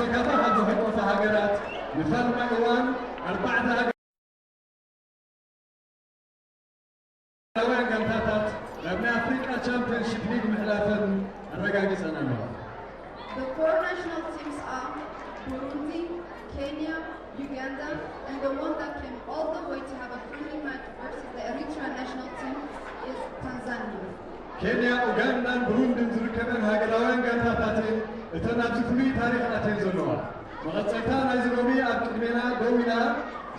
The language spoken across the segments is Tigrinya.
ሸካታ ካብ ዝሕቆፋ ሃገራት ንፋልማይ እዋን ኣርባዕተ ሃገራውያን ጋንታታት ናብ ናይ ኣፍሪቃ ቻምፒዮንሺፕ ሊግ ምሕላፈን ኣረጋጊጸን ኣለዋ። The four national teams are Burundi, Kenya, Uganda, and the one that came all the way to have a friendly match versus the Eritrean national team is Tanzania. ኬንያ፣ ኡጋንዳን ብሩንድን ዝርከበን ሃገራውያን ጋንታታትን እተን ኣብዚ ፍሉይ ታሪኽ ኣትየን ዘለዋ። መቐጸልታ ናይዚ ሎሚ ኣብ ቅድሜና ደው ኢላ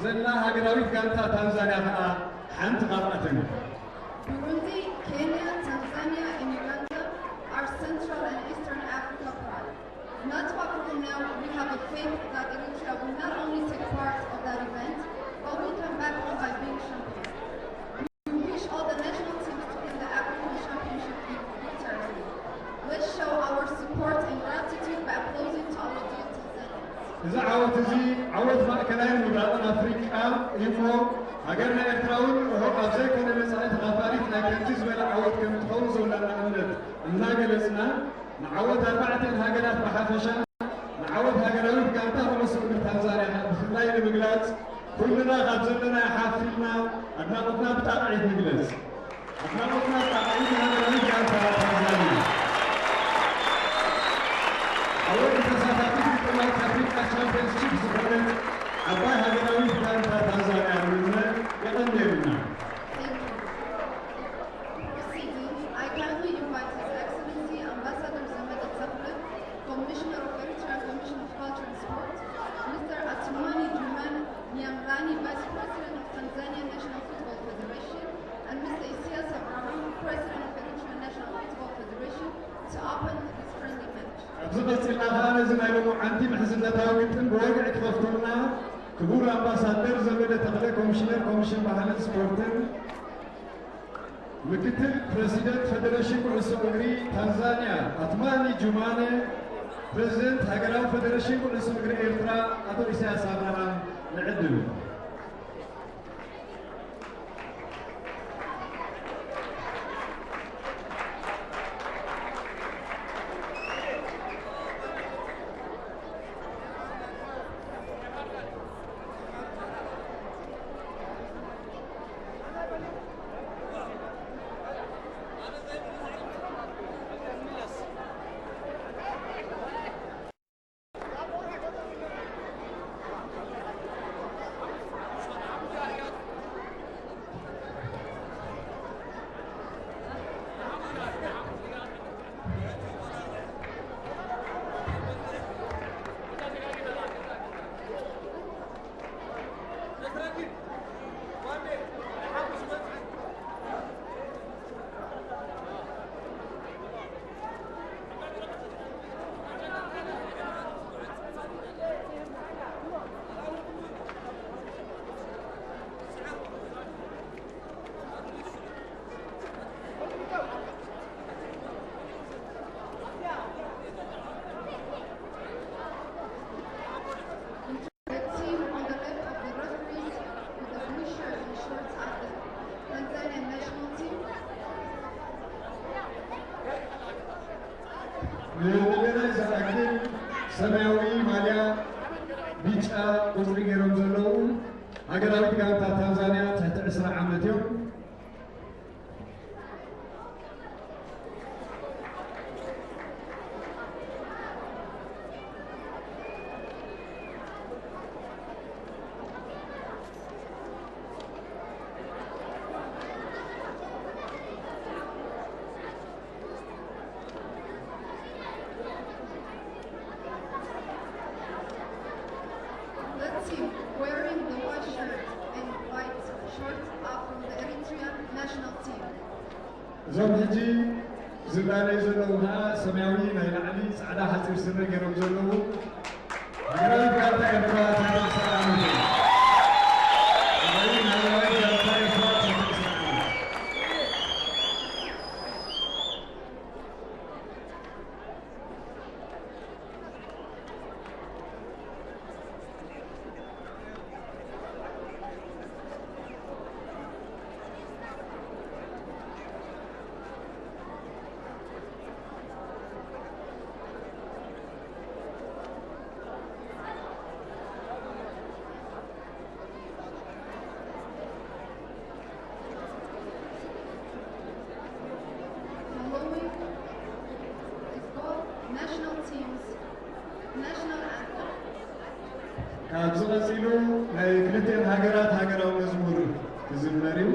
ዘላ ሃገራዊት ጋንታ ታንዛንያ ከኣ ሓንቲ ካብኣተን እያ። Burundi, Kenya, Tanzania, and Uganda are Central and Eastern Africa pride. Not far from now, we have a faith that Eritrea will not only take part of that event, but will come back home by being champion. We wish all the national teams to win the African Championship victoriously. Let's show our support and gratitude by applauding to our dear Tanzanians. እዚ ዓወት እዚ ዓወት ማእከላይን ምብራቕን ኣፍሪቃ እዩ እሞ፣ ሃገርና ኤርትራ እውን ርሑቕ ኣብ ዘይኮነ መጻኢ ተኻፋሊት ናይ ከምዚ ዝበለ ዓወት ከም ትኸውን ዘለና እምነት እናገለጽና፣ ንዓወት ኣርባዕተን ሃገራት ብሓፈሻ፣ ንዓወት ሃገራዊት ጋንታ ኩዕሶ እግሪ ታንዛንያ ብፍላይ ንምግላጽ፣ ኩልና ካብ ዘለና ሓፍ ኢልና ኣድናቖትና ብጣቕዒት ንግለጽ። ኣድናቖትና ብጣቕዒት ንሃገራዊት ጋንታ ታንዛንያ። ዓወት ንተሳታፊት ግጥማት ኣፍሪቃ ቻምፒየንስሺፕ ዝኾነት ዓባይ ሃገራዊት ጋንታ ታንዛንያ ንምነ። የቐንየልና። Thank you. Proceeding, I kindly invite His Excellency Ambassador Zemede Tekle, Commissioner of Eritrean Commission of Culture and Sport, Mister Atumani Juman Nyamrani, Vice President of Tanzania National Football Federation, and Mister Isaias Abraham, President of Eritrean National Football Federation, to open this friendly match. ኣብዚ ቀጺልና ከኣ ነዚ ናይ ሎማዓንቲ ምሕዝነታዊ ግጥም ብወግዒ ክኸፍቱልና ክቡር ኣምባሳደር ዘመደ ተኽለ፣ ኮሚሽነር ኮሚሽን ባህልን ስፖርትን፣ ምክትል ፕረሲደንት ፈደረሽን ኩዕሶ እግሪ ታንዛንያ ኣትማኒ ጁማነ፣ ፕረዚደንት ሃገራዊ ፈደረሽን ኩዕሶ እግሪ ኤርትራ ኣቶ ኢሳያስ ኣብርሃም ንዕድል። The team on the left of the referees with the blue shirt and shorts are the Tanzanian national team. ንገለ ዝኣክል ሰማያዊ ማልያ፣ ቢጫ ቁጽሪ ገይሮም ዘለዉ ሃገራዊት ጋንታ ታንዛንያ ትሕቲ ዕስራ ዓመት እዮም። The team wearing the white shirt and white shorts are from the Eritrean national team. እዞም ሕጂ ዝላለዩ ዘለዉ ከዓ ሰማያዊ ናይ ላዕሊ ፃዕዳ ሓፂር ስረ ገይሮም ዘለዉ ሃገራዊት ጋንታ ኤርትራ ትሕቲ ዕስራ ዓመት እዮም። ሰማያዊ ናይ ሃገራዊት ጋንታ ኤርትራ ትሕቲ ዕስራ ዓመት። National teams, national anthem. ካብዚ ቀፂሉ ናይ ክልቲኤን ሃገራት ሃገራዊ መዝሙር ክዝመር እዩ።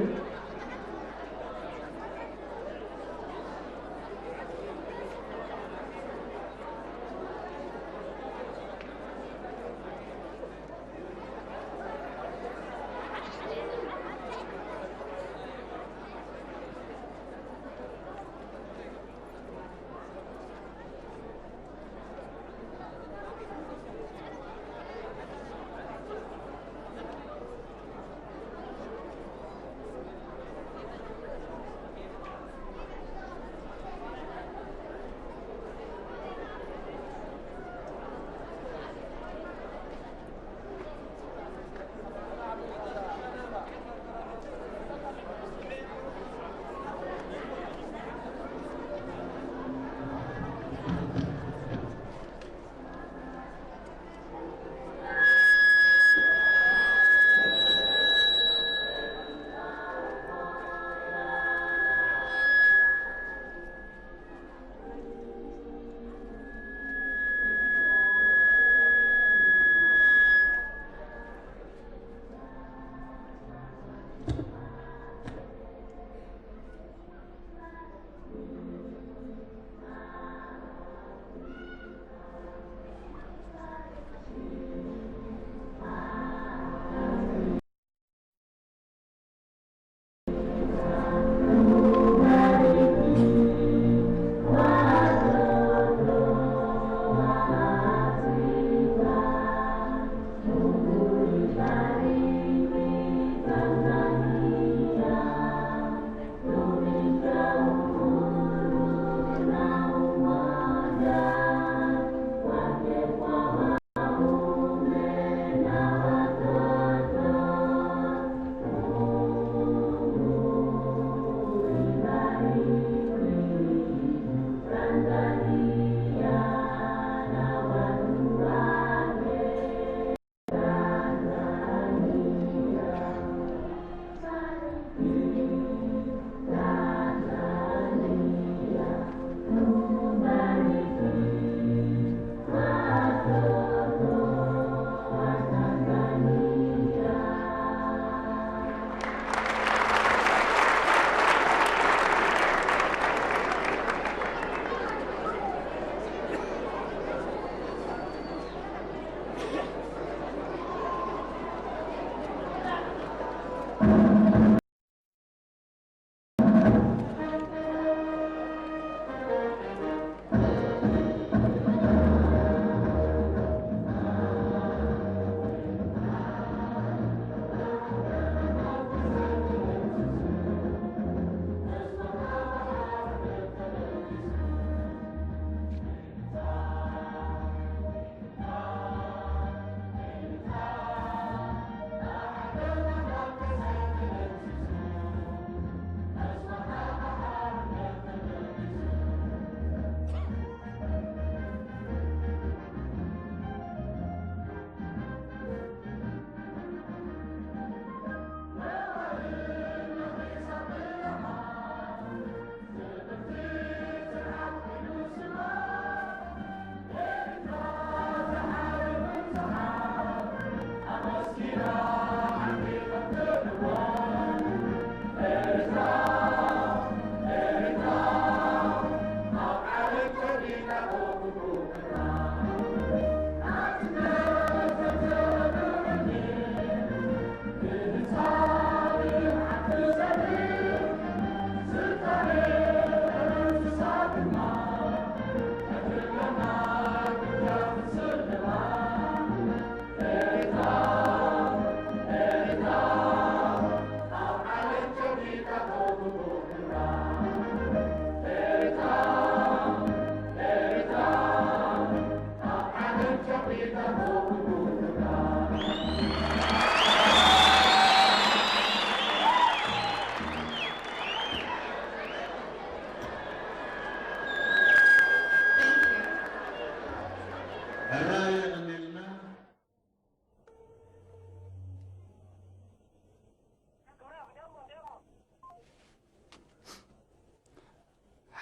ሕራይ የቐንየልና።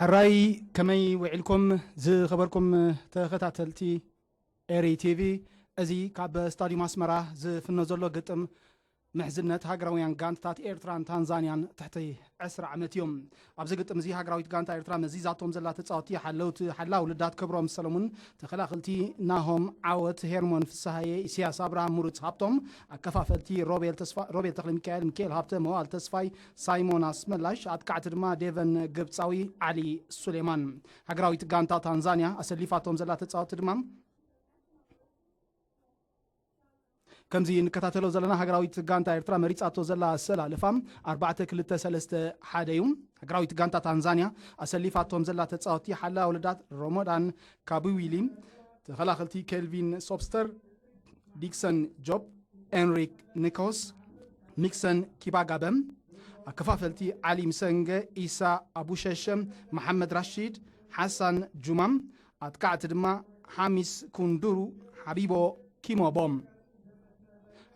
ሕራይ፣ ከመይ ውዒልኩም ዝኸበርኩም ተኸታተልቲ ኤሪ ቲቪ? እዚ ካብ ስታዲዩም ኣስመራ ዝፍኖ ዘሎ ግጥም ምሕዝነት ሃገራውያን ጋንታታት ኤርትራን ታንዛንያን ትሕቲ ዕስራ ዓመት እዩ። ኣብዚ ግጥም እዚ ሃገራዊት ጋንታ ኤርትራ መዚዛቶም ዘላ ተጻወትቲ ሓለውቲ ሓላው ልዳት ክብሮም ሰለሙን፣ ተኸላኸልቲ ናሆም ዓወት፣ ሄርሞን ፍስሃየ፣ ኢሳያስ ኣብርሃም፣ ምሩጽ ሃብቶም፣ ኣከፋፈልቲ ሮቤል ተስፋ-፣ ሮቤል ተኽለሚካኤል፣ ሚካኤል ሃብተ፣ መዋል ተስፋይ፣ ሳይሞን ኣስመላሽ፣ ኣጥቃዕቲ ድማ ዴቨን ግብጻዊ፣ ዓሊ ሱሌማን። ሃገራዊት ጋንታ ታንዛንያ ኣሰሊፋቶም ዘላ ተጻወትቲ ድማ ከምዚ እንከታተሎ ዘለና ሃገራዊት ጋንታ ኤርትራ መሪጻቶ ዘላ ኣሰላልፋ ኣርባዕተ ክልተ ሰለስተ ሓደ እዩ። ሃገራዊት ጋንታ ታንዛንያ ኣሰሊፋቶም ዘላ ተጻወቲ ሓላ ወለዳት ሮሞዳን ካቡዊሊ፣ ተኸላኸልቲ ኬልቪን ሶብስተር፣ ዲክሰን ጆብ፣ ኤንሪክ ኒኮስ፣ ሚክሰን ኪባጋበ፣ ኣከፋፈልቲ ዓሊ ምሰንገ፣ ኢሳ ኣቡሸሸ፣ መሓመድ ራሺድ፣ ሓሳን ጁማም፣ ኣጥቃዕቲ ድማ ሓሚስ ኩንዱሩ፣ ሓቢቦ ኪሞቦ።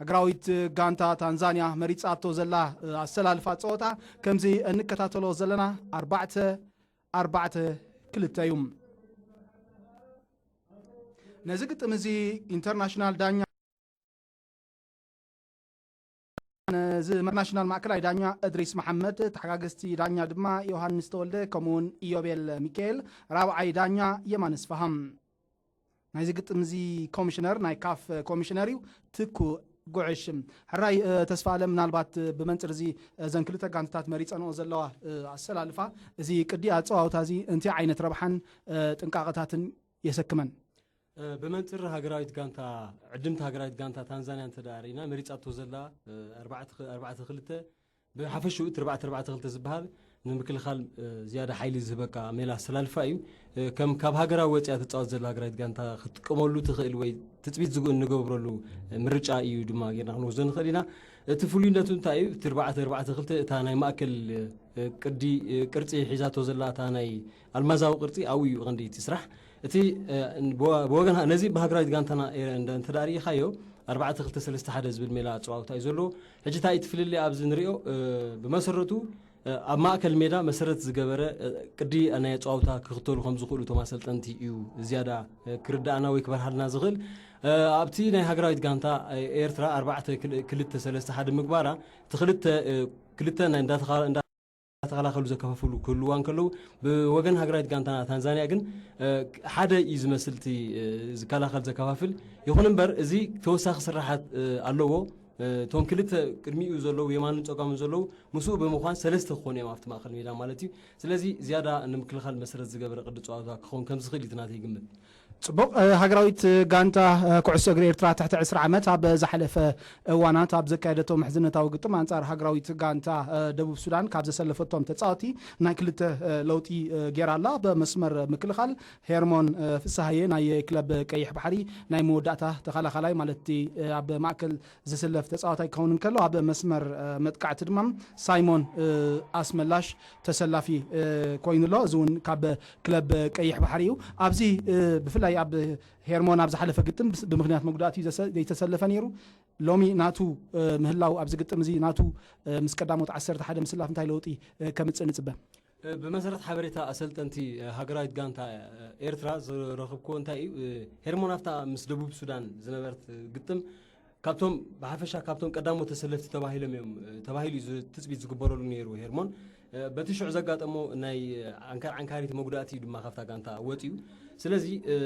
ሃገራዊት ጋንታ ታንዛንያ መሪጻቶ ዘላ ኣሰላልፋ ጸወታ ከምዚ እንከታተሎ ዘለና ኣርባዕተ ኣርባዕተ ክልተ እዩ። ነዚ ግጥም እዚ ኢንተርናሽናል ዳኛ፣ ነዚ ኢንተርናሽናል ማእከላይ ዳኛ እድሪስ መሓመድ፣ ተሓጋገዝቲ ዳኛ ድማ ዮሃንስ ተወልደ ከምኡውን ኢዮቤል ሚካኤል፣ ራብዓይ ዳኛ የማነ ስፍሃም። ናይዚ ግጥም እዚ ኮሚሽነር ናይ ካፍ ኮሚሽነር እዩ፣ ትኩ ጉዕሽ። ሕራይ፣ እ፣ ተስፋ ኣለም፣ ምናልባት፣ እ፣ ብመንጽር እዚ፣ እ፣ እዘን ክልተ ጋንታታት መሪጸንኦ ዘለዋ፣ እ፣ ኣሰላልፋ፣ እዚ ቅዲ ኣጸዋውታ እዚ እንታይ ዓይነት ረብሓን፣ እ፣ ጥንቃቐታትን የሰክመን? እ፣ ብመንጽር ሃገራዊት ጋንታ፣ ዕድምቲ ሃገራዊት ጋንታ ታንዛንያ እንተ ደኣ ርኢና፣ መሪጻቶ ዘላ፣ እ፣ ኣርባዕተ፣ ኣርባዕተ ክልተ፣ ብሓፈሽኡ እቲ ኣርባዕተ ኣርባዕተ ክልተ ዝበሃል ንምክልኻል፣ እ፣ ዝያዳ ሓይሊ ዝህበካ ሜላ ኣሰላልፋ እዩ። እ፣ ከም ካብ ሃገራዊ ወፂኣ ትፃወት ዘላ ሃገራዊት ጋንታ ክትጥቀመሉ ትኽእል ወይ ትፅቢት ዝግ-፣ እንገብረሉ፣ እ፣ ምርጫ እዩ ድማ ጌርና ክንወስዶ ንኽእል ኢና። እቲ ፍሉይነቱ እንታይ እዩ? እቲ ኣርባዕተ ኣርባዕተ ክልተ እታ ናይ ማእከል፣ እ፣ ቅዲ፣ እ፣ ቅርፂ ሒዛቶ ዘላ እታ ናይ ኣልማዛዊ ቅርፂ ኣብኡ እዩ ቀንዲ እቲ ስራሕ። እቲ፣ እ፣ ብወ-፣ ብወገን ሃ-፣ ነዚ ብሃገራዊት ጋንታና፣ እ፣ እንደ-፣ እንተ ደኣ ርኢኻዮ፣ ኣርባዕተ ክልተ ሰለስተ ሓደ ዝብል ሜላ ኣጸዋውታ እዩ ዘለዎ። ሕጂ እንታይ እቲ ፍልልይ ኣብዚ ንሪኦ፣ እ፣ ብመሰረቱ፣ እ፣ ኣብ ማእከል ሜዳ መሰረት ዝገበረ፣ እ፣ ቅዲ ናይ ኣጸዋውታ ክኽተሉ ከም ዝኽእሉ እቶም ኣሰልጠንቲ እዩ ዝያዳ፣ እ፣ ክርድኣና ወይ ክበርሃልና ዝኽእል። እ፣ ኣብቲ ናይ ሃገራዊት ጋንታ፣ እ፣ ኤርትራ ኣርባዕተ ክል-፣ ክልተ ሰለስተ ሓደ ምግባራ፣ እቲ ክልተ፣ እ፣ ክልተ ናይ እንዳተኻ-፣ እንዳ-፣ እንዳተኸላኸሉ ዘከፋፍሉ ክህልዋ እንከለዉ፣ ብወገን ሃገራዊት ጋንታ ታንዛንያ ግን፣ እ፣ ሓደ እዩ ዝመስል እቲ፣ እ፣ ዝከላኸል ዘከፋፍል። ይኹን እምበር፣ እዚ ተወሳኺ ስራሓት፣ እ፣ ኣለዎ። እ፣ እቶም ክልተ ቅድሚኡ ዘለዉ፣ የማንን ጸጋምን ዘለዉ፣ ምስኡ ብምዃን ሰለስተ ክኾኑ እዮም ኣብቲ ማእከል ሜዳ ማለት እዩ። ስለዚ ዝያዳ ንምክልኻል መሰረት ዝገበረ ቅዲ ጸዋታ ክኸውን ከም ዝኽእል እዩ እቲ ናተይ ግምት። ጽቡቕ፣ እ፣ ሃገራዊት ጋንታ፣ እ፣ ኩዕሶ እግሪ ኤርትራ ትሕቲ ዕስራ ዓመት ኣብ ዝሓለፈ እዋናት ኣብ ዘካየደቶ ምሕዝነታዊ ግጥም ኣንጻር ሃገራዊት ጋንታ፣ እ፣ ደቡብ ሱዳን ካብ ዘሰለፈቶም ተጻወቲ ናይ ክልተ፣ እ፣ ለውጢ፣ እ፣ ጌራ ኣላ። ኣብ መስመር ምክልኻል ሄርሞን፣ እ፣ ፍስሃየ ናይ ክለብ ቀይሕ ባሕሪ ናይ መወዳእታ ተኸላኻላይ ማለት እቲ፣ እ፣ ኣብ ማእከል ዝስለፍ ተጻዋታይ ክኸውን እንከሎ፣ ኣብ መስመር፣ እ፣ መጥቃዕቲ ድማ ሳይሞን፣ እ፣ ኣስመላሽ ተሰላፊ፣ እ፣ ኮይኑ ኣሎ። እዚ እውን ካብ ክለብ ቀይሕ ባሕሪ እዩ። ኣብዚ፣ እ፣ ብፍላይ ኣብ ሄርሞን ኣብ ዝሓለፈ ግጥም ብስ-፣ ብምኽንያት መጉዳእቲ ዘሰ-፣ ዘይተሰለፈ ነይሩ። ሎሚ ናቱ፣ እ፣ ምህላው ኣብዚ ግጥም እዚ ናቱ፣ እ፣ ምስ ቀዳሞት ዓሰርተ ሓደ ምስላፍ እንታይ ለውጢ፣ እ፣ ከምጽእ ንጽበ? እ፣ ብመሰረት ሓበሬታ ኣሰልጠንቲ፣ እ፣ ሃገራዊት ጋንታ፣ እ፣ ኤርትራ ዝረኸብክዎ እንታይ እዩ፣ እ፣ ሄርሞን ኣብታ ምስ ደቡብ ሱዳን ዝነበረት፣ እ፣ ግጥም ካብቶም ብሓፈሻ ካብቶም ቀዳሞት ተሰለፍቲ ተባሂሎም እዮም፣ እ፣ ተባሂሉ እዩ ዝ-፣ ትጽቢት ዝግበረሉ ነይሩ ሄርሞን። እ፣ በቲ ሽዑ ዘጋጠሞ ናይ፣ እ፣ ዓንካር ዓንካሪት መጉዳእቲ እዩ ድማ ካብታ ጋንታ ወጺኡ። ስለዚ፣ እ፣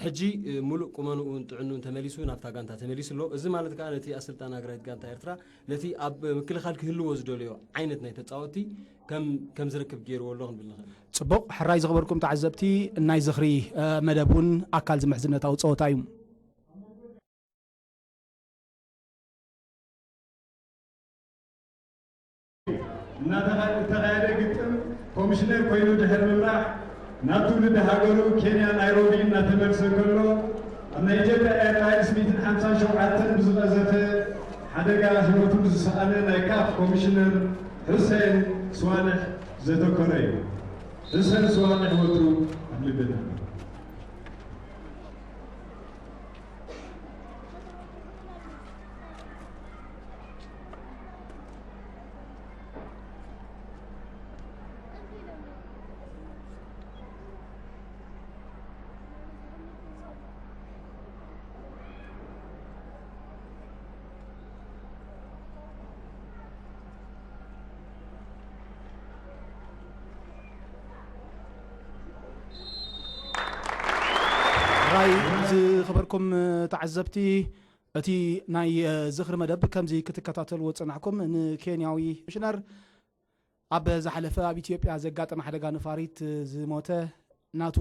ሕጂ፣ እ፣ ሙሉእ ቁመንኡን ጥዕንኡን ተመሊሱ ናብታ ጋንታ ተመሊሱ ኣሎ። እዚ ማለት ከኣ ነቲ ኣሰልጣኒ ሃገራዊት ጋንታ ኤርትራ ነቲ ኣብ ምክልኻል ክህልዎ ዝደለዮ ዓይነት ናይ ተጻወትቲ ከም፣ ከም ዝረክብ ገይርዎ ኣሎ ክንብል ንኽእል። ጽቡቕ፣ ሕራይ ዝኸበርኩም ተዓዘብቲ፣ ናይ ዝኽሪ፣ እ፣ መደብ እውን ኣካል ዝምሕዝነታዊ ጸወታ እዩ። እናተኻ-፣ እተኻየደ ግጥም ኮሚሽነር ኮይኑ ድሕሪ ምምራሕ ናብ ትውልዲ ሃገሩ ኬንያ ናይሮቢ እናተመልሰ ከሎ ኣብ ናይ ኢትዮጵያ ኤርላይንስ ሚእትን ሓምሳን ሸውዓተን ብዝቐዘፈ ሓደጋ ህይወቱ ዝሰኣነ ናይ ካፍ ኮሚሽነር ሑሴን ስዋልሕ ዘተኮረ እዩ። ሑሴን ስዋልሕ ወትሩ ኣብ ልብና። ራይ ዝኸበርኩም ተዓዘብቲ፣ እቲ ናይ ዝኽሪ መደብ ከምዚ ክትከታተልዎ ዝጸናሕኩም ንኬንያዊ ኮሚሽነር ኣብ ዝሓለፈ ኣብ ኢትዮጵያ ዘጋጠመ ሓደጋ ነፋሪት ዝሞተ ናቱ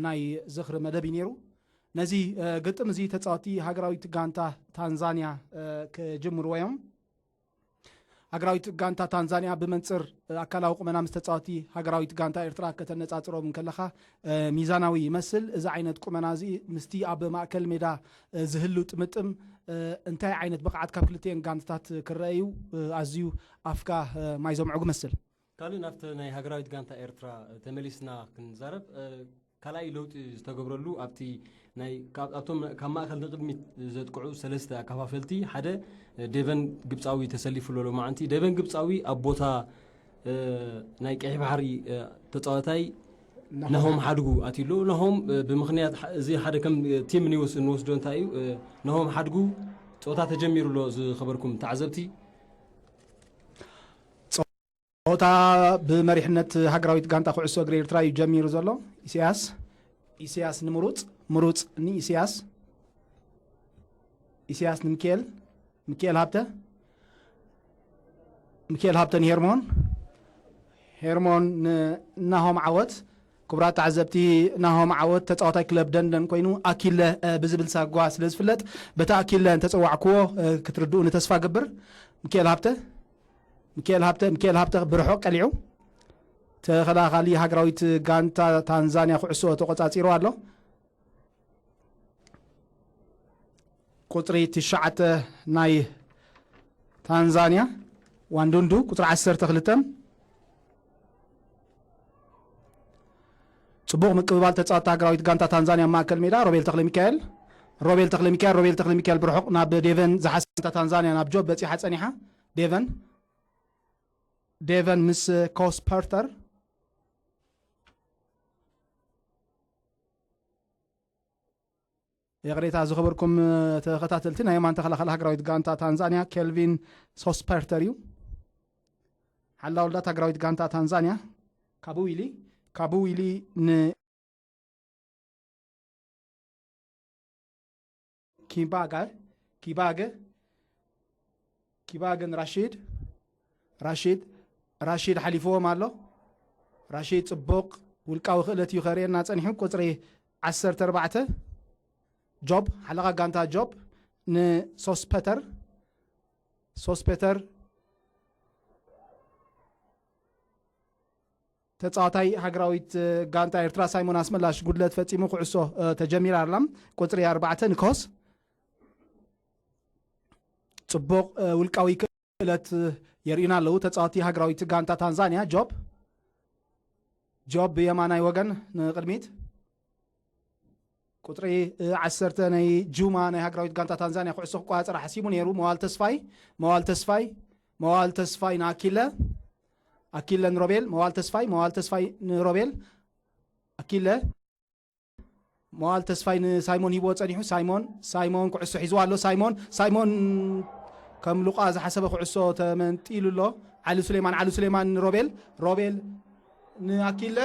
ናይ ዝኽሪ መደብ እዩ ነይሩ። ነዚ ግጥም እዚ ተጻወቲ ሃገራዊት ጋንታ ታንዛንያ ክጅምርዎ እዮም። ሃገራዊት ጋንታ ታንዛንያ ብመንጽር ኣካላዊ ቁመና ምስ ተጻወቲ ሃገራዊት ጋንታ ኤርትራ ከተነጻጽሮም እንከለኻ ሚዛናዊ ይመስል። እዚ ዓይነት ቁመና እዚ ምስቲ ኣብ ማእከል ሜዳ ዝህሉ ጥምጥም እንታይ ዓይነት ብቕዓት ካብ ክልቲኤን ጋንታታት ክረአ እዩ ኣዝዩ ኣፍካ ማይ ዘምዕጉ መስል። ካልእ ናብቲ ናይ ሃገራዊት ጋንታ ኤርትራ ተመሊስና ክንዛረብ ካልኣይ ለውጢ ዝተገብረሉ ኣብቲ ናይ ካብ ኣብቶም ካብ ማእከል ንቕድሚት ዘጥቅዑ ሰለስተ ኣከፋፈልቲ ሓደ ዴቨን ግብጻዊ ተሰሊፉ ኣሎ። ሎማዓንቲ ዴቨን ግብጻዊ ኣብ ቦታ ናይ ቀይሕ ባሕሪ ተጻዋታይ ናሆም ሓድጉ ኣትዩ ኣሎ። ናሆም ብምኽንያት እዚ ሓደ ከም ቲም ኒውስ እንወስዶ እንታይ እዩ ናሆም ሓድጉ ጸወታ ተጀሚሩ ኣሎ። ዝኸበርኩም ተዓዘብቲ ጸወታ ብመሪሕነት ሃገራዊት ጋንታ ኩዕሶ እግሪ ኤርትራ እዩ ጀሚሩ ዘሎ። ኢሳያስ ኢሳያስ ንምሩጽ ምሩጽ ንኢሳያስ ኢሳያስ ንምክኤል ምክኤል ሃብተ ምክኤል ሃብተ ንሄርሞን ሄርሞን ንናሆም ዓወት። ክቡራት ተዓዘብቲ ናሆም ዓወት ተጻዋታይ ክለብ ደንደን ኮይኑ ኣኪለ ብዝብል ሳጓ ስለ ዝፍለጥ በቲ ኣኪለ እንተጸዋዕክዎ ክትርድኡኒ ተስፋ ገብር። ምክኤል ሃብተ ምክኤል ሃብተ ምክኤል ሃብተ ብርሑቕ ቀሊዑ ተኸላኻሊ ሃገራዊት ጋንታ ታንዛንያ ኩዕሶ ተቆጻጺሩ ኣሎ። ቁጽሪ ትሽዓተ ናይ ታንዛንያ ዋንዱንዱ ቁጽሪ ዓሰርተ ክልተ ጽቡቕ ምቅብባል ተጻወቲ ሃገራዊት ጋንታ ታንዛንያ ማእከል ሜዳ ሮቤል ተክለ ሚካኤል ሮቤል ተክለ ሚካኤል ሮቤል ተክለ ሚካኤል ብርሑቕ ናብ ዴቨን ዝሓሰንታ ታንዛንያ ናብ ጆብ በጺሓ ጸኒሓ። ዴቨን ዴቨን ምስ ኮስፐርተር ይቕሬታ ዝኸበርኩም ተኸታተልቲ ናይ የማን ተኸላኸል ሃገራዊት ጋንታ ታንዛንያ ኬልቪን ሶስፐርተር እዩ። ሓላውልዳት ሃገራዊት ጋንታ ታንዛንያ ካቡዊሊ ካቡዊሊ ን ኪባጋ ኪባገ ኪባገን ራሺድ ራሺድ ራሺድ ሓሊፍዎም ኣሎ። ራሺድ ጽቡቕ ውልቃዊ ክእለት እዩ ከርእየና ጸኒሑ። ቁጽሪ ዓሰርተ ኣርባዕተ ጆብ ሓለቓ ጋንታ ጆብ ንሶስፐተር ሶስፐተር ተጻዋታይ ሃገራዊት ጋንታ ኤርትራ ሳይሞን ኣስመላሽ ጉድለት ፈጺሙ ኩዕሶ ተጀሚራ ኣላ። ቁጽሪ ኣርባዕተ ንኮስ ጽቡቕ ውልቃዊ ክእለት የርእዩና ኣለዉ ተጻዋቲ ሃገራዊት ጋንታ ታንዛንያ። ጆብ ጆብ ብየማናይ ወገን ንቕድሚት ቁጽሪ ዓሰርተ ናይ ጁማ ናይ ሃገራዊት ጋንታ ታንዛንያ ኩዕሶ ክቆጻጸር ሓሲቡ ነይሩ። መዋል ተስፋይ መዋል ተስፋይ መዋል ተስፋይ ንኣኪለ ኣኪለ ንሮቤል መዋል ተስፋይ መዋል ተስፋይ ንሮቤል ኣኪለ መዋል ተስፋይ ንሳይሞን ሂቦ ጸኒሑ። ሳይሞን ሳይሞን ኩዕሶ ሒዝዋ ኣሎ። ሳይሞን ሳይሞን ከም ሉቃ ዝሓሰበ ኩዕሶ ተመንጢሉ ኣሎ። ዓሊ ሱሌማን ዓሊ ሱሌማን ንሮቤል ሮቤል ንኣኪለ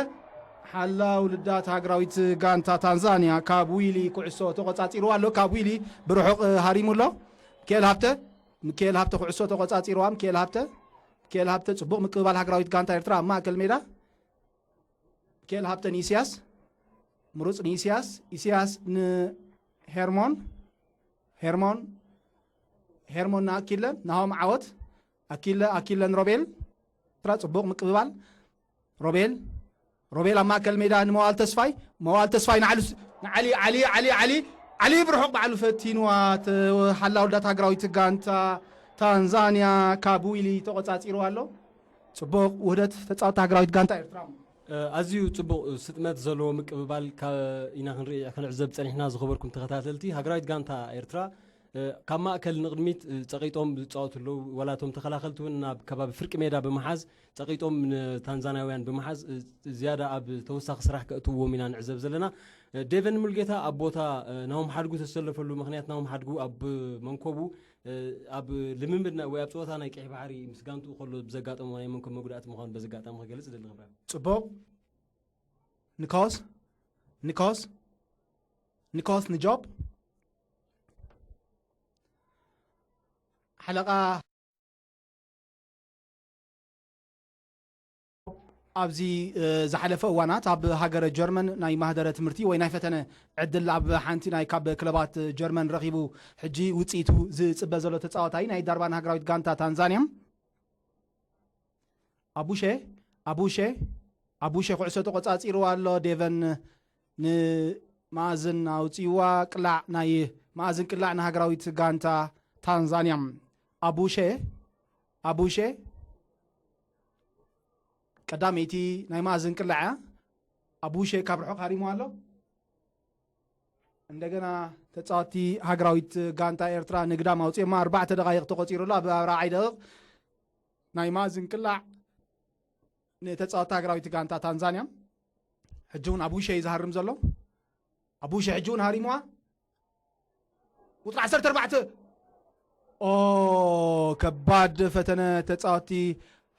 ሓላው ልዳት ሃገራዊት ጋንታ ታንዛንያ ካብ ዊሊ ኩዕሶ ተቆጻጺርዋ ኣሎ። ካብ ዊሊ ብርሑቕ ሃሪሙ ኣሎ። ሚካኤል ሃብተ ሚካኤል ሃብተ ኩዕሶ ተቆጻጺርዋ። ሚካኤል ሃብተ ሚካኤል ሃብተ ጽቡቕ ምቅብባል ሃገራዊት ጋንታ ኤርትራ ኣብ ማእከል ሜዳ። ሚካኤል ሃብተ ንኢስያስ ምሩጽ ንኢስያስ ኢስያስ ንሄርሞን ሄርሞን ሄርሞን ንኣኪለ ናሆም ዓወት ኣኪለ ኣኪለ ንሮቤል ኤርትራ ጽቡቕ ምቅብባል። ሮቤል ሮቤል ኣብ ማእከል ሜዳ ንመዋል ተስፋይ መዋል ተስፋይ ንዓሊ ንዓሊ ዓሊ ዓሊ ዓሊ ዓሊ ብርሑቕ ባዕሉ ፈቲንዋ። ሓላው ልዳት ሃገራዊት ጋንታ ታንዛንያ ካብ ዊሊ ተቆጻጺርዋ ኣሎ። ጽቡቕ ውህደት ተጻወቲ ሃገራዊት ጋንታ ኤርትራ። ኣዝዩ ጽቡቕ ስጥመት ዘለዎ ምቅብባል ኢና ክንርኢ ክንዕዘብ ጸኒሕና። ዝኸበርኩም ተኸታተልቲ፣ ሃገራዊት ጋንታ ኤርትራ ካብ ማእከል ንቕድሚት ጸቒጦም ዝጻወቱ ኣለዉ። ዋላ እቶም ተኸላኸልቲ እውን ናብ ከባቢ ፍርቂ ሜዳ ብምሓዝ ጸቒጦም ንታንዛንያውያን ብምሓዝ ዝያዳ ኣብ ተወሳኺ ስራሕ ከእትውዎም ኢና ንዕዘብ ዘለና። ዴቨን ሙልጌታ ኣብ ቦታ ናሆም ሓድጉ ዝተሰለፈሉ ምኽንያት ናሆም ሓድጉ ኣብ መንኮቡ ኣብ ልምምድ ወይ ኣብ ጸወታ ናይ ቀይሕ ባሕሪ ምስ ጋንትኡ ከሎ ብዘጋጠሞ ናይ መንኮብ መጉዳእቲ ምዃኑ በዚ ኣጋጣሚ ክገልጽ እደሊ። ክብራ ጽቡቕ ንካስ ንካስ ንኮስ ንጆብ ሓለቓ ኣብዚ ዝሓለፈ እዋናት ኣብ ሃገረ ጀርመን ናይ ማህደረ ትምህርቲ ወይ ናይ ፈተነ ዕድል ኣብ ሓንቲ ናይ ካብ ክለባት ጀርመን ረኺቡ ሕጂ ውፅኢቱ ዝፅበ ዘሎ ተፃዋታይ ናይ ዳርባን ሃገራዊት ጋንታ ታንዛንያ ኣቡሼ ኣቡሼ ኣቡሼ ኩዕሶ ተቆፃፂርዋ ኣሎ። ዴቨን ንመኣዝን ኣውፅእዋ። ቅላዕ ናይ መኣዝን ቅላዕ ንሃገራዊት ጋንታ ታንዛንያ። ኣቡሼ ኣቡሼ ቀዳመይቲ ናይ መኣዝን ቅላዕ እያ። ኣቡሼ ካብ ርሑቕ ሃሪሙ ኣሎ። እንደገና ተፃወቲ ሃገራዊት ጋንታ ኤርትራ ንግዳም ኣውፅኦማ። ኣርባዕተ ደቃይቕ ተቆፂሩ ኣሎ። ኣብ ራብዓይ ደቂቕ ናይ መኣዝን ቅላዕ ንተፃወቲ ሃገራዊት ጋንታ ታንዛንያ። ሕጂ እውን ኣቡሼ እዩ ዝሃርም ዘሎ። ኣቡሼ ሕጂ እውን ሃሪምዋ። ቁፅሪ ዓሰርተ ኣርባዕተ ኦ ከባድ ፈተነ ተፃወቲ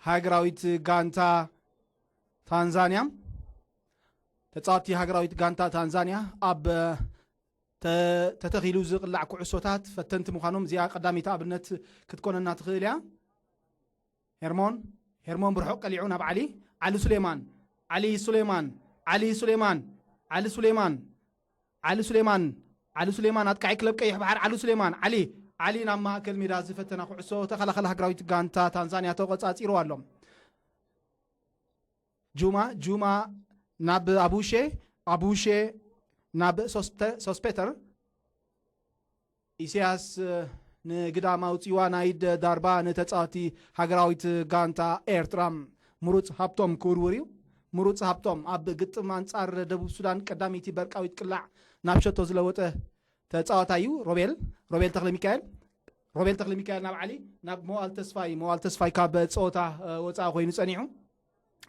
ሃገራዊት ጋንታ ታንዛንያ። ተፃወቲ ሃገራዊት ጋንታ ታንዛንያ ኣብ ተተኺሉ ዝቕላዕ ኩዕሶታት ፈተንቲ ምዃኖም እዚኣ ቀዳመይቲ ኣብነት ክትኮነና ትኽእል እያ። ሄርሞን ሄርሞን ብርሑቕ ቀሊዑ ናብ ዓሊ ዓሊ ሱሌማን ዓሊ ሱሌማን ዓሊ ሱሌማን ዓሊ ሱሌማን ዓሊ ሱሌማን ዓሊ ሱሌማን ኣጥቃዒ ክለብ ቀይሕ ባሕር ዓሊ ሱሌማን ዓሊ ዓሊ ናብ ማእከል ሜዳ ዝፈተና ኩዕሶ ተኸላኸል ሃገራዊት ጋንታ ታንዛንያ ተቆጻጺሩ ኣሎ። ጁማ ጁማ ናብ ኣቡሼ ኣቡሼ ናብ ሶስተ ሶስፔተር ኢሳያስ ንግዳም ኣውፂዋ ናይ ዳርባ ንተፃወቲ ሃገራዊት ጋንታ ኤርትራ ምሩፅ ሃብቶም ክውርውር እዩ። ምሩፅ ሃብቶም ኣብ ግጥም ኣንፃር ደቡብ ሱዳን ቀዳመይቲ በርቃዊት ቅላዕ ናብ ሸቶ ዝለወጠ ተፃዋታይ እዩ። ሮቤል ሮቤል ተክለ ሚካኤል ሮቤል ተክለ ሚካኤል ናብ ዓሊ ናብ መዋል ተስፋይ መዋል ተስፋይ ካብ ፀወታ ወፃኢ ኮይኑ ፀኒሑ።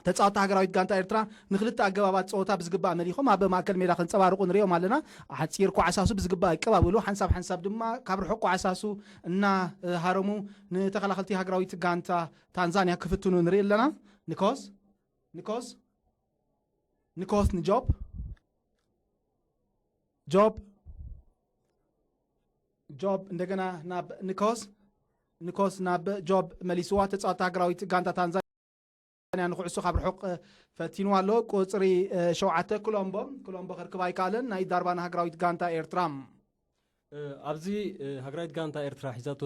ተጻወቲ ሃገራዊት ጋንታ ኤርትራ ንክልተ ኣገባባት ጸወታ ብዝግባእ መሊኾም ኣብ ማእከል ሜዳ ከንጸባርቑ ንሪኦም ኣለና። ሓጺር ኳዕሳሱ ብዝግባእ ይቀባበሉ፣ ሓንሳብ ሓንሳብ ድማ ካብ ርሑቕ ኳዕሳሱ እናሃረሙ ንተኸላኸልቲ ሃገራዊት ጋንታ ታንዛንያ ክፍትኑ ንርኢ ኣለና። ንኮስ ንኮስ ንኮስ ንጆብ ጆብ ጆብ እንደገና ናብ ንኮስ ንኮስ ናብ ጆብ መሊስዋ። ተጻወቲ ሃገራዊት ጋንታ ታንዛንያ ንኩዕሶ ካብ ርሑቕ ፈቲንዋ ኣሎ። ቁጽሪ ሸውዓተ ክሎምቦ ክሎምቦ ከርክባ ኣይከኣለን። ናይ ዳርባን ሃገራዊት ጋንታ ኤርትራ። ኣብዚ ሃገራዊት ጋንታ ኤርትራ ሒዛቶ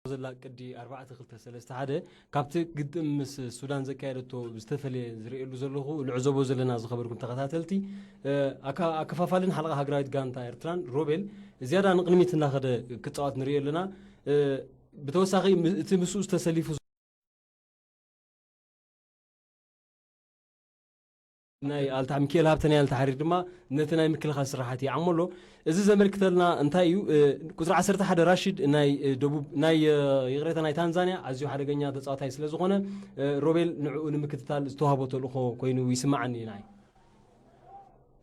ዘላ ቅዲ ኣርባዕተ ክልተ ሰለስተ ሓደ ካብቲ ግጥም ምስ ሱዳን ዘካየደቶ ዝተፈለየ ዝርእየሉ ዘለኹ ንዕዘቦ ዘለና ዝኸበርኩም ተኸታተልቲ ኣከፋፋልን ሓለቓ ሃገራዊት ጋንታ ኤርትራን ሮቤል ዝያዳ ንቕድሚት እናኸደ ክፃወት ንርእዮ ኣለና። ብተወሳኺ እቲ ምስኡ ዝተሰሊፉ ናይ ኣልታ ሚካኤል ሃብተ ናይ ኣልታ ሓሪር ድማ ነቲ ናይ ምክልኻል ስራሓት ይዓሞ ኣሎ። እዚ ዘመልክተልና እንታይ እዩ? ቁፅሪ ዓሰርተ ሓደ ራሽድ ናይ ደቡብ ናይ ይቕሬታ ናይ ታንዛንያ ኣዝዩ ሓደገኛ ተፃዋታይ ስለ ዝኾነ ሮቤል ንዕኡ ንምክትታል ዝተዋህቦ ተልእኾ ኮይኑ ይስማዓኒ ናይ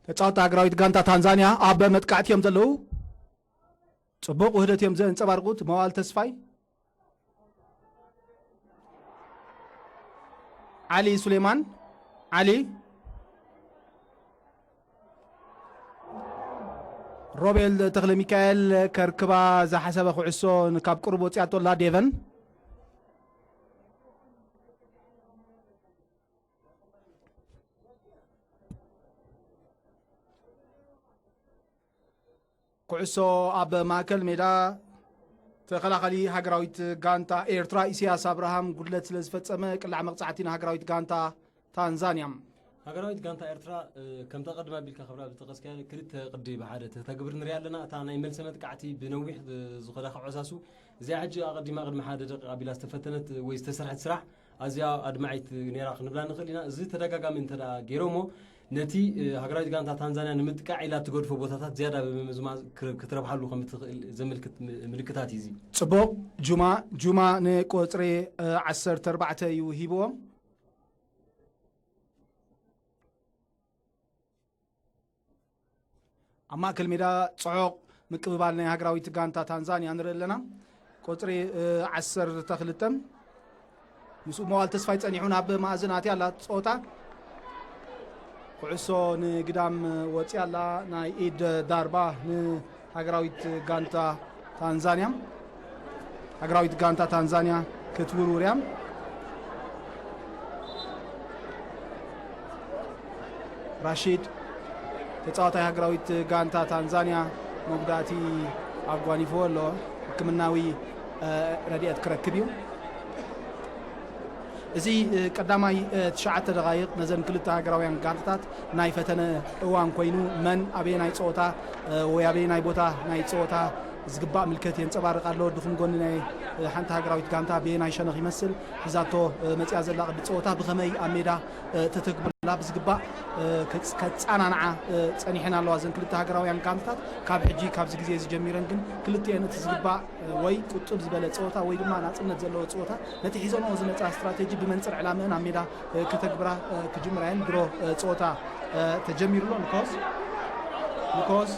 ተፃወቲ ሃገራዊት ጋንታ ታንዛንያ ኣብ መጥቃዕቲ እዮም ዘለዉ። ፅቡቕ ውህደት እዮም ዘንፀባርቁት መዋል ተስፋይ ዓሊ ሱሌማን ዓሊ ሮቤል ተክለ ሚካኤል ከርክባ ዝሓሰበ ኩዕሶ ካብ ቅሩብ ወፂኣቶ ኣላ ዴቨን ኩዕሶ ኣብ ማእከል ሜዳ ተኸላኻሊ ሃገራዊት ጋንታ ኤርትራ ኢሳያስ ኣብርሃም ጉድለት ስለ ዝፈጸመ ቅላዕ መቕጻዕቲ ንሃገራዊት ጋንታ ታንዛንያ። ሃገራዊት ጋንታ ኤርትራ ከምታ ቀድማ ቢልካ ክብራ ዝጠቀስካያ ክልተ ቅዲ ብሓደ ተተግብር ንሪኣ ኣለና። እታ ናይ መልሰ መጥቃዕቲ ብነዊሕ ዝኸዳ ክዖሳሱ እዚኣ ሕጂ ኣቐዲማ ቅድሚ ሓደ ደቂቕ ኣቢላ ዝተፈተነት ወይ ዝተሰርሐት ስራሕ ኣዝያ ኣድማዒት ነይራ ክንብላ ንኽእል ኢና። እዚ ተደጋጋሚ እንተ ደኣ ገይሮሞ ነቲ ሃገራዊት ጋንታ ታንዛንያ ንምጥቃዕ ኢላ እትገድፎ ቦታታት ዝያዳ ብምምዝማዝ ክትረብሓሉ ከም እትኽእል ዘመልክት ምልክታት እዩ እዚ። ጽቡቕ። ጁማ ጁማ ንቁጽሪ ዓሰርተ ኣርባዕተ እዩ ሂብዎም። ኣብ ማእከል ሜዳ ጽዑቕ ምቅብባል ናይ ሃገራዊት ጋንታ ታንዛንያ ንርኢ ኣለና። ቁጽሪ ዓሰርተ ክልተ ምስኡ መዋል ተስፋይ ጸኒሑ ናብ መኣዝን ኣትያ ኣላ ጸወታ። ኩዕሶ ንግዳም ወፂኣ ኣላ። ናይ ኢድ ዳርባ ንሃገራዊት ጋንታ ታንዛንያ። ሃገራዊት ጋንታ ታንዛንያ ክትውርውር እያ። ራሺድ፣ ተጻዋታይ ሃገራዊት ጋንታ ታንዛንያ፣ መጉዳእቲ ኣጓኒፍዎ ኣሎ። ሕክምናዊ ረድኤት ክረክብ እዩ። እዚ ቀዳማይ ትሽዓተ ደቓይቕ ነዘን ክልተ ሃገራውያን ጋንታታት ናይ ፈተነ እዋን ኮይኑ፣ መን ኣበየናይ ጸወታ ወይ ኣበየናይ ቦታ ናይ ጸወታ ዝግባእ ምልከት የንጸባርቕ ኣሎ። ድኹም ጎኒ ናይ ሓንቲ ሃገራዊት ጋንታ ኣበየናይ ሸነኽ ይመስል ሒዛቶ መጽያ ዘላ ቅዲ ጸወታ ብኸመይ ኣብ ሜዳ ተተግብላ ብዝግባእ ከጸናንዓ ጸኒሐን ኣለዋ። እዘን ክልተ ሃገራውያን ጋንታታት ካብ ሕጂ ካብዚ ግዜ እዚ ጀሚረን ግን ክልቲኤን እቲ ዝግባእ ወይ ቁጥብ ዝበለ ጸወታ ወይ ድማ ናጽነት ዘለዎ ጸወታ ነቲ ሒዘንኦ ዝመጻ ስትራቴጂ ብመንጽር ዕላምአን ኣብ ሜዳ ከተግብራ ክጅምራ እየን። ድሮ ጸወታ ተጀሚሩ ኣሎ። ንኮስ ንኮስ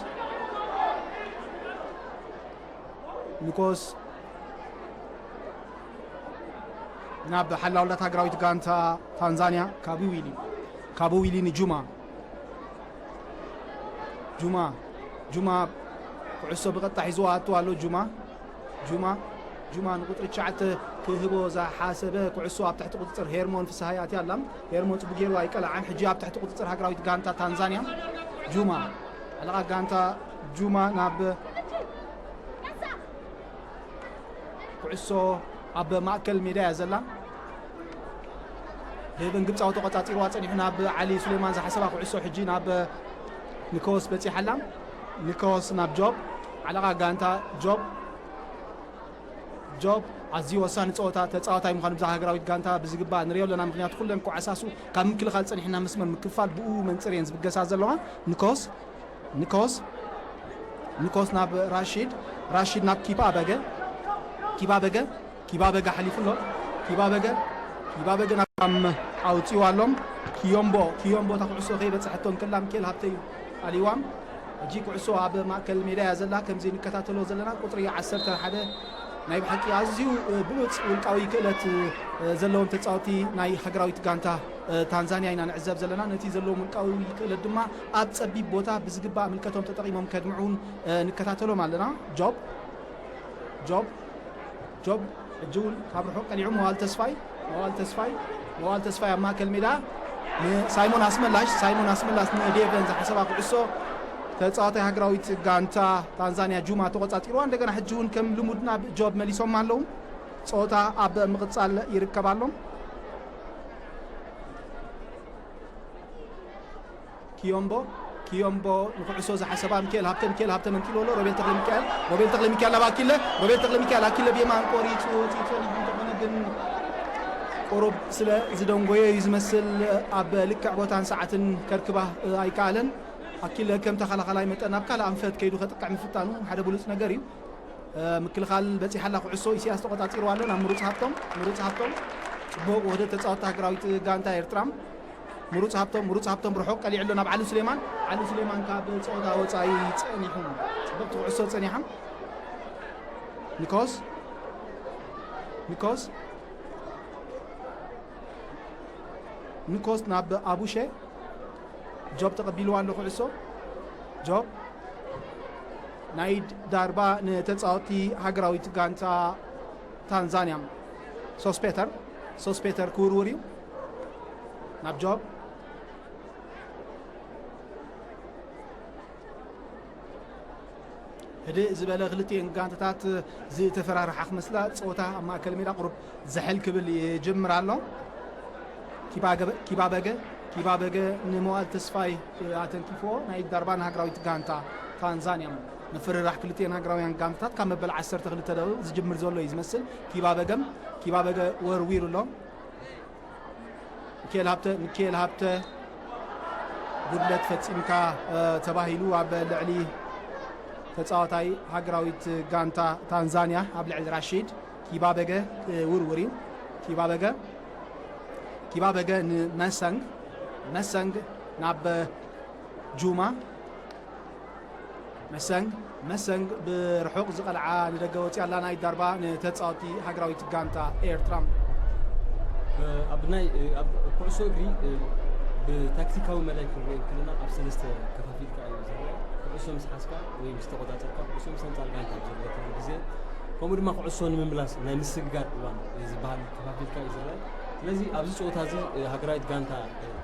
ንኮስ ናብ ሓላውላት ሃገራዊት ጋንታ ታንዛንያ ካቡ ዊሊ ካቡ ዊሊ ንጁማ ጁማ ጁማ ኩዕሶ ብቐጥታ ሒዝዋ ኣቱ ኣሎ። ጁማ ጁማ ጁማ ንቁፅሪ ትሽዓተ ክህቦ ዝሓሰበ ኩዕሶ ኣብ ትሕቲ ቁፅፅር ሄርሞን ፍስሃይ ኣትያ ኣላ። ሄርሞን ፅቡቅ ገይሩ ኣይቀልዓን። ሕጂ ኣብ ትሕቲ ቁፅፅር ሃገራዊት ጋንታ ታንዛንያ። ጁማ ሓለቓ ጋንታ ጁማ ናብ ኩዕሶ ኣብ ማእከል ሜዳ እያ ዘላ። ሄቨን ግብፃዊ ተቆፃፂርዋ ፀኒሑ ናብ ዓሊ ሱሌማን ዝሓሰባ ኩዕሶ ሕጂ ናብ ንኮስ በፂሓላ። ንኮስ ናብ ጆብ ሓለቓ ጋንታ ጆብ ጆብ ኣዝዩ ወሳኒ ፀወታ ተፃዋታይ ምዃኑ ብዛ ሃገራዊት ጋንታ ብዝግባእ ንሪኦ ኣለና። ምክንያቱ ኩለን ኮዓሳሱ ካብ ምክልኻል ፀኒሕና መስመር ምክፋል ብኡ መንፅር እየን ዝብገሳ ዘለዋ። ንኮስ ንኮስ ንኮስ ናብ ራሺድ ራሺድ ናብ ኪባ በገ ኪባ በገ ኪባ በገ ሓሊፉ ኣሎ። ኪባ በገ ኪባ በገ ናብ ኣውፂዋ ኣሎም። ኪዮምቦ ኪዮምቦ እታ ኩዕሶ ከይበፅሐቶ እንከላ ሚኬል ሃብተ እዩ ኣሊዋም። ሕጂ ኩዕሶ ኣብ ማእከል ሜዳ እያ ዘላ። ከምዚ ንከታተሎ ዘለና ቁፅሪ ዓሰርተ ሓደ ናይ ብሓቂ ኣዝዩ ብሉፅ ውልቃዊ ክእለት ዘለዎም ተፃወቲ ናይ ሃገራዊት ጋንታ ታንዛንያ ኢና ንዕዘብ ዘለና። ነቲ ዘለዎም ውልቃዊ ክእለት ድማ ኣብ ፀቢብ ቦታ ብዝግባእ ምልከቶም ተጠቒሞም ከድምዑ እውን ንከታተሎም ኣለና። ጆብ ጆብ ጆብ ሕጂ እውን ካብ ርሑቕ ቀሊዑ መዋል ተስፋይ መዋል ተስፋይ መዋል ተስፋይ ኣብ ማእከል ሜዳ ንሳይሞን ኣስመላሽ ሳይሞን ኣስመላሽ ንዴቨን ዝሓሰባ ኩዕሶ ተፃዋታይ ሃገራዊት ጋንታ ታንዛንያ ጁማ ተቆፃፂርዋ። እንደገና ሕጂ እውን ከም ልሙድ ናብ ጆብ መሊሶም ኣለዉ። ፀወታ ኣብ ምቕፃል ይርከብ ኣሎ። ኪዮምቦ ኪዮምቦ ንኩዕሶ ዝሓሰባ ሚካኤል ሃብተ ሚካኤል ሃብተ መንጢሉ ኣሎ። ሮቤል ተክለ ሚካኤል ሮቤል ተክለ ሚካኤል ናብ ኣኪለ ሮቤል ተክለ ሚካኤል ኣኪለ ብየማን ቆሪፁ ወፂኡ ጸኒሑ እንተኾነ ግን ቁሩብ ስለ ዝደንጎዮ እዩ ዝመስል ኣብ ልክዕ ቦታን ሰዓትን ከርክባ ኣይከኣለን። ኣኪለ ከም ተኸላኸላይ መጠን ናብ ካልእ ኣንፈት ከይዱ ከጥቅዕ ምፍታኑ ሓደ ብሉፅ ነገር እዩ። ምክልኻል በፂሓላ ኩዕሶ ኢሳያስ ተቆፃፂርዋ ኣሎ ናብ ምሩፅ ሃብቶም ምሩፅ ሃብቶም ፅቡቅ ውህደት ተፃወቲ ሃገራዊት ጋንታ ኤርትራ ምሩፅ ሃብቶም ምሩፅ ሃብቶም ርሑቕ ቀሊዑ ኣሎ ናብ ዓሊ ሱሌማን ዓሊ ሱሌማን ካብ ፀወታ ወፃኢ ፀኒሑ ፅብቕቲ ኩዕሶ ፀኒሓ ንኮስ ንኮስ ንኮስ ናብ ኣቡሼ ጆብ ተቐቢልዋ ኣሎ ኩዕሶ ጆብ ናይ ዳርባ ንተፃወቲ ሃገራዊት ጋንታ ታንዛንያ ሶስፔተር ሶስፔተር ክውርውር እዩ ናብ ጆብ ህድእ ዝበለ ክልቲኤን ጋንታታት ዝተፈራርሓ ክመስላ ፀወታ ኣብ ማእከል ሜዳ ቁሩብ ዝሕል ክብል ይጅምር ኣሎ። ኪባበገ ኪባበገ ንመዋል ተስፋይ ኣተንኪፍዎ ናይ ዳርባ ንሃገራዊት ጋንታ ታንዛንያ ምፍርራሕ ክልቲኤን ሃገራውያን ጋንታታት ካብ መበል ዓሰርተ ክልተ ደቂቕ ዝጅምር ዘሎ እዩ ዝመስል። ኪባበገም ኪባበገ ወርዊሩ ኣሎ። ሚካኤል ሃብተ ሚካኤል ሃብተ ጉድለት ፈፂምካ ተባሂሉ ኣብ ልዕሊ ተፃዋታይ ሃገራዊት ጋንታ ታንዛንያ ኣብ ልዕሊ ራሺድ ኪባበገ ክውርውር እዩ። ኪባበገ ኪባበገ ንመሰንግ መሰንግ ናብ ጁማ መሰንግ መሰንግ ብርሑቕ ዝቐልዓ ንደገ ወፂኣ ኣላ ናይ ዳርባ ንተፃወቲ ሃገራዊት ጋንታ ኤርትራ። ኣብ ናይ ኣብ ኩዕሶ እግሪ ብታክቲካዊ መዳይ ክንሪኦ ከለና ኣብ ሰለስተ ከፋፊልካ እዩ ዝረአ። ኩዕሶ ምስ ሓዝካ ወይ ምስ ተቆጻጸርካ፣ ኩዕሶ ምስ ኣንጻር ጋንታ ኣብ ዘለካ ግዜ፣ ከምኡ ድማ ኩዕሶ ንምምላስ ናይ ምስግጋር እዋን ዝበሃል ከፋፊልካ እዩ ዝረአ። ስለዚ ኣብዚ ጸወታ እዚ ሃገራዊት ጋንታ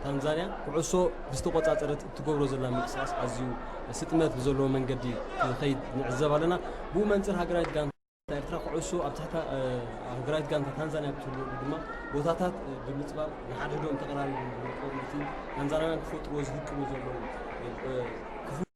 ታንዛንያ ኩዕሶ ምስ ተቆጻጸረት እትገብሮ ዘላ ምንቅስቃስ ኣዝዩ ስጥመት ብዘለዎ መንገዲ ክኸይድ ንዕዘብ ኣለና። ብኡ መንጽር ሃገራዊት ጋንታ ኤርትራ ኩዕሶ ኣብ ትሕቲ ሃገራዊት ጋንታ ታንዛንያ ብትህልወሉ ድማ ቦታታት ብምጽባብ ንሓድሕዶም ተቐራሪቦም ብምጥቃም እቲ ታንዛንያውያን ክፈጥርዎ ዝህቅኑ ዘለዉ ክፉት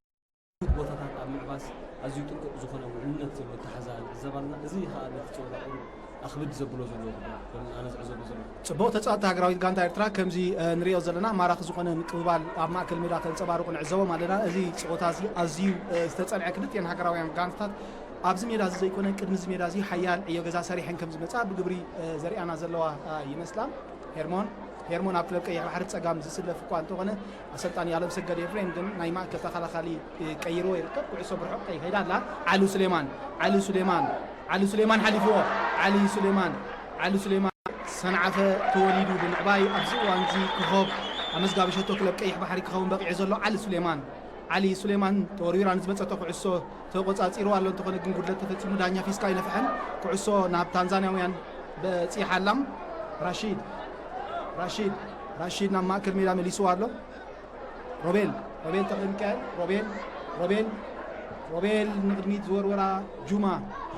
ቦታታት ኣብ ምዕባስ ኣዝዩ ጥንቁቕ ዝኾነ ውዕልነት ዘለዎ ኣተሓሕዛ ንዕዘብ ኣለና። እዚ ከኣ ነቲ ጸወታ ቁሩብ ኣኽብድ ዘብሎ ዘሎ ጉዳይ ከም ኣነ ዝዕዘቦ ዘለኹ። ጽቡቕ ተጻወትቲ ሃገራዊት ጋንታ ኤርትራ ከምዚ ንሪኦ ዘለና ማራኺ ዝኾነ ምቅብባል ኣብ ማእከል ሜዳ ከንጸባርቑ ንዕዘቦም ኣለና። እዚ ጸወታ እዚ ኣዝዩ ዝተጸንዐ ክልቲኤን ሃገራውያን ጋንታታት ኣብዚ ሜዳ እዚ ዘይኮነ ቅድሚ እዚ ሜዳ እዚ ሓያል ዕዮ ገዛ ሰሪሐን ከም ዝመጻ ብግብሪ ዘሪኣና ዘለዋ ይመስላ። ሄርሞን ሄርሞን ኣብ ክለብ ቀይሕ ባሕሪ ብጸጋም ዝስለፍ እኳ እንተኾነ ኣሰልጣኒ ኣለምሰገድ ኤፍሬም ግን ናይ ማእከል ተኸላኻሊ ቀይርዎ ይርከብ። ኩዕሶ ብርሑቕ ከይከይዳ ኣላ። ዓሊ ሱሌማን ዓሊ ሱሌማን ዓሊ ሱሌማን ሓሊፍዎ። ዓሊ ሱሌማን ዓሊ ሱሌማን ሰንዓፈ ተወሊዱ ብምዕባይ ኣብዚ እዋን እዚ ኮኾብ ኣመዝጋቢ ሸቶ ክለብ ቀይሕ ባሕሪ ክኸውን በቒዑ ዘሎ ዓሊ ሱሌማን ዓሊ ሱሌማን ተወርዊራ ንዝመጸቶ ኩዕሶ ተቆጻጺርዋ ኣሎ። እንተኾነ ግን ጉድለት ተፈጺሙ ዳኛ ፊስካ ኣይነፍሐን። ኩዕሶ ናብ ታንዛንያውያን በጺሓ ኣላ። ራሺድ ራሺድ ራሺድ ናብ ማእከል ሜዳ መሊስዋ ኣሎ። ሮቤል ሮቤል ተኽለሚካኤል ሮቤል ሮቤል ሮቤል ንቕድሚት ዝወርወራ ጁማ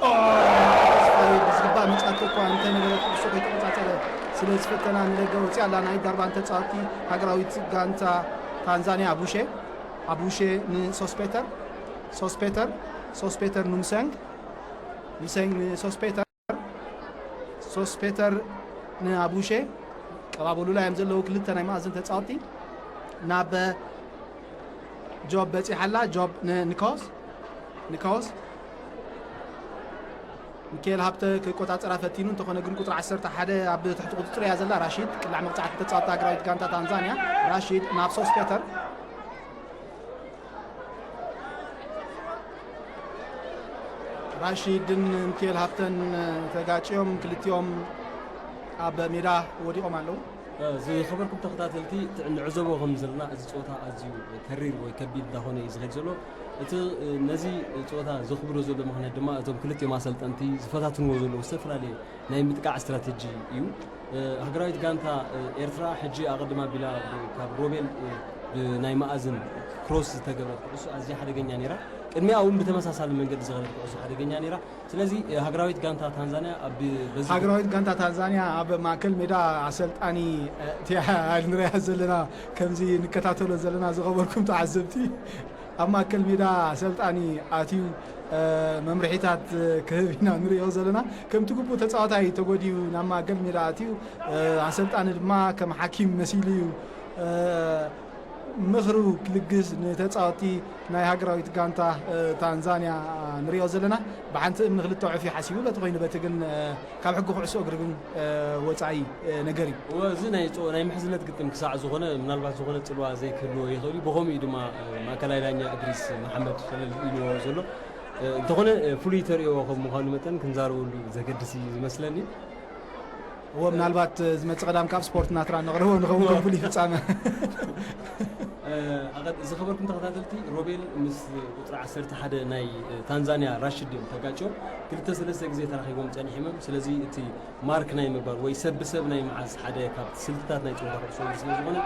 ተስፋዬ ብዝግባእ መጻቶ እኳ እንተነበረት ኩዕሶ ከይተቆጻጸረ ስለ ዝፈተና ንደገ ወጺኣ ኣላ። ናይ ዳርባን ተጻወቲ ሃገራዊት ጋንታ ታንዛንያ ኣቡሼ ኣቡሼ ንሶስፔተር ሶስፔተር ሶስፔተር ኑምሰንግ ኑምሰንግ ንሶስፔተር ሶስፔተር ንኣቡሼ ቀባበሉላ እዮም ዘለዉ ክልተ ናይ መኣዝን ተጻወቲ ናብ ጆብ በጺሓላ። ጆብ ንንካውስ ንካውስ ሚካኤል ሃብተ ክቆጻጸራ ፈቲኑ እንተኾነ ግን ቁጽሪ ዓሰርተ ሓደ ኣብ ትሕቲ ቁጽጽር እያ ዘላ። ራሺድ ቅላዕ መቕጻዕቲ ተጻወቲ ሃገራዊት ጋንታ ታንዛንያ ራሺድ ናብ ሶስፔተር ራሺድን ሚካኤል ሃብተን ተጋጭዮም ክልቲኦም ኣብ ሜዳ ወዲቖም ኣለዉ። ዝኸበርኩም ተኸታተልቲ እንዕዘቦ ከም ዘለና እዚ ፀወታ ኣዝዩ ተሪር ወይ ከቢድ እንዳኾነ እዩ ዝኸድ ዘሎ። እቲ ነዚ ፀወታ ዘኽብዶ ዘሎ ምኽንያት ድማ እቶም ክልቲኦም ኣሰልጠንቲ ዝፈታትንዎ ዘለዉ ዝተፈላለየ ናይ ምጥቃዕ ስትራተጂ እዩ። ሃገራዊት ጋንታ ኤርትራ ሕጂ ኣቐድም ኣቢላ ካብ ሮቤል ብናይ መኣዝን ክሮስ ዝተገብረት ኩዕሶ ኣዝያ ሓደገኛ ነይራ። ቅድሚኣ እውን ብተመሳሳሊ መንገዲ ዝኸደት ኩዕሶ ሓደገኛ ነይራ። ስለዚ ሃገራዊት ጋንታ ታንዛንያ ኣብ በዚ ሃገራዊት ጋንታ ታንዛንያ ኣብ ማእከል ሜዳ ኣሰልጣኒ እቲኣ ንሪኣ ዘለና ከምዚ ንከታተሎ ዘለና ዝኸበርኩም ተዓዘብቲ ኣብ ማእከል ሜዳ ኣሰልጣኒ ኣትዩ መምርሒታት ክህብ ኢና ንሪኦ ዘለና። ከምቲ ግቡእ ተጻዋታይ ተጎዲኡ ናብ ማእከል ሜዳ ኣትዩ ኣሰልጣኒ ድማ ከም ሓኪም መሲሉ እዩ ምኽሩ ክልግስ ንተጻወቲ ናይ ሃገራዊት ጋንታ ታንዛንያ ንሪኦ ዘለና። ብሓንቲ እምኒ ክልተ ዕፍ እዩ ሓሲቡ በቲ ኮይኑ በቲ ግን ካብ ሕጊ ኩዕሶ እግሪ ግን ወጻኢ ነገር እዩ። እወ፣ እዚ ናይ ጾ-፣ ናይ ምሕዝነት ግጥም ክሳዕ ዝኾነ፣ ምናልባት ዝኾነ ጽልዋ ዘይክህልዎ ይኽእል እዩ። ብኸምኡ እዩ ድማ ማእከላይ ዳኛ እድሪስ መሓመድ ሸለል ኢልዎ ዘሎ። እንተኾነ ፍሉይ ተርእዮ ከም ምዃኑ መጠን ክንዛረበሉ ዘገድስ እዩ ዝመስለኒ። እወ፣ ምናልባት ዝመጽእ ቀዳም ካብ ስፖርት ናትራ ነቕርቦ ንኸውን ከም ፍሉይ ፍጻመ። ኣቐድ-፣ ዝኸበርኩም ተኸታተልቲ፣ ሮቤል ምስ ቁጽሪ ዓሰርተ ሓደ ናይ ታንዛንያ ራሽድ እዮም ተጋጭዮም። ክልተ ሰለስተ ግዜ ተራኺቦም ጸኒሖም እዮም። ስለዚ እቲ ማርክ ናይ ምባል ወይ ሰብ ብሰብ ናይ ምሓዝ ሓደ ካብ ስልትታት ናይ ጸወታ ኩዕሶ እግሪ ስለ ዝኾነ፣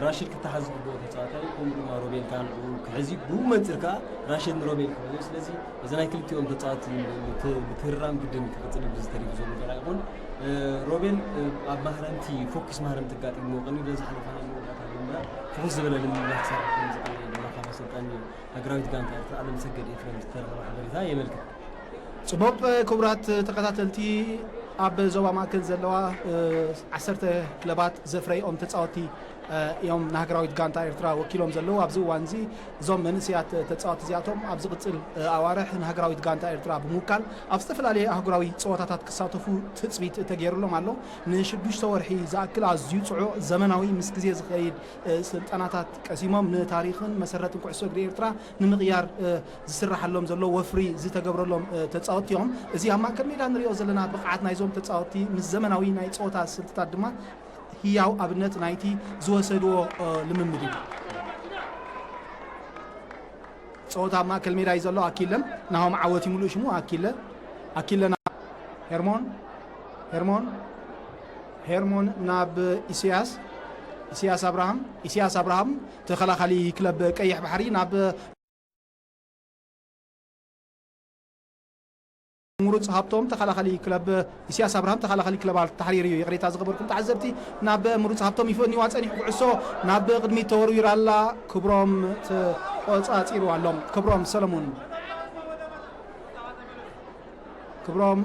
ራሽድ ክተሓዝ ዝግብኦ ተጻዋታይ፣ ከምኡ ድማ ሮቤል ከኣ ንዕኡ ክሕዝ እዩ። ብኡ መንጽር ከኣ ራሽድ ንሮቤል ክሕዞ። ስለዚ እዚ ናይ ክልቲኦም ተጻወቲ ምት-፣ ምትህርራም ግድን ክቕጽል እዩ፣ ብዚ ተሪፉ ዘሎ ገራ ይኹን። እ፣ ሮቤል፣ እ፣ ኣብ ማህረምቲ፣ ፎኪስ ማህረምቲ ኣጋጢምዎ ቀንዩ፣ በዚ ሓለፋ ናይ መወዳእታ ልምምዳት ፍኹስ ዝበለ ልምምዳት ክሰርሕ ከም ዝኽእል ድማ ካብ ኣሰልጣኒ ሃገራዊት ጋንታ ኤርትራ ኣለምሰገድ ኤፍሬም ዝተረኸበ ሓበሬታ የመልክት። ጽቡቕ፣ ክቡራት ተኸታተልቲ፣ ኣብ ዞባ ማእከል ዘለዋ፣ እ፣ ዓሰርተ ክለባት ዘፍረይኦም ተጻወቲ፣ እ፣ እዮም ንሃገራዊት ጋንታ ኤርትራ ወኪሎም ዘለዉ። ኣብዚ እዋን እዚ እዞም መንእሰያት ተጻወቲ እዚኣቶም ኣብ ዝቕጽል፣ እ፣ ኣዋርሕ ንሃገራዊት ጋንታ ኤርትራ ብምውካል ኣብ ዝተፈላለየ ኣህጉራዊ ጸወታታት ክሳተፉ ትጽቢት ተገይሩሎም ኣሎ። ንሽዱሽተ ወርሒ ዝኣክል ኣዝዩ ጽዑቕ፣ ዘመናዊ፣ ምስ ግዜ ዝኸይድ፣ እ፣ ስልጠናታት ቀሲሞም ንታሪኽን መሰረትን ኩዕሶ እግሪ ኤርትራ ንምቕያር፣ እ፣ ዝስራሓሎም ዘሎ ወፍሪ ዝተገብረሎም፣ እ፣ ተጻወቲ እዮም። እዚ ኣብ ማእከል ሜዳ ንሪኦ ዘለና ብቕዓት ናይዞም ተጻወቲ ምስ ዘመናዊ ናይ ጸወታ ስልትታት ድማ ህያው ኣብነት ናይቲ ዝወሰድዎ፣ እ፣ ልምምድ እዩ። ጸወታ ኣብ ማእከል ሜዳ እዩ ዘሎ። ኣኪለን ናሆም ዓወት ይምልኡ ሽሙ። ኣኪለ፣ ኣኪለ ናብ ሄርሞን፣ ሄርሞን፣ ሄርሞን ናብ ኢሳያስ፣ ኢሳያስ ኣብርሃም፣ ኢሳያስ ኣብርሃም ተኸላኻሊ ክለብ ቀይሕ ባሕሪ ናብ ምሩጽ ሃብቶም ተኸላኻሊ ክለብ፣ ኢሳያስ ኣብርሃም ተኸላኻሊ ክለብ ኣልታሕሪር እዩ። ይቕሬታ ዝገበርኩም ተዓዘብቲ፣ ናብ ምሩጽ ሃብቶም ይፈንዋ ጸኒሑ። ኩዕሶ ናብ ቅድሚት ተወርዊራ ኣላ። ክብሮም ተቆጻጺሩ ኣሎ። ክብሮም ሰለሙን፣ ክብሮም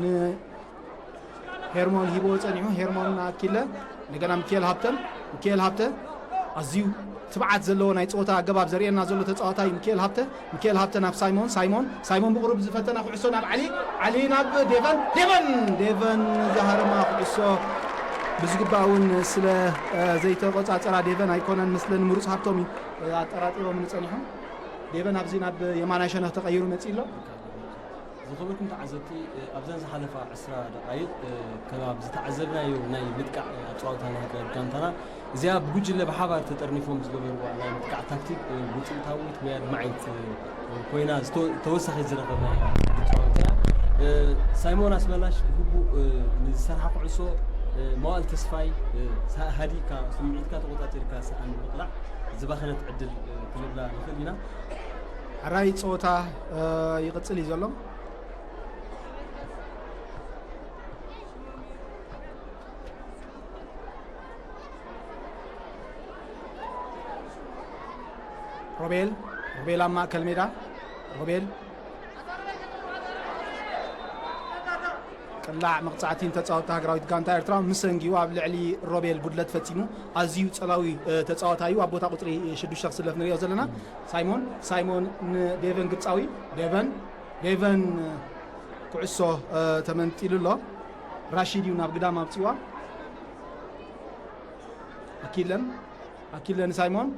ንሄርሞን ሂብዎ ጸኒሑ። ሄርሞን ንኣኪለ፣ እንደገና ሚካኤል ሃብተ፣ ሚካኤል ሃብተ ኣዝዩ ትብዓት ዘለዎ ናይ ጸወታ ኣገባብ ዘርእየና ዘሎ ተጻዋታይ ሚካኤል ሃብተ። ሚካኤል ሃብተ ናብ ሳይሞን፣ ሳይሞን፣ ሳይሞን ብቕሩብ ዝፈተና ኩዕሶ ናብ ዓሊ፣ ዓሊ ናብ ዴቨን፣ ዴቨን፣ ዴቨን ዝሃረማ ኩዕሶ ብዝግባእ እውን ስለ፣ እ፣ ዘይተቆጻጸራ ዴቨን ኣይኮነን ምስለን ምሩጽ ሃብቶም እዩ፣ እ፣ ኣጠራጢሮም ንጸኒሖም። ዴቨን ኣብዚ ናብ የማናይ ሸነኽ ተቐይሩ መጺኡ ኣሎ። ዝኸበርኩም ተዓዘብቲ፣ እ፣ ኣብዘን ዝሓለፋ ዕስራ ደቓይቕ፣ እ፣ ከም ኣብ ዝተዓዘብናዮ ናይ ምጥቃዕ፣ እ፣ ኣጸዋውታ ናይ ሃገራዊት ጋንታና፣ እዚኣ ብጉጅለ ብሓባር ተጠርኒፎም ዝገበርዋ ናይ ምጥቃዕ ታክቲክ፣ እ፣ ውጽኢታዊት ወይ ኣድማዒት፣ እ፣ ኮይና ዝተ-፣ ተወሳኺ ዝረኸብናያ ጸዋታ እያ። እ፣ ሳይሞን ኣስመላሽ ብግቡእ፣ እ፣ ንዝሰርሓ ኩዕሶ፣ እ፣ መዋእል ተስፋይ፣ እ፣ ሳ-፣ ሃዲእካ ስምዒትካ ተቆጻጺርካ ሰኣን ምቕላዕ ዝባኸነት ዕድል፣ እ፣ ክንብላ ንኽእል ኢና። ሕራይ ጸወታ፣ እ፣ ይቕጽል እዩ ዘሎ። ሮቤል፣ ሮቤል ኣብ ማእከል ሜዳ። ሮቤል ቅላዕ መቕጻዕቲ ንተጻወትቲ ሃገራዊት ጋንታ ኤርትራ ምስ ሰንጊኡ ኣብ ልዕሊ ሮቤል ጉድለት ፈጺሙ። ኣዝዩ ጸላዊ፣ እ፣ ተጻዋታይ እዩ። ኣብ ቦታ ቁጽሪ ሽዱሽተ ክስለፍ ንሪኦ ዘለና። ሳይሞን፣ ሳይሞን ንዴቨን ግብጻዊ። ዴቨን፣ ዴቨን ኩዕሶ፣ እ፣ ተመንጢሉ ኣሎ። ራሺድ እዩ ናብ ግዳም ኣውጺዋ። ኣኪለን፣ ኣኪለ ንሳይሞን።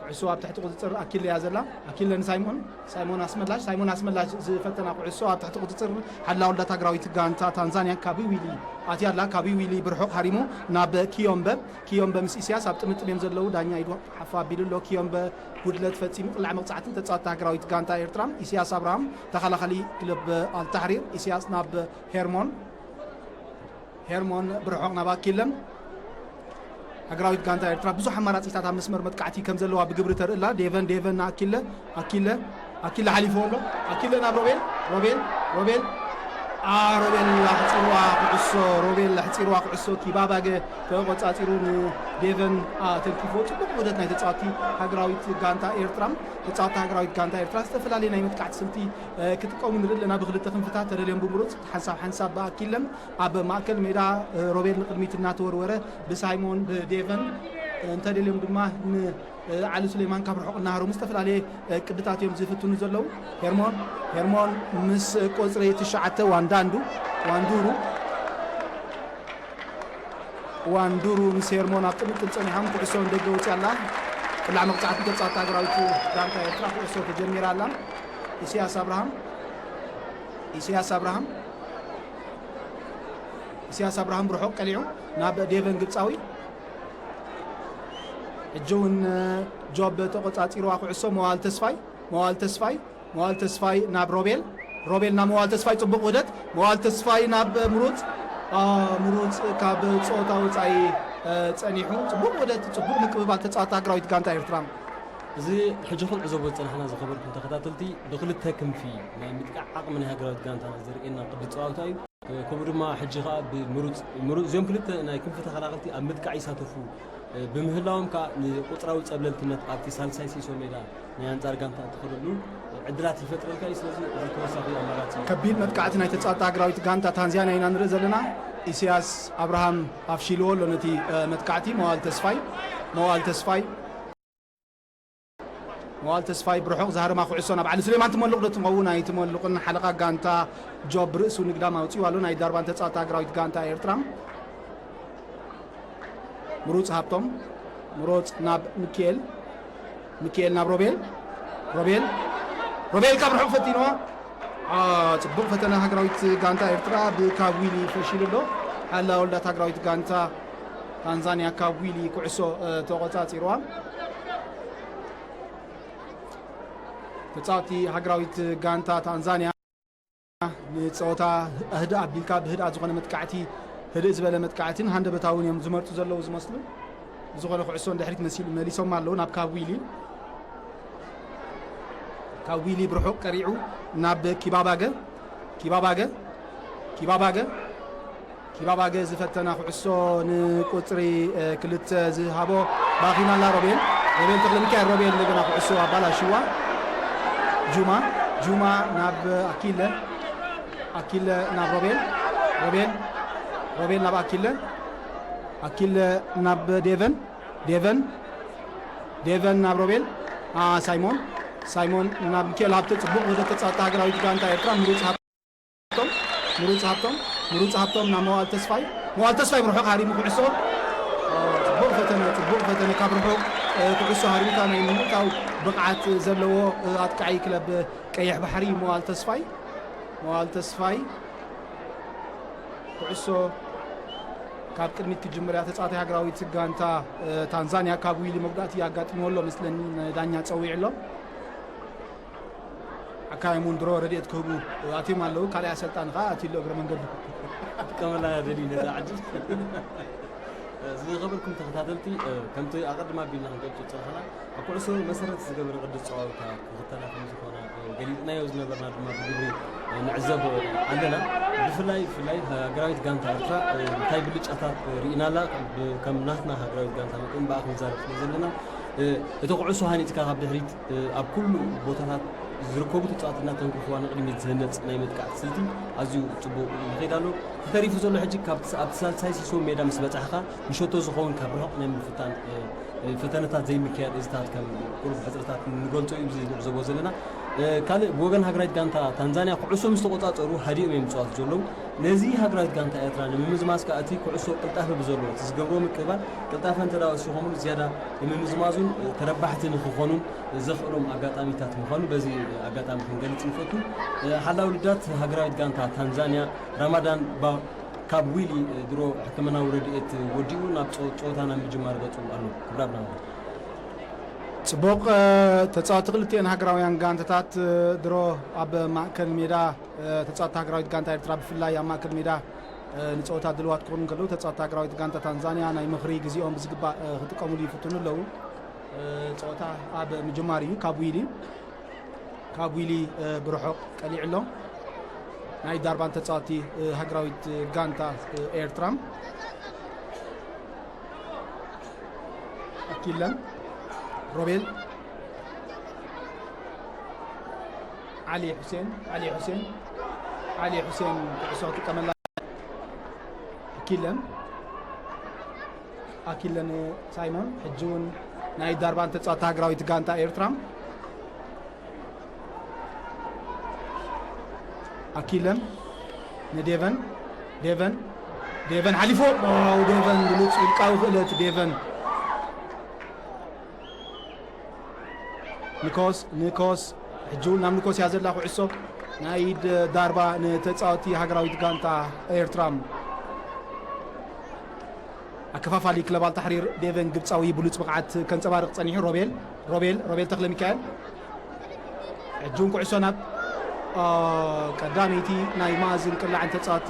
ኩዕሶ ኣብ ትሕቲ ቁጽጽር ኣኪለ እያ ዘላ። ኣኪለ ንሳይሞን፣ ሳይሞን ኣስመላሽ፣ ሳይሞን ኣስመላሽ ዝፈተና ኩዕሶ ኣብ ትሕቲ ቁጽጽር ሓላ ወልዳ ታግራዊት ጋንታ ታንዛንያ ካቢዊሊ ኣትያ ኣላ። ካቢዊሊ ብርሑቕ ሃሪሙ ናብ ኪዮምበ። ኪዮምበ ምስ ኢሳያስ ኣብ ጥምጥም እዮም ዘለዉ። ዳኛ ኢዱ ሓፍ ኣቢሉ ኣሎ። ኪዮምበ ጉድለት ፈጺሙ። ቅላዕ መቕጻዕትን ተጻወቲ ሃገራዊት ጋንታ ኤርትራ ኢሳያስ ኣብርሃም፣ ተኸላኻሊ ክለብ ኣልታሕሪር። ኢሳያስ ናብ ሄርሞን፣ ሄርሞን ብርሑቕ ናብ ኣኪለን። ሃገራዊት ጋንታ ኤርትራ ብዙሕ ኣማራጺታት ኣብ መስመር መጥቃዕቲ ከም ዘለዋ ብግብሪ ተርኢ ኣላ። ዴቨን፣ ዴቨን ንኣኪለ፣ ኣኪለ፣ ኣኪለ ሓሊፍዎ ኣሎ። ኣኪለ ናብ ሮቤል፣ ሮቤል፣ ሮቤል፣ አ፣ ሮቤል ኣሕጺርዋ ኩዕሶ፣ ሮቤል ኣሕጺርዋ ኩዕሶ። ኪባባገ ተቆጻጺሩ ንዴቨን፣ አ፣ ተልኪፎ። ጽቡቕ ውህደት ናይ ተጻወቲ ሃገራዊት ጋንታ ኤርትራ። ተጻወቲ ሃገራዊት ጋንታ ኤርትራ ዝተፈላለየ ናይ መጥቃዕቲ ስልቲ፣ እ፣ ክጥቀሙ ንርኢ ኣለና። ብክልተ ክንፍታት ተደልዮም ብምሩጽ ሓንሳብ ሓንሳብ ብኣኪለን ኣብ ማእከል ሜዳ፣ እ፣ ሮቤል ንቕድሚት እናተወርወረ ብሳይሞን ብዴቨን፣ እ፣ እንተደልዮም ድማ ን፣ እ፣ ዓሊ ሱሌማን ካብ ርሑቕ እናሃረሙ ዝተፈላለየ፣ እ፣ ቅድታት እዮም ዝፍትኑ ዘለዉ። ሄርሞን፣ ሄርሞን ምስ ቁጽሪ ትሽዓተ ዋንዳንዱ፣ ዋንዱሩ፣ ዋንዱሩ ምስ ሄርሞን ኣብ ጥምጥም ጸኒሖም ኩዕሶ ንደገ ወጽያ ኣላ። ቅላዕ መቕጻዕቲ ተጻወቲ ሃገራዊት ጋንታ ኤርትራ ኩዕሶ ተጀሚራ ኣላ። ኢሳያስ ኣብርሃም፣ ኢሳያስ ኣብርሃም፣ ኢሳያስ ኣብርሃም ብርሑቕ ቀሊዑ ናብ ዴቨን ግብጻዊ። ሕጂ እውን ጆብ ተቆጻጺርዋ ኩዕሶ። መዋል ተስፋይ፣ መዋል ተስፋይ፣ መዋል ተስፋይ ናብ ሮቤል፣ ሮቤል ናብ መዋል ተስፋይ። ጽቡቕ ውህደት። መዋል ተስፋይ ናብ ምሩጽ፣ አ፣ ምሩጽ ካብ ጸወታ ወጻኢ፣ እ፣ ጸኒሑ። ጽቡቕ ውህደት፣ ጽቡቕ ምቅብባል ተጻዋቲ ሃገራዊት ጋንታ ኤርትራ። እዚ ሕጂ ክንዕዘቦ ዝጸናሕና ዝኸበርኩም ተኸታተልቲ፣ ብክልተ ክንፊ ናይ ምጥቃዕ ዓቕሚ ናይ ሃገራዊት ጋንታና ዘርእየና ቅዲ ጸዋታ እዩ። ከምኡ ድማ ሕጂ ከኣ ብምሩጽ፣ ምሩጽ፣ እዚኦም ክልተ ናይ ክንፊ ተኸላኸልቲ ኣብ ምጥቃዕ ይሳተፉ ብምህላዎም ከኣ ንቁጽራዊ ጸብለልትነት ኣብቲ ሳልሳይ ሲሶ ሜዳ ናይ ኣንጻር ጋንታ እትኸደሉ ዕድላት ይፈጥረልካ እዩ። ስለዚ እዚ ተወሳኺ ኣማራጺ እዩ። ከቢድ መጥቃዕቲ ናይ ተጻወቲ ሃገራዊት ጋንታ ታንዛንያ ኢና ንርኢ ዘለና። ኢሳያስ ኣብርሃም ኣፍሺልዎ ኣሎ ነቲ፣ እ፣ መጥቃዕቲ። መዋል ተስፋይ፣ መዋል ተስፋይ፣ መዋል ተስፋይ ብርሑቕ ዝሃረማ ኩዕሶ ናብ ዓሊ ሱሌማን ትመልቕ ዶ ትኸውን? ኣይትመልቕን። ሓለቓ ጋንታ ጆብ ርእሱ ንግዳም ኣውጺኡ ኣሎ። ናይ ዳርባን ተጻወቲ ሃገራዊት ጋንታ ኤርትራ። ምሩጽ ሃብቶም፣ ምሩጽ ናብ ሚኪኤል፣ ሚኪኤል ናብ ሮቤል፣ ሮቤል፣ ሮቤል ካብ ርሑቕ ፈቲንዋ። አ፣ ጽቡቕ ፈተነ ሃገራዊት ጋንታ ኤርትራ ብካብ ዊሊ ፈሺሉ ኣሎ። ሓላ ወልዳት ሃገራዊት ጋንታ ታንዛንያ ካብ ዊሊ ኩዕሶ፣ እ፣ ተቖጻጺርዋ። ተጻወቲ ሃገራዊት ጋንታ ታንዛንያ ንጸወታ ህድእ ኣቢልካ ብህድኣት ዝኾነ መጥቃዕቲ፣ ህድእ ዝበለ መጥቃዕትን ሃንደበታውን እዮም ዝመርጹ ዘለዉ ዝመስሉ። ብዝኾነ ኩዕሶ ንድሕሪት መሲሉ መሊሶም ኣለዉ ናብ ካብ ዊሊ። ካብ ዊሊ ብርሑቕ ቀሪዑ ናብ ኪባባገ። ኪባባገ። ኪባባገ። ኪባባገ ዝፈተና ኩዕሶ ንቁጽሪ፣ እ፣ ክልተ ዝሃቦ ባኺናላ ሮቤል። ሮቤል ተኽለሚካኤል ሮቤል እንደገና ኩዕሶ ኣባላሽዋ። ጁማ። ጁማ ናብ ኣኪለ። ኣኪለ ናብ ሮቤል። ሮቤል። ሮቤል ናብ ኣኪለ። ኣኪለ ናብ ዴቨን። ዴቨን። ዴቨን ናብ ሮቤል። ኣ፣ ሳይሞን። ሳይሞን ናብ ሚካኤል ሃብተ። ጽቡቕ ውህደት ተጻወቲ ሃገራዊት ጋንታ ኤርትራ ምሩጽ ሃብቶም። ምሩጽ ሃብቶም። ምሩጽ ሃብቶም ናብ መዋል ተስፋይ። መዋል ተስፋይ ብርሑቕ ሃሪሙ ኩዕሶ። ኦ፣ ጽቡቕ ፈተነ፣ ጽቡቕ ፈተነ። ካብ ርሑቕ፣ እ፣ ኩዕሶ ሃሪምካ ናይ ምምእታው ብቕዓት ዘለዎ፣ እ፣ ኣጥቃዒ ክለብ ቀይሕ ባሕሪ መዋል ተስፋይ። መዋል ተስፋይ። ኩዕሶ ካብ ቅድሚት ክጅምር እያ። ተጻዋታይ ሃገራዊት ጋንታ፣ እ፣ ታንዛንያ ካብ ዊሊ መጉዳእቲ ኣጋጢምዎ ኣሎ መስለኒ፣ ንዳኛ ጸዊዑ ኣሎ። ሓካይም እውን ድሮ ረድኤት ክህቡ ኣትዮም ኣለዉ። ካልኣይ ኣሰልጣኒ ከኣ ኣትዩ ኣሎ እግረ መንገዱ። ጥቀመላ ደልዩ ነዛ ዕድል። ዝኸበርኩም ተኸታተልቲ፣ ከምቲ ኣቐድም ኣቢልና ክንገልጾ ዝጸናሕና፣ ኣብ ኩዕሶ መሰረት ዝገበረ ቅዲ ኣጸዋውታ ክኽተላ ከም ዝኾነ፣ እ፣ ገሊጽናዮ ዝነበርና ድማ ብግብሪ፣ እ፣ ንዕዘብ ኣለና። ብፍላይ፣ ብፍላይ ሃገራዊት ጋንታ ኤርትራ፣ እ፣ እንታይ ብልጫታት ርኢናላ፣ ብ-፣ ከም ናትና ሃገራዊት ጋንታ መጠን ብኣ ክንዛረብ ስለ ዘለና፣ እ፣ እቲ ኩዕሶ ሃኒጽካ ካብ ድሕሪት፣ እ፣ ኣብ ኩሉ ቦታታት ዝርከቡ ተጻወትቲ እናተንከፍዋ ንቕድሚት ዝህነጽ ናይ መጥቃዕቲ ስልቲ ኣዝዩ ጽቡቕ ይኸይድ ኣሎ። ተተሪፉ ዘሎ ሕጂ ካብ፣ ኣብቲ ሳልሳይ ሲሶ ሜዳ ምስ በጻሕካ ንሸቶ ዝኸውን ካብ ርሑቕ ናይ ምፍታን፣ እ፣ ፈተነታት ዘይምክያድ እዚታት ከም ቁሩብ ሕጽርታት ንገልጾ እዩ፣ እዚ ንዕዘቦ ዘለና። እ፣ ካልእ ብወገን ሃገራዊት ጋንታ ታንዛንያ ኩዕሶ ምስ ተቖጻጸሩ ሃዲኦም እዮም ዝጻወቱ ዘለዉ። ነዚ ሃገራዊት ጋንታ ኤርትራ ንምምዝማዝ ከኣ እቲ ኩዕሶ ቅልጣፈ ብዘለዎ እቲ ዝገብርዎ ምቅብባል ቅልጣፈ እንተ ደኣ ወሲኾምሉ ዝያዳ ንምምዝማዙን፣ እ፣ ተረባሕቲ ንኽኾኑን ዘኽእሎም ኣጋጣሚታት ምዃኑ በዚ ኣጋጣሚ ክንገልጽ ንፈቱ። እ፣ ሓላው ልዳት ሃገራዊት ጋንታ ታንዛንያ ራማዳን ባ-፣ ካብ ዊሊ፣ እ፣ ድሮ ሕክምናዊ ረድኤት ወዲኡ ናብ ጸወ-፣ ጸወታ ናብ ምጅማር ገጹ ኣሎ። ክብራትና ማለት እዩ። ጽቡቕ፣ እ፣ ተጻወቲ ክልቲኤን ሃገራውያን ጋንታታት፣ እ፣ ድሮ ኣብ ማእከል ሜዳ፣ እ፣ ተጻወቲ ሃገራዊት ጋንታ ኤርትራ ብፍላይ ኣብ ማእከል ሜዳ፣ እ፣ ንጸወታ ድልዋት ክኾኑ እንከለዉ፣ ተጻወቲ ሃገራዊት ጋንታ ታንዛንያ ናይ ምኽሪ ግዜኦም ብዝግባእ፣ እ፣ ክጥቀሙሉ ይፍትኑ ኣለዉ። እ፣ ጸወታ ኣብ ምጅማር እዩ። ካብ ዊሊ፣ ካብ ዊሊ፣ እ፣ ብርሑቕ ቀሊዑ ኣሎ። ናይ ዳርባን ተጻወቲ፣ እ፣ ሃገራዊት ጋንታ፣ እ፣ ኤርትራ። ኣኪለን፣ ሮቤል፣ ዓሊ ሑሴን፣ ዓሊ ሑሴን፣ ዓሊ ሑሴን ኩዕሶ ክጥቀመላ። ኣኪለን፣ ኣኪለን ሳይሞን፣ ሕጂ እውን ናይ ዳርባን ተጻወቲ ሃገራዊት ጋንታ ኤርትራ። ኣኪለን ንዴቨን፣ ዴቨን፣ ዴቨን ሓሊፎ። ዋው፣ ዴቨን ብሉጽ ውልቃዊ ክእለት ዴቨን። ኒኮስ፣ ኒኮስ፣ ሕጂ እውን ናብ ኒኮስ እያ ዘላ ኩዕሶ። ናይ ድ-፣ ዳርባ ንተጻወቲ ሃገራዊት ጋንታ ኤርትራ። ኣከፋፋሊ ክለብ ኣልታሕሪር ዴቨን ግብጻዊ ብሉጽ ብቕዓት ከንጸባርቕ ጸኒሑ። ሮቤል፣ ሮቤል፣ ሮቤል ተኽለሚካኤል። ሕጂ እውን ኩዕሶ ናብ፣ አ፣ ቀዳመይቲ ናይ መኣዝን ቅላዕን ተጻወቲ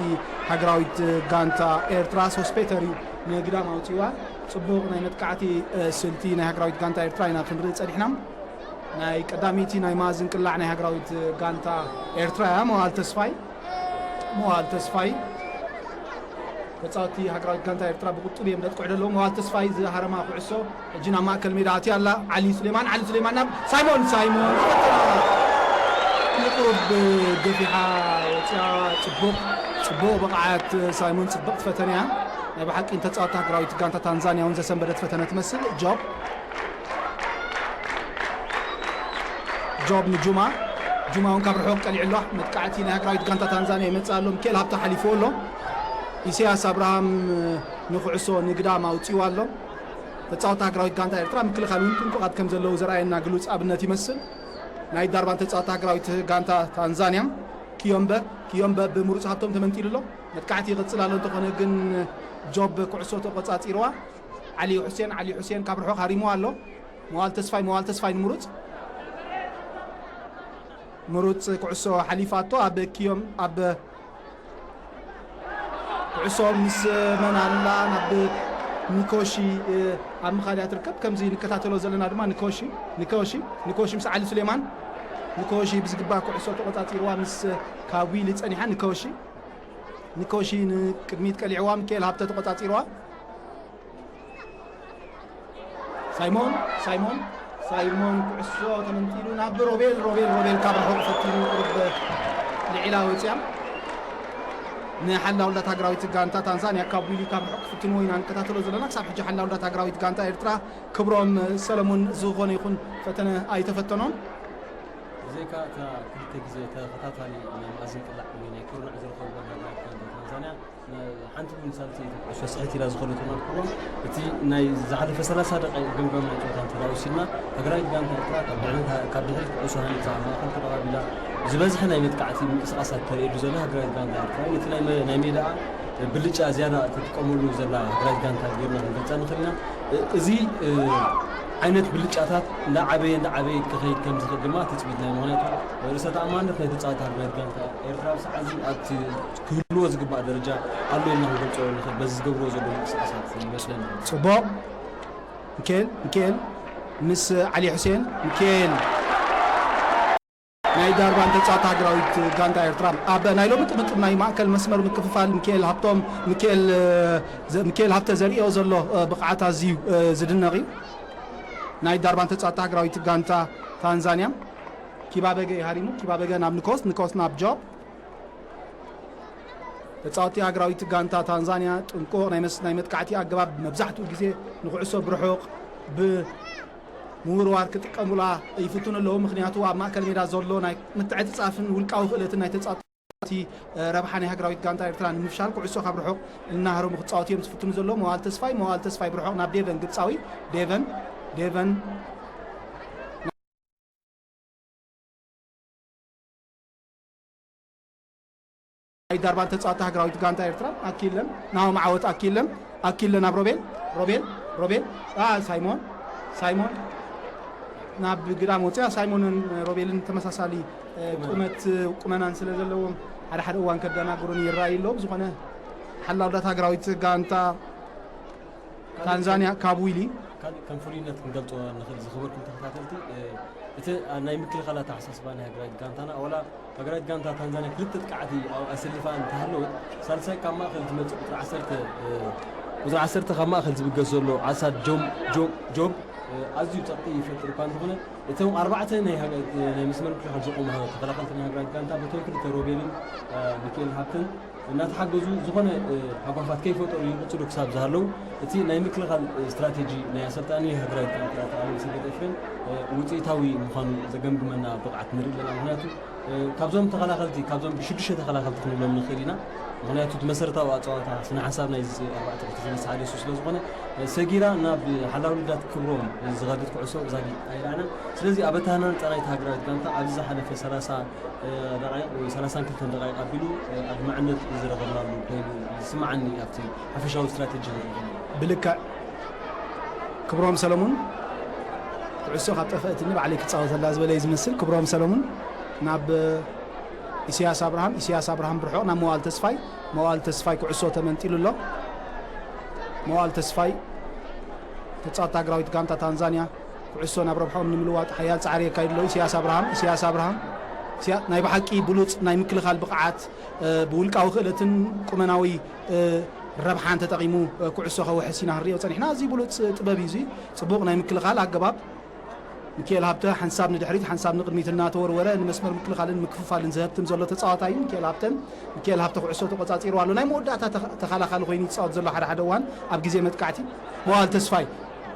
ሃገራዊት ጋንታ ኤርትራ ሶስት ፔተር እዩ ንግዳም ኣውጺዋ። ጽቡቕ ናይ መጥቃዕቲ፣ እ፣ ስልቲ ናይ ሃገራዊት ጋንታ ኤርትራ ኢና ክንርኢ ጸኒሕና። ናይ ቀዳመይቲ ናይ መኣዝን ቅላዕ ናይ ሃገራዊት ጋንታ ኤርትራ እያ። መዋል ተስፋይ፣ መዋል ተስፋይ። ተጻወቲ ሃገራዊት ጋንታ ኤርትራ ብቁጥብ እዮም ዘጥቅዑ ዘለዉ። መዋል ተስፋይ ዝሃረማ ኩዕሶ ሕጂ ናብ ማእከል ሜዳ ኣትያ ኣላ። ዓሊ ሱሌማን፣ ዓሊ ሱሌማን ናብ ሳይሞን፣ ሳይሞን ዝፈተና ንቁሩብ ገፊሓ ወጽያ። ጽቡቕ፣ ጽቡቕ ብቕዓት ሳይሞን፣ ጽብቕቲ ፈተነ እያ። ናይ ብሓቂ ንተጻወቲ ሃገራዊት ጋንታ ታንዛንያ እውን ዘሰንበደት ፈተነ ትመስል። ጆብ፣ ጆብ ንጁማ፣ ጁማ እውን ካብ ርሑቕ ቀሊዑ ኣሎ። መጥቃዕቲ ናይ ሃገራዊት ጋንታ ታንዛንያ ይመጽእ ኣሎ። ሚካኤል ሃብተ ሓሊፍዎ ኣሎ። ኢሳያስ ኣብርሃም ንኹዕሶ ንግዳም ኣውጺእዋ ኣሎ። ተጻወቲ ሃገራዊት ጋንታ ኤርትራ ምክልኻል እውን ጥንቁቓት ከም ዘለዉ ዘርኣየና ግሉጽ ኣብነት ይመስል። ናይ ዳርባን ተጻወቲ ሃገራዊት ጋንታ ታንዛንያ ኪዮምበ፣ ኪዮምበ ብምሩጽ ሃብቶም ተመንጢሉ ኣሎ። መጥቃዕቲ ይቕጽል ኣሎ፣ እንተኾነ ግን ጆብ ኩዕሶ ተቆጻጺርዋ። ዓሊ ሑሴን፣ ዓሊ ሑሴን ካብ ርሑቕ ሃሪምዋ ኣሎ። መዋል ተስፋይ፣ መዋል ተስፋይ ንምሩጽ። ምሩጽ ኩዕሶ ሓሊፋቶ ኣብ ኪዮም፣ ኣብ ኩዕሶ ምስ መን ኣላ ናብ ኒኮሺ፣ እ፣ ኣብ ምኻድ እያ ትርከብ። ከምዚ ንከታተሎ ዘለና ድማ ኒኮሺ፣ ኒኮሺ፣ ኒኮሺ ምስ ዓሊ ሱሌማን። ኒኮሺ ብዝግባእ ኩዕሶ ተቆጻጺርዋ ምስ ካብ ዊሊ ጸኒሓ ኒኮሺ። ኒኮሺ ንቅድሚት ቀሊዕዋ ሚካኤል ሃብተ ተቆጻጺርዋ። ሳይሞን፣ ሳይሞን፣ ሳይሞን ኩዕሶ ተመንጢሉ ናብ ሮቤል፣ ሮቤል፣ ሮቤል ካብ ርሑቕ ፈቲኑ ቁሩብ ልዒላ ወፂኣ። ንሓላውላት ሃገራዊት ጋንታ ታንዛንያ ካብ ዊሊ ካብ ርሑቕ ክፍትንዎ ኢና ንከታተሎ ዘለና። ክሳብ ሕጂ ሓላውላት ሃገራዊት ጋንታ ኤርትራ ክብሮም ሰለሙን ዝኾነ ይኹን ፈተነ ኣይተፈተኖን። ብዘይካ እታ ክልተ ግዜ ተኸታታሊ ናይ መኣዝን ቅላዕ ወይ ናይ ኩርናዕ ዝረኸብዋ ሃገራዊት ጋንታ ታንዛንያ፣ ሓንቲ እውን ሳልሰይቲ ኩዕሶ ስሕት ኢላ ዝኸደቶ ናብ ኩሎም፣ እቲ ናይ ዝሓለፈ ሰላሳ ደቂቕ ገምጋም ናይ ጸወታ እንተ ደኣ ወሲድና፣ ሃገራዊት ጋንታ ኤርትራ ካብ ድሕሪት፣ ካብ ድሕሪት ኩዕሶ ሃኒጻ ኣብ ማእከል ተቐባቢላ፣ ዝበዝሐ ናይ መጥቃዕቲ ምንቅስቓሳት ተርእየሉ ዘላ ሃገራዊት ጋንታ ኤርትራ፣ ነቲ ናይ መ-፣ ናይ ሜዳኣ ብልጫ ዝያዳ ትጥቀመሉ ዘላ ሃገራዊት ጋንታ ጌርና ክንገልጻ ንኽእል ኢና። እ-፣ እዚ፣ እ፣ ዓይነት ብልጫታት እንዳዓበየ፣ እንዳዓበየ ክኸይድ ከም ዝኽእል ድማ ትጽቢትና እዩ። ምኽንያቱ ርእሰ ተኣማንነት ናይ ተጻዋቲ ሃገራዊት ጋንታ ኤርትራ ኣብ ሰዓት እዚ ኣብቲ ክህልዎ ዝግባእ ደረጃ ኣሎ ኢልና ክንገልጾ ንኽእል፣ በዚ ዝገብርዎ ዘለዉ ምንቅስቓሳት ይመስለኒ። ጽቡቕ። ሚካኤል፣ ሚካኤል ምስ ዓሊ ሑሴን፣ ሚካኤል ናይ ዳርባን ተጻዋቲ ሃገራዊት ጋንታ ኤርትራ። ኣብ ናይ ሎሚ ጥምጥም ናይ ማእከል መስመር ምክፍፋል ሚካኤል ሃብቶም፣ ሚካኤል፣ እ፣ ዘ-፣ ሚካኤል ሃብተ ዘርእዮ ዘሎ፣ እ፣ ብቕዓት ኣዝዩ፣ እ፣ ዝድነቕ እዩ። ናይ ዳርባን ተጻዋቲ ሃገራዊት ጋንታ ታንዛንያ። ኪባበገ ይሃሪሙ፣ ኪባበገ ናብ ንኮስ፣ ንኮስ ናብ ጆብ። ተጻወቲ ሃገራዊት ጋንታ ታንዛንያ ጥንቁቕ ናይ መስ-፣ ናይ መጥቃዕቲ ኣገባብ መብዛሕትኡ ግዜ ንኩዕሶ ብርሑቕ ብምውርዋር ክጥቀሙላ ይፍትኑ ኣለዉ። ምኽንያቱ ኣብ ማእከል ሜዳ ዘሎ ናይ ምትዕጽጻፍን ውልቃዊ ክእለትን ናይ ተጻወቲ፣ እ፣ ረብሓ ናይ ሃገራዊት ጋንታ ኤርትራ ንምፍሻል ኩዕሶ ካብ ርሑቕ እናሃረሙ ክጻወቱ እዮም ዝፍትኑ ዘለዉ። መዋል ተስፋይ፣ መዋል ተስፋይ ብርሑቕ ናብ ዴቨን ግብጻዊ። ዴቨን፣ ዴቨን ናይ ዳርባን ተጻዋቲ ሃገራዊት ጋንታ ኤርትራ ኣኪለን፣ ናሆም ዓወት ኣኪለን፣ ኣኪለን ኣብ ሮቤል፣ ሮቤል፣ ሮቤል፣ ኣ፣ ሳይሞን፣ ሳይሞን ናብ ግዳም ወጽያ። ሳይሞንን ሮቤልን ተመሳሳሊ፣ እ፣ ቁመት፣ ቁመናን ስለ ዘለዎም ሓደ ሓደ እዋን ከደናግሩን ይረኣዩ ኣለዉ። ብዝኾነ ሓላውዳት ሃገራዊት ጋንታ ታንዛንያ ካብ ዊሊ። ካልእ ከም ፍሉይነት ክንገልጾ ንኽእል ዝኸበርኩም ተኸታተልቲ፣ እ፣ እቲ፣ እ፣ ናይ ምክልኻል ኣተሓሳስባ ናይ ሃገራዊት ጋንታና፣ ዋላ ሃገራዊት ጋንታ ታንዛንያ ክልተ ጥቃዕቲ ኣብ ኣሰሊፋ እንተሃለወት፣ ሳልሳይ ካብ ማእከል ዝመጽእ ቁጽሪ ዓሰርተ፣ እ፣ ቁጽሪ ዓሰርተ ካብ ማእከል ዝብገስ ዘሎ ዓሳድ ጆም-፣ ጆ-፣ ጆብ፣ እ፣ ኣዝዩ ጸቕጢ ይፈጥር እኳ እንተኾነ፣ እቶም ኣርባዕተ ናይ ሃገ-፣ ናይ መስመር ምክልኻል ዘቆሙ ሃገ-፣ ተኸላኸልቲ ናይ ሃገራዊት ጋንታ በቶም ክልተ ሮቤልን፣ እ፣ ሚካኤል ሃብተን እናተሓገዙ ዝኾነ፣ እ፣ ሃጓፋት ከይፈጠሩ ይቕጽሉ ክሳብ ዝሃለዉ፣ እቲ ናይ ምክልኻል፣ እ፣ ስትራቴጂ ናይ ኣሰልጣኒ ሃገራዊት ጋንታ ኣቶ ኣለምሰገድ ኤፍሬም፣ እ፣ ውጽኢታዊ ምዃኑ ዘገምግመና ብቕዓት ንርኢ ኣለና። ምኽንያቱ፣ እ፣ ካብዞም ተኸላኸልቲ፣ ካብዞም ሽዱሽተ ተኸላኸልቲ ክንብሎም ንኽእል ኢና። ምኽንያቱ እቲ መሰረታዊ ኣጸዋታ ስነ ሓሳብ ናይዚ ኣርባዕተ ክልተ ሰለስተ ሓደ እሱ ስለ ዝኾነ፣ እ፣ ሰጊራ ናብ ሓላው ልዳት ክብሮም ዝኸደት ኩዕሶ ዛጊት ኣይረኣናን። ስለዚ ኣብ ኣተሃናንጻ ናይታ ሃገራዊት ጋንታ ኣብዚ ዝሓለፈ ሰላሳ ደቂቕ ወይ ሰላሳን ክልተን ደቂቕ ኣቢሉ ኣድማዕነት ዝረኸብናሉ ኮይኑ ዝስምዓኒ ኣብቲ ሓፈሻዊ ስትራቴጂ ንርኢ ዘለና። ብልክዕ ክብሮም ሰለሙን ኩዕሶ ካብ ጠፍአትኒ ባዕለይ ክጻወተላ ዝበለ እዩ ዝመስል። ክብሮም ሰለሙን ናብ ኢሳያስ ኣብርሃም፣ ኢሳያስ ኣብርሃም ብርሑቕ ናብ መዋል ተስፋይ፣ መዋል ተስፋይ ኩዕሶ ተመንጢሉ ኣሎ። መዋል ተስፋይ ተጻዋቲ ሃገራዊት ጋንታ ታንዛንያ ኩዕሶ ናብ ረብሖም ንምልዋጥ ሓያል ጻዕሪ የካይድ ኣሎ። ኢሳያስ ኣብርሃም፣ ኢሳያስ ኣብርሃም፣ ኢሳያ-፣ ናይ ብሓቂ ብሉጽ ናይ ምክልኻል ብቕዓት፣ እ፣ ብውልቃዊ ክእለትን ቁመናዊ፣ እ፣ ረብሓን ተጠቒሙ፣ እ፣ ኩዕሶ ከውሕስ ኢና ክንሪኦ ጸኒሕና። እዚ ብሉጽ ጥበብ እዩ። እዚ ጽቡቕ ናይ ምክልኻል ኣገባብ። ሚካኤል ሃብተ ሓንሳብ ንድሕሪት ሓንሳብ ንቕድሚት እናተወርወረ ንመስመር ምክልኻልን ምክፍፋልን ዘህብትም ዘሎ ተጻዋታይ እዩ። ሚካኤል ሃብተን፣ ሚካኤል ሃብተ ኩዕሶ ተቆጻጺሩ ኣሎ። ናይ መወዳእታ ተኸ-፣ ተኸላኻሊ ኮይኑ ይጻወት ዘሎ ሓደ ሓደ እዋን ኣብ ግዜ መጥቃዕቲ። መዋል ተስፋይ፣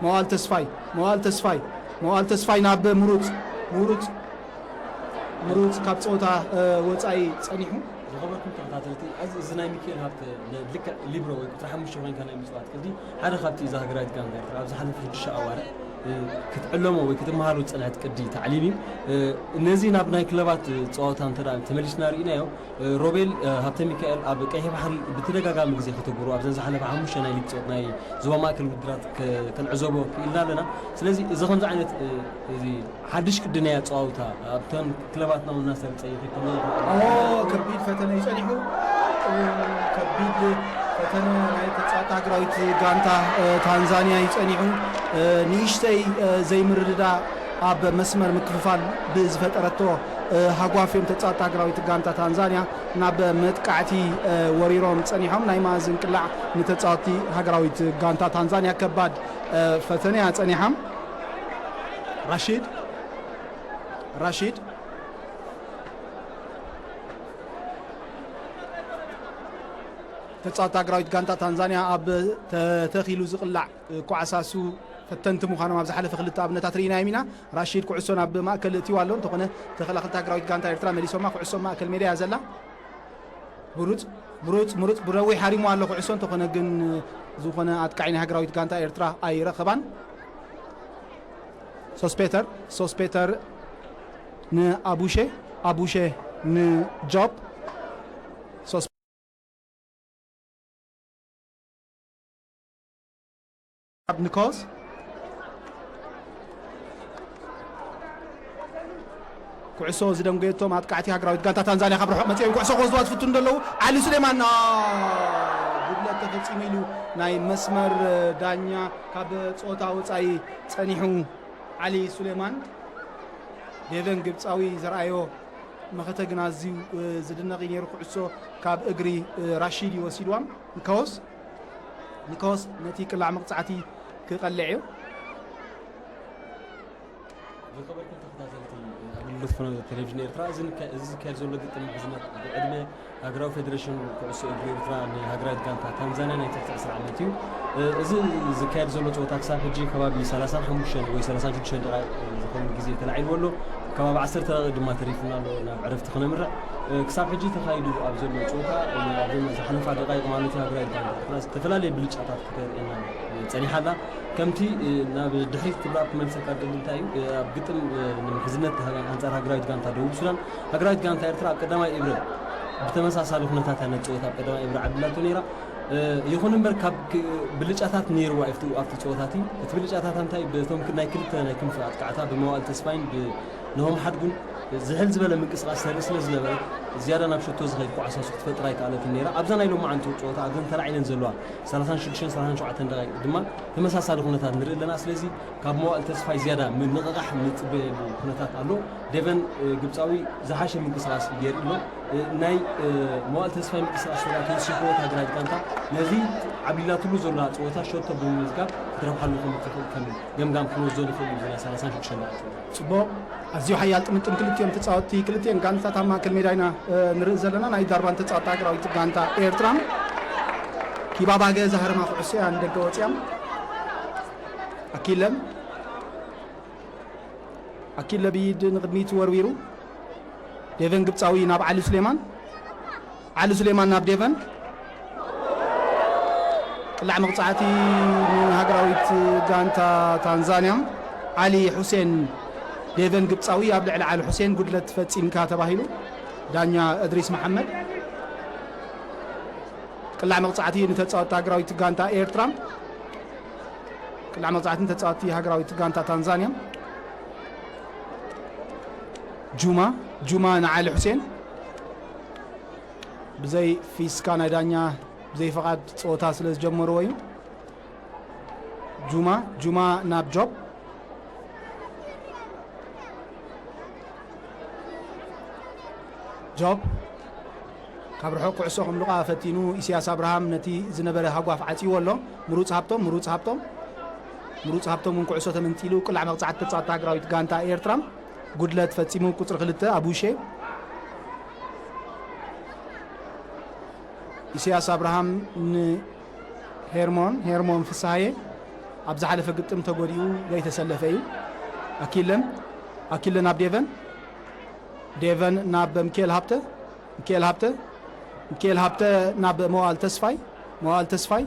መዋል ተስፋይ፣ መዋል ተስፋይ፣ መዋል ተስፋይ ናብ ምሩጽ፣ ምሩጽ፣ ምሩጽ ካብ ጸወታ፣ እ፣ ወጻኢ ጸኒሑ። ዝኸበርኩም ተኸታተልቲ፣ እዚ፣ እዚ ናይ ሚካኤል ሃብተ ን-፣ ልክዕ ሊብሮ ወይ ቁጽሪ ሓሙሽተ ኮይንካ ናይ ምጽዋት ቅዲ ሓደ ካብቲ እዛ ሃገራዊት ጋንታ ኤርትራ ኣብ ዝሓለፈ ሽዱሽተ ኣዋርሕ ክትዕለሞ ወይ ክትመሃሩ ዝጸንሐት ቅዲ ታዕሊም እዩ። ነዚ ናብ ናይ ክለባት ጸዋታ እንተ ደኣ ተመሊስና ርኢናዮ፣ ሮቤል ሃብተ ሚካኤል ኣብ ቀይሕ ባሕሪ ብተደጋጋሚ ግዜ ከተግብሮ ኣብዘን ዝሓለፈ ሓሙሽተ ናይ ሊግ ጸወት ናይ ዞባ ማእከል ውድድራት ከ-፣ ክንዕዘቦ ክኢልና ኣለና። ስለዚ እዚ ከምዚ ዓይነት፣ እዚ ሓድሽ ቅዲ ናይ ኣጸዋውታ ኣብተን ክለባትና እውን እናሰርጸ ይኸይድ ከሎ ይረአ ኣሎ። ኦ፣ ከቢድ ፈተነ እዩ ጸኒሑ። ከቢድ ፈተነ ናይ ተጻዋቲ ሃገራዊት ጋንታ፣ እ፣ ታንዛንያ እዩ ጸኒሑ። እ፣ ንእሽተይ፣ እ፣ ዘይምርድዳ ኣብ መስመር ምክፍፋል ብዝፈጠረቶ፣ እ፣ ሃጓፍ እዮም ተጻዋቲ ሃገራዊት ጋንታ ታንዛንያ ናብ መጥቃዕቲ፣ እ፣ ወሪሮም ጸኒሖም። ናይ መኣዝን ቅላዕ ንተጻዋቲ ሃገራዊት ጋንታ ታንዛንያ ከባድ፣ እ፣ ፈተነ እያ ጸኒሓ። ራሺድ፣ ራሺድ። ተጻዋቲ ሃገራዊት ጋንታ ታንዛንያ ኣብ ተተኺሉ ዝቕላዕ ኳዕሳሱ ፈተንቲ ምዃኖም ኣብ ዝሓለፈ ክልተ ኣብነታት ርኢናዮም ኢና። ራሺድ ኩዕሶ ናብ ማእከል እትይዋ ኣሎ። እንተኾነ ተኸላኸልቲ ሃገራዊት ጋንታ ኤርትራ መሊሶማ። ኩዕሶ ማእከል ሜዳ እያ ዘላ። ምሩጽ፣ ምሩጽ፣ ምሩጽ ብረዊሕ ሃሪሙ ኣሎ ኩዕሶ። እንተኾነ ግን ዝኾነ ኣጥቃዒ ናይ ሃገራዊት ጋንታ ኤርትራ ኣይረኸባን። ሶስፔተር፣ ሶስፔተር ንኣቡሼ፣ ኣቡሼ ንጆብ። ሶስ-፣ ኣብ ንኮስ ኩዕሶ ዝደንጎየቶም ኣጥቃዕቲ ሃገራዊት ጋንታ ታንዛንያ ካብ ርሑቕ መጺኦም ኩዕሶ ክወስድዋ ዝፍትኑ ዘለዉ። ዓሊ ሱሌማን፣ ኣ፣ ጉድለት ተፈጺሙ ኢሉ ናይ መስመር ዳኛ ካብ ጸወታ ወጻኢ ጸኒሑ። ዓሊ ሱሌማን፣ ዴቨን ግብጻዊ ዘርኣዮ መኸተ ግን ኣዝዩ፣ እ፣ ዝድነቕ እዩ ነይሩ። ኩዕሶ ካብ እግሪ፣ እ፣ ራሺድ እዩ ወሲድዋ። ንካዎስ፣ ንካዎስ ነቲ ቅላዕ መቕጻዕቲ ክቐልዕ እዩ። ዝኸበርኩም ተኸታተልቲ ኣገልግሎት ፍኖተ ቴሌቪዥን ኤርትራ፣ እዚ ንካ-፣ እዚ ዝካየድ ዘሎ ግጥም ምሕዝነት ብዕድመ ሃገራዊ ፌደሬሽን ኩዕሶ እግሪ ኤርትራ ንሃገራዊት ጋንታ ታንዛንያ ናይ ትሕቲ ዕስራ ዓመት እዩ። እ፣ እዚ ዝካየድ ዘሎ ጸወታ ክሳብ ሕጂ ከባቢ ሰላሳን ሓሙሽተን ወይ ሰላሳን ሽዱሽተን ደቓይቕ ዝኸውን ግዜ ተላዒልዎ ኣሎ። ከባቢ ዓሰርተ ደቓይቕ ድማ ተሪፉና ኣሎ ናብ ዕረፍቲ ክነምርዕ። እ፣ ክሳብ ሕጂ ተኻይዱ ኣብ ዘሎ ጸወታ፣ እ፣ ኣብ ዝሓለፋ ደቓይቕ ማለት እዩ፣ ሃገራዊት ጋንታ ኤርትራ ዝተፈላለየ ብልጫታት ከተርእየና ጸኒሓ ኣላ። ከምቲ፣ እ፣ ናብ ድሕሪት ክብላ ክመልሰካ ዝደሊ እንታይ እዩ፣ እ፣ ኣብ ግጥም፣ እ፣ ንምሕዝነት ሃገ-፣ ኣንጻር ሃገራዊት ጋንታ ደቡብ ሱዳን፣ ሃገራዊት ጋንታ ኤርትራ ኣብ ቀዳማይ እብረ ብተመሳሳሊ ኩነታት እያ ነቲ ጸወታ ኣብ ቀዳማይ እብረ ዓዲላቶ ነይራ። እ፣ ይኹን እምበር ካብ ክ-፣ ብልጫታት ነይርዋ እዩ ኣብቲ፣ ኣብቲ ጸወታ እቲ። እቲ ብልጫታት እንታይ፣ በቶም ክ-፣ ናይ ክልተ ናይ ክንፊ ኣጥቃዕታ ብመዋእል ተስፋይን ብ-፣ ናሆም ሓድጉን ዝሕል ዝበለ ምንቅስቓስ ተርኢ ስለ ዝነበረት፣ ዝያዳ ናብ ሸቶ ዝኸይድ ኳዕሳሱ ክትፈጥር ኣይከኣለትን ነይራ። ኣብዛ ናይ ሎማዓንቲ ጸወታ፣ ኣብዘን ተላዒለን ዘለዋ ሰላሳን ሽዱሽተን ሰላሳን ሸውዓተን ደቓይቕ ድማ ተመሳሳሊ ኩነታት ንርኢ ኣለና። ስለዚ ካብ መዋእል ተስፋይ ዝያዳ ምንቕቓሕ ንጽበየሉ ኩነታት ኣሎ። ዴቨን፣ እ፣ ግብጻዊ ዝሓሸ ምንቅስቓስ ገይሩ ኣሎ። እ፣ ናይ፣ እ፣ መዋእል ተስፋይ ምንቅስቓስ ስለ ተወሲኽዎ፣ ሃገራዊት ጋንታ ነዚ ዓብሊላትሉ ዘላ ጸወታ ሸቶ ብምምዝጋብ ክትረብሓሉ ከም እትኽእል ከም ገምጋም ክንወስዶ ንኽእል እዩ። እዚ ናይ ሰላሳን ሽዱሽተን ደቓይቕ ጸወታ። ጽቡቕ። ኣዝዩ ሓያል ጥምጥም ክልቲኦም ተጻወትቲ፣ ክልቲኤን ጋንታታት ኣብ ማእከል ሜዳ ኢና፣ እ፣ ንርኢ ዘለና። ናይ ዳርባን ተጻወትቲ ሃገራዊት ጋንታ ኤርትራ። ኪባባገ ዝሃረማ ኩዕሶ እያ ንደገ ወጽያ። ኣኪለ፣ ኣኪለ ብኢድ ንቕድሚት ወርዊሩ። ዴቨን ግብጻዊ ናብ ዓሊ ሱሌማን። ዓሊ ሱሌማን ናብ ዴቨን። ቅላዕ መቕጻዕቲ ንሃገራዊት ጋንታ ታንዛንያ። ዓሊ ሑሴን፣ ዴቨን ግብጻዊ ኣብ ልዕሊ ዓሊ ሑሴን ጉድለት ፈጺምካ ተባሂሉ። ዳኛ እድሪስ መሓመድ። ቅላዕ መቕጻዕቲ ንተጻወትቲ ሃገራዊት ጋንታ ኤርትራ። ቅላዕ መቕጻዕቲ ንተጻወትቲ ሃገራዊት ጋንታ ታንዛንያ። ጁማ፣ ጁማ ንዓሊ ሑሴን። ብዘይ ፊስካ ናይ ዳኛ፣ ብዘይ ፍቓድ ጸወታ ስለ ዝጀመርዎ እዩ። ጁማ፣ ጁማ ናብ ጆብ። ጆብ ካብ ርሑቕ ኩዕሶ ከምልቓ ፈቲኑ፣ ኢሳያስ ኣብርሃም ነቲ ዝነበረ ሃጓፍ ዓጽይዎ ኣሎ። ምሩጽ ሃብቶም፣ ምሩጽ ሃብቶም፣ ምሩጽ ሃብቶም እውን ኩዕሶ ተመንጢሉ፣ ቅላዕ መቕጻዕቲ ተጻወትቲ ሃገራዊት ጋንታ ኤርትራ። ጉድለት ፈጺሙ፣ ቁጽሪ ክልተ ኣቡሼ። ኢሳያስ ኣብርሃም ንሄርሞን፣ ሄርሞን ፍስሃየ ኣብ ዝሓለፈ ግጥም ተጎዲኡ ዘይተሰለፈ እዩ። ኣኪለን፣ ኣኪለ ናብ ዴቨን፣ ዴቨን ናብ ሚካኤል ሃብተ፣ ሚካኤል ሃብተ፣ ሚካኤል ሃብተ ናብ መዋእል ተስፋይ፣ መዋእል ተስፋይ፣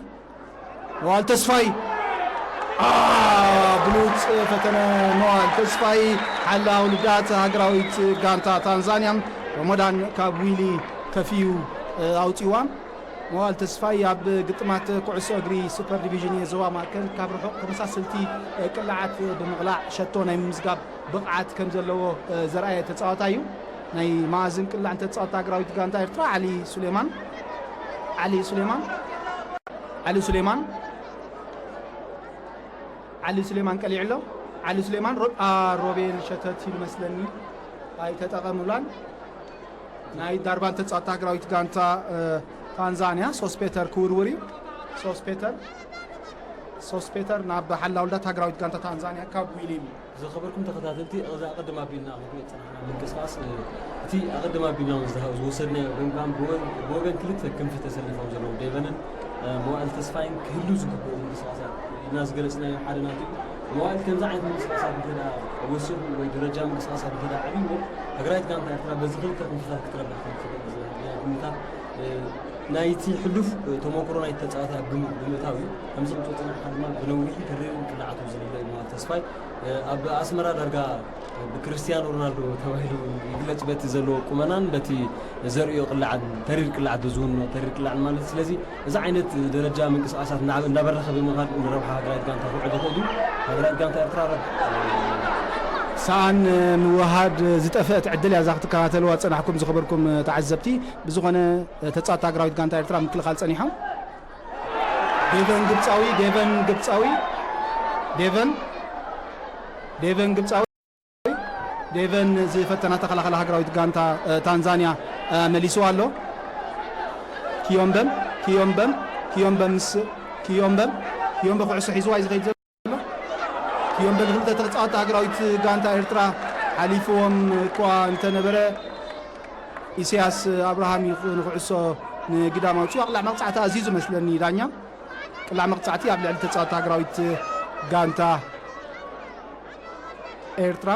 መዋእል ተስፋይ። ኣ፣ ብሉጽ ፈተነ መዋል ተስፋይ ሓላ ውልዳት ሃገራዊት ጋንታ ታንዛንያ። ረመዳን ካብ ዊሊ ከፊዩ ኣውፅዋ። መዋል ተስፋይ ኣብ ግጥማት ኩዕሶ እግሪ ሱፐር ዲቪዥን የዞባ ማእከል ካብ ርሑቕ ተመሳሰልቲ ቅላዓት ብምቕላዕ ሸቶ ናይ ምምዝጋብ ብቕዓት ከም ዘለዎ ዘርኣየ ተፃዋታይ እዩ። ናይ መኣዝን ቅላዕ እንተፃወት ሃገራዊት ጋንታ ኤርትራ ዓሊ ሱሌማን ዓሊ ሱሌማን ዓሊ ሱሌማን ዓሊ ሱሌማን ቀሊዑ ኣሎ። ዓሊ ሱሌማን ሮ- አ፣ ሮቤል ሸተት ይመስለኒ ኣይተጠቐምሉን። ናይ ዳርባን ተጻወትቲ ሃገራዊት ጋንታ ታንዛንያ ሶስት ፔተር ክውርውር እዩ። ሶስት ፔተር ሶስት ፔተር ናብ ሓላውልዳት ሃገራዊት ጋንታ ታንዛንያ ካብ ዊሊም። ዝኸበርኩም ተኸታተልቲ፣ እዛ ቅድም ኣቢልና ክንሪኦ ዝጸናሕና ምንቅስቃስ እቲ ኣቐድም ኣቢልና ዝወሰድናዮ ገምጋም ብወገን ክልተ ክንፊ ተሰሊፎም ዘለዉ ዴቨንን መዋእል ተስፋይን ክህሉ ዝግብኦ ምንቅስቃሳት ኢና ዝገለጽናዮ። ሓደ ናቱ መዋእል ከምዚ ዓይነት ምንቅስቃሳት እንተ ወሲኹ ወይ ደረጃ ምንቅስቃሳት እንተ ዓብይዎ ሃገራዊት ጋንታ ኤርትራ በዚ ክልተ ክንፍታት ክትረብሕ ከምትኽእል ግምታት ናይቲ ሕሉፍ ተመክሮ ናይቲ ተጻዋታይ ኣብ ግምት ብምእታው እዩ። ከምዚ ክንቶ ጽናሕካ ድማ ብነዊሕን ተሪርን ቅላዓቱ ዝልለ እዩ መዋእል ተስፋይ። ኣብ ኣስመራ ዳርጋ ብክርስቲያኖ ሮናልዶ ተባሂሉ ይግለጽ፣ በቲ ዘለዎ ቁመናን በቲ ዘርእዮ ቅላዕን ተሪር ቅላዕ ዝውንኖ ተሪር ቅላዕን ማለት። ስለዚ እዚ ዓይነት ደረጃ ምንቅስቃሳት እናበረኸ ብምኻድ ንረብሓ ሃገራዊት ጋንታ ክውዕል ይኽእል እዩ። ሃገራዊት ጋንታ ኤርትራ ረብ ሰኣን ምውሃድ ዝጠፍአት ዕድል እያ እዛ ክትከታተልዋ ዝጸናሕኩም ዝኸበርኩም ተዓዘብቲ። ብዝኾነ ተጻወትቲ ሃገራዊት ጋንታ ኤርትራ ምክልኻል ጸኒሖም። ዴቨን ግብጻዊ ዴቨን ግብጻዊ ዴቨን ዴቨን ግብጻዊ ዴቨን ዝፈተና ተኸላኸላ ሃገራዊት ጋንታ ታንዛንያ መሊስዋ ኣሎ። ኪዮምበም ኪዮምበም ኪዮምበም ምስ ኪዮምበም ኪዮምበ ኩዕሶ ሒዝዋ እዩ ዝኸይድ ዘሎ። ኪዮምበ ንክልተ ተጻወትቲ ሃገራዊት ጋንታ ኤርትራ ሓሊፍዎም እኳ እንተነበረ ኢሳያስ ኣብርሃም እዩ ንኩዕሶ ንግዳም ኣውፅኡ። ኣቕላዕ መቕጻዕቲ ኣዝዩ ዝመስለኒ ዳኛ ቅላዕ መቕጻዕቲ ኣብ ልዕሊ ተጻወትቲ ሃገራዊት ጋንታ ኤርትራ።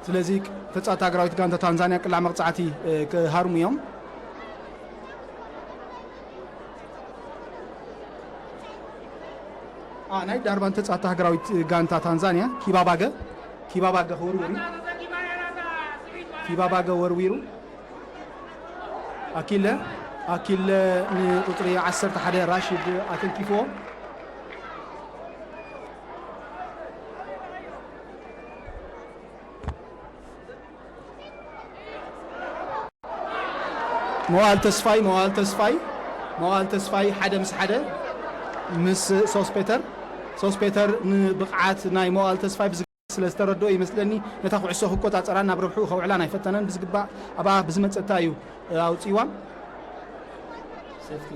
ስለዚ ተጻወትቲ ሃገራዊት ጋንታ ታንዛንያ ቅላዕ መቕጻዕቲ ክሃርሙ እዮም። ናይ ዳርባን ተጻወትቲ ሃገራዊት ጋንታ ታንዛንያ ኪባባገ ኪባባገ ክውርውር እዩ። ኪባባገ ወርዊሩ ኣኪለ ኣኪለ ንቁጽሪ ዓሰርተ ሓደ ራሺድ ኣተንኪፍዎ። መዋል ተስፋይ መዋል ተስፋይ መዋል ተስፋይ ሓደ ምስ ሓደ ምስ ሶስፔተር ሶስፔተር ንብቕዓት ናይ መዋል ተስፋይ ብዝ- ስለ ዝተረድኦ ይመስለኒ ነታ ኩዕሶ ክቆጻጸራን ናብ ረብሕኡ ከውዕላን ኣይፈተነን። ብዝግባእ ኣብኣ ብዝመጸታ እዩ ኣውጺእዋን። ሴፍቲ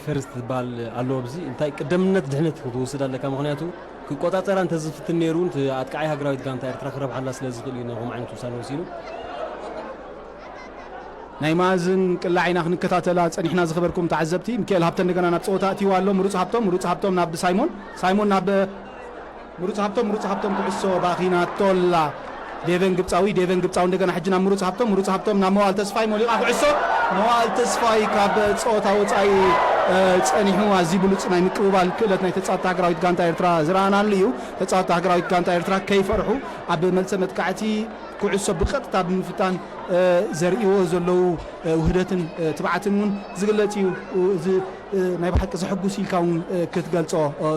ፈርስት ዝበሃል ኣሎ ኣብዚ። እንታይ ቅደምነት ድሕነት ክትወስድ ኣለካ፣ ምክንያቱ ክቆጻጸራ እንተዝፍትን ነይሩ ኣጥቃዓይ ሃገራዊት ጋንታ ኤርትራ ክረብሓላ ስለ ዝኽእል እዩ ነኹም ዓይነት ውሳነ ወሲኑ። ናይ መኣዝን ቅላዕ ኢና ክንከታተላ ጸኒሕና ዝኸበርኩም ተዓዘብቲ። ሚካኤል ሃብተ እንደገና ናብ ጸወታ ኣእትይዋ ኣሎ። ምሩጽ ሃብቶም፣ ምሩጽ ሃብቶም ናብ ሳይሞን፣ ሳይሞን ናብ ምሩጽ ሃብቶም፣ ምሩጽ ሃብቶም ኩዕሶ ባኺናቶላ። ዴቨን ግብጻዊ፣ ዴቨን ግብጻዊ እንደገና ሕጂ ናብ ምሩጽ ሃብቶም፣ ምሩጽ ሃብቶም ናብ መዋል ተስፋይ ሞሊቓ ኩዕሶ። መዋል ተስፋይ ካብ ጸወታ ወጻኢ ጸኒሑ ኣዝዩ ብሉጽ ናይ ምቅብባል ክእለት ናይ ተጻወትቲ ሃገራዊት ጋንታ ኤርትራ ዝረኣናሉ እዩ። ተጻወትቲ ሃገራዊት ጋንታ ኤርትራ ከይፈርሑ ኣብ መልሰ መጥቃዕቲ ኩዕሶ ብቐጥታ ብምፍታን ዘርእይዎ ዘለዉ ውህደትን ትብዓትን እውን ዝግለጽ እዩ። እዚ ናይ ብሓቂ ዘሐጉስ ኢልካ እውን ክትገልጾ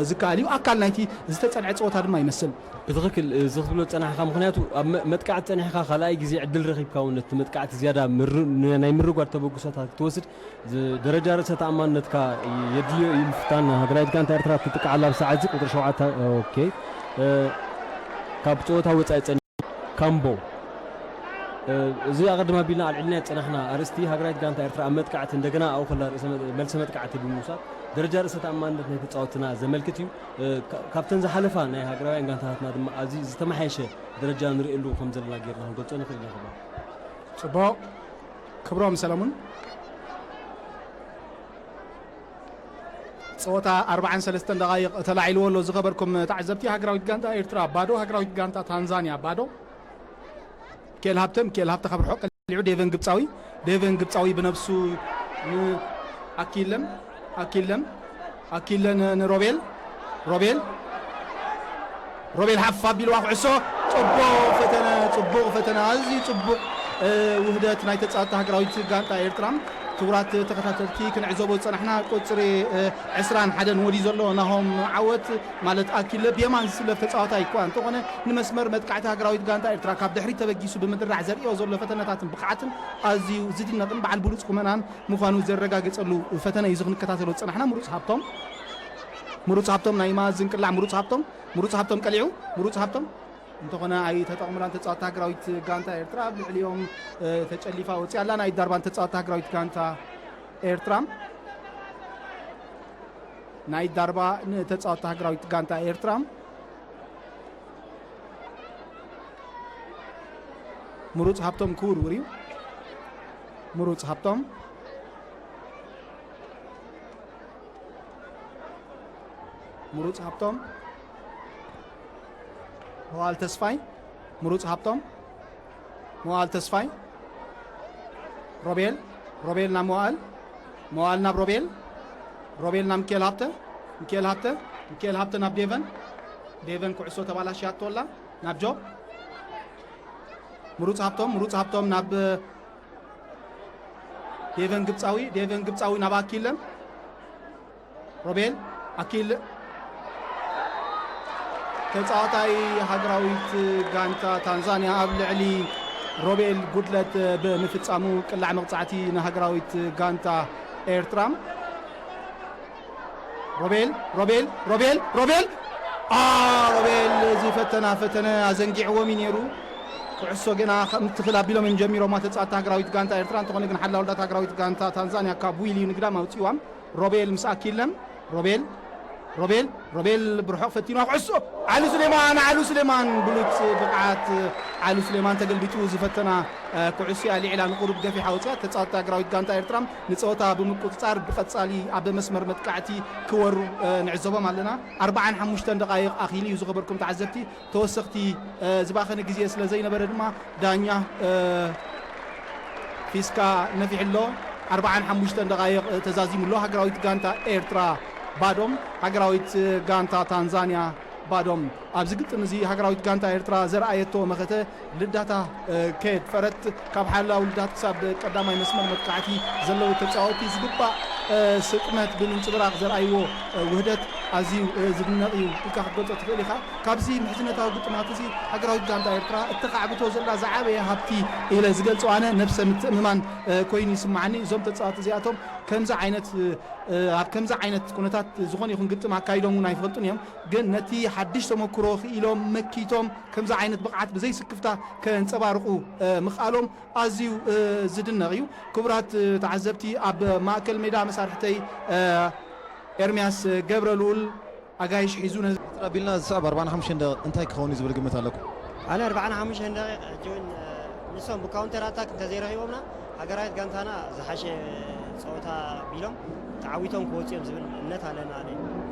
ዝከኣል እዩ። ኣካል ናይቲ ዝተጸንዐ ጸወታ ድማ ይመስል። ብትኽክል እዚ ክትብሎ ዝጸናሕካ፣ ምኽንያቱ ኣብ መጥቃዕቲ ጸኒሕካ ካልኣይ ግዜ ዕድል ረኺብካ እውን ነቲ መጥቃዕቲ ዝያዳ ናይ ምርጓድ ተበግሶታት ክትወስድ ደረጃ ርእሰ ተኣማንነትካ የድልዮ እዩ ምፍታን። ሃገራዊት ጋንታ ኤርትራ ትጥቃዕ ኣላ ኣብ ሰዓት እዚ ቁጽሪ ሸውዓተ። ኦኬ፣ ካብ ጸወታ ወጻኢ ጸኒ ካምቦ። እዚ ኣቐድም ኣቢልና ኣልዒልና ዝጸናሕና ኣርእስቲ፣ ሃገራዊት ጋንታ ኤርትራ ኣብ መጥቃዕቲ እንደገና ኣብኡ ከላ ርእሰ መ- መልሰ መጥቃዕቲ ብምውሳድ ደረጃ ርእሰ ተኣማንነት ናይ ተጻወትና ዘመልክት እዩ። እ፣ ካ- ካብተን ዝሓለፋ ናይ ሃገራውያን ጋንታታትና ድማ ኣዝዩ ዝተመሓየሸ ደረጃ ንርእየሉ ከም ዘለና ጌርና ክንገልጾ ንኽእል ኢና። ክባ ጽቡቕ ክብሮም ሰለሙን። ጸወታ ኣርባዓን ሰለስተን ደቓይቕ ተላዒልዎ ኣሎ። ዝኸበርኩም ተዓዘብቲ፣ ሃገራዊት ጋንታ ኤርትራ ባዶ፣ ሃገራዊት ጋንታ ታንዛንያ ባዶ። ኬል ሃብተ ኬል ሃብተ ካብ ርሑቕ ቀሊዑ ዴቨን ግብጻዊ ዴቨን ግብጻዊ ብነብሱ ን- ኣኪለን ኣኪለን ኣኪለን ንሮቤል ሮቤል ሮቤል ሓፍ ኣቢልዋ ኩዕሶ። ጽቡቕ ፈተነ፣ ጽቡቕ ፈተነ፣ ኣዝዩ ጽቡቕ ውህደት ናይ ተጻወትቲ ሃገራዊት ጋንታ ኤርትራ። ክቡራት ተኸታተልቲ፣ ክንዕዘቦ ዝጸናሕና ቁጽሪ ዕስራን ሓደን ወዲ ዘሎ ናሆም ዓወት ማለት ኣኪለ ብየማን ዝስለፍ ተጻዋታይ እኳ እንተኾነ፣ ንመስመር መጥቃዕቲ ሃገራዊት ጋንታ ኤርትራ ካብ ድሕሪት ተበጊሱ ብምድራዕ ዘርእዮ ዘሎ ፈተነታትን ብቕዓትን ኣዝዩ ዝድነቕን በዓል ብሉጽ ቁመናን ምዃኑ ዘረጋገጸሉ ፈተነ እዩ። እዚ ክንከታተሎ ዝጸናሕና ምሩጽ ሃብቶም፣ ምሩጽ ሃብቶም ናይ ማዝን ቅላዕ ምሩጽ ሃብቶም፣ ምሩጽ ሃብቶም ቀሊዑ፣ ምሩጽ ሃብቶም እንተኾነ ኣይተጠቕሙላን ተጻወትቲ ሃገራዊት ጋንታ ኤርትራ። ኣብ ልዕሊኦም ተጨሊፋ ወጺኣ ኣላ። ናይ ዳርባን ተጻወትቲ ሃገራዊት ጋንታ ኤርትራ፣ ናይ ዳርባ ንተጻወትቲ ሃገራዊት ጋንታ ኤርትራ። ምሩጽ ሃብቶም ክውርውር እዩ። ምሩጽ ሃብቶም፣ ምሩጽ ሃብቶም፣ መዋል ተስፋይ፣ ምሩጽ ሃብቶም፣ መዋል ተስፋይ፣ ሮቤል፣ ሮቤል ናብ መዋል፣ መዋል ናብ ሮቤል፣ ሮቤል ናብ ሚካኤል ሃብተ፣ ሚካኤል ሃብተ፣ ሚካኤል ሃብተ ናብ ዴቨን፣ ዴቨን ኩዕሶ ተባላሽያቶ ኣላ ናብ ጆብ፣ ምሩጽ ሃብቶም፣ ምሩጽ ሃብቶም ናብ ዴቨን ግብጻዊ፣ ዴቨን ግብጻዊ ናብ ኣኪለን፣ ሮቤል ኣኪል ተጻዋታይ ሃገራዊት ጋንታ ታንዛንያ ኣብ ልዕሊ ሮቤል ጉድለት ብምፍጻሙ ቅላዕ መቕጻዕቲ ንሃገራዊት ጋንታ ኤርትራ። ሮቤል ሮቤል ሮቤል ሮቤል አ ሮቤል እዚ ፈተና ፈተነ ኣዘንጊዕዎም እዩ ነይሩ። ኩዕሶ ገና ከም ትኽእል ኣቢሎም እዮም ጀሚሮማ ተጻወትቲ ሃገራዊት ጋንታ ኤርትራ። እንተኾነ ግን ሓላውልዳት ሃገራዊት ጋንታ ታንዛንያ ካብ ዊል እዩ ንግዳም ኣውጺዋም። ሮቤል ምስ ኣኪለን ሮቤል ሮቤል ሮቤል ብርሑቕ ፈቲንዋ ኩዕሶ ዓሊ ሱሌማን ዓሊ ሱሌማን ብሉጽ ብቕዓት ዓሊ ሱሌማን ተገልቢጡ ዝፈተና ኩዕሶ ኣልዒላ ንቁሩብ ገፊሓ ወፂኣ። ተፃወቲ ሃገራዊት ጋንታ ኤርትራ ንፀወታ ብምቁፅፃር ብቐፃሊ ኣብ መስመር መጥቃዕቲ ክወሩ ንዕዘቦም ኣለና። ኣርባዓን ሓሙሽተን ደቃይቕ ኣኺሉ እዩ ዝኸበርኩም ተዓዘብቲ። ተወሰኽቲ ዝባኸነ ግዜ ስለ ዘይነበረ ድማ ዳኛ ፊስካ ነፊሕሎ። ኣርባዓን ሓሙሽተን ደቃይቕ ተዛዚሙሎ። ሃገራዊት ጋንታ ኤርትራ ባዶም፣ ሃገራዊት ጋንታ ታንዛንያ ባዶም። ኣብዚ ግጥም እዚ ሃገራዊት ጋንታ ኤርትራ ዘርኣየቶ መኸተ ልዳታ ከየድፈረት ካብ ሓላው ልዳት ክሳብ ቀዳማይ መስመር መጥቃዕቲ ዘለዉ ተጻወቲ ዝግባእ ስጥመት ብምንጽብራቕ ዘርኣይዎ ውህደት ኣዝዩ ዝድነቕ እዩ ኢልካ ክትገልጾ ትኽእል ኢኻ። ካብዚ ምሕዝነታዊ ግጥማት እዚ ሃገራዊት ጋንታ ኤርትራ እተኻዕብቶ ዘላ ዝዓበየ ሃብቲ ኢለ ዝገልጾ ኣነ ነብሰ ምትእምማን ኮይኑ ይስምዓኒ። እዞም ተጻወቲ እዚኣቶም ከምዚ ዓይነት ኣብ ከምዚ ዓይነት ኩነታት ዝኾነ ይኹን ግጥም ኣካይዶም እውን ኣይፈልጡን እዮም። ግን ነቲ ሓድሽ ተመክሮ ክኢሎም መኪቶም ከምዚ ዓይነት ብቕዓት ብዘይ ስክፍታ ከንጸባርቑ ምኽኣሎም ኣዝዩ ዝድነቕ እዩ። ክቡራት ተዓዘብቲ፣ ኣብ ማእከል ሜዳ መሳርሕተይ ኤርምያስ ገብረ ልኡል ኣጋይሽ ሒዙ ነዚ ኣቢልና ዝስዕብ ኣርባዓን ሓሙሽተን ደቂቕ እንታይ ክኸውን እዩ ዝብል ግምት ኣለኩም? ኣነ ኣርባዓን ሓሙሽተን ደቂቕ ሕጂ እውን ንሶም ብካውንተር ኣታክ እንተዘይረኺቦምና ሃገራዊት ጋንታና ዝሓሸ ፀወታ ቢሎም ተዓዊቶም ክወፁ እዮም ዝብል እምነት ኣለና። ኣነ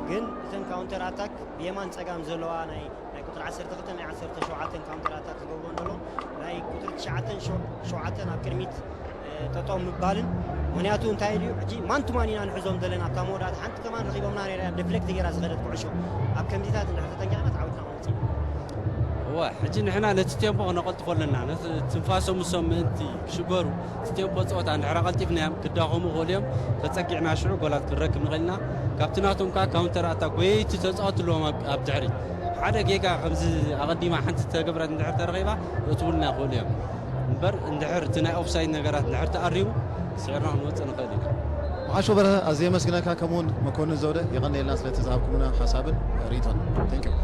ግን እተን ካውንተር ኣታክ ብየማን ፀጋም ዘለዋ ናይ ናይ ቁፅሪ ዓሰርተ ክልተ ናይ ዓሰርተ ሸውዓተ ካውንተር ኣታክ ዝገብሩ እንተሎ ናይ ቁፅሪ ትሽዓተን ሸውዓተን ኣብ ቅድሚት ጠጠው ምባልን ምክንያቱ እንታይ ድዩ ሕጂ ማንቱማን ኢና ንሕዞም ዘለና ኣብታ መወዳእታ ሓንቲ ከማን ረኺቦምና ነራ ዲፍሌክት ገይራ ዝኸደት ኩዕሾ ኣብ ከምዚታት እንድሕር ተጠንቂቕና ተዓዊትና ክንወፅእ ኢና። እወ ሕጂ ንሕና ነቲ ቴምፖ ክነቐልጥፎ ኣለና። ነቲ ትንፋሶም ንሶም ምእንቲ ክሽገሩ እቲ ቴምፖ ፀወታ እንድሕር ኣቐልጢፍናዮም ክዳኸሙ ይኽእሉ እዮም። ተፀጊዕና ሽዑ ጎላት ክንረክብ ንኽእል ኢና። ካብቲ ናቶም ከዓ ካውንተር ኣታክ ጎየይቲ ተፃወቱ ኣለዎም ኣብ ድሕሪት ሓደ ጌጋ ከምዚ ኣቐዲማ ሓንቲ ተገብረት እንድሕር ተረኺባ የእትውልና ይኽእሉ እዮም እምበር እንድሕር እቲ ናይ ኦፍሳይድ ነገራት እንድሕር ተኣሪሙ ስዒርና ክንወፅእ ንኽእል ኢና። መዓሾ በርሀ ኣዝየ የመስግነካ ከምኡውን መኮንን ዘውደ የቐንየልና ስለቲ ዝሃብኩምና ሓሳብን ርእይቶን። Thank you።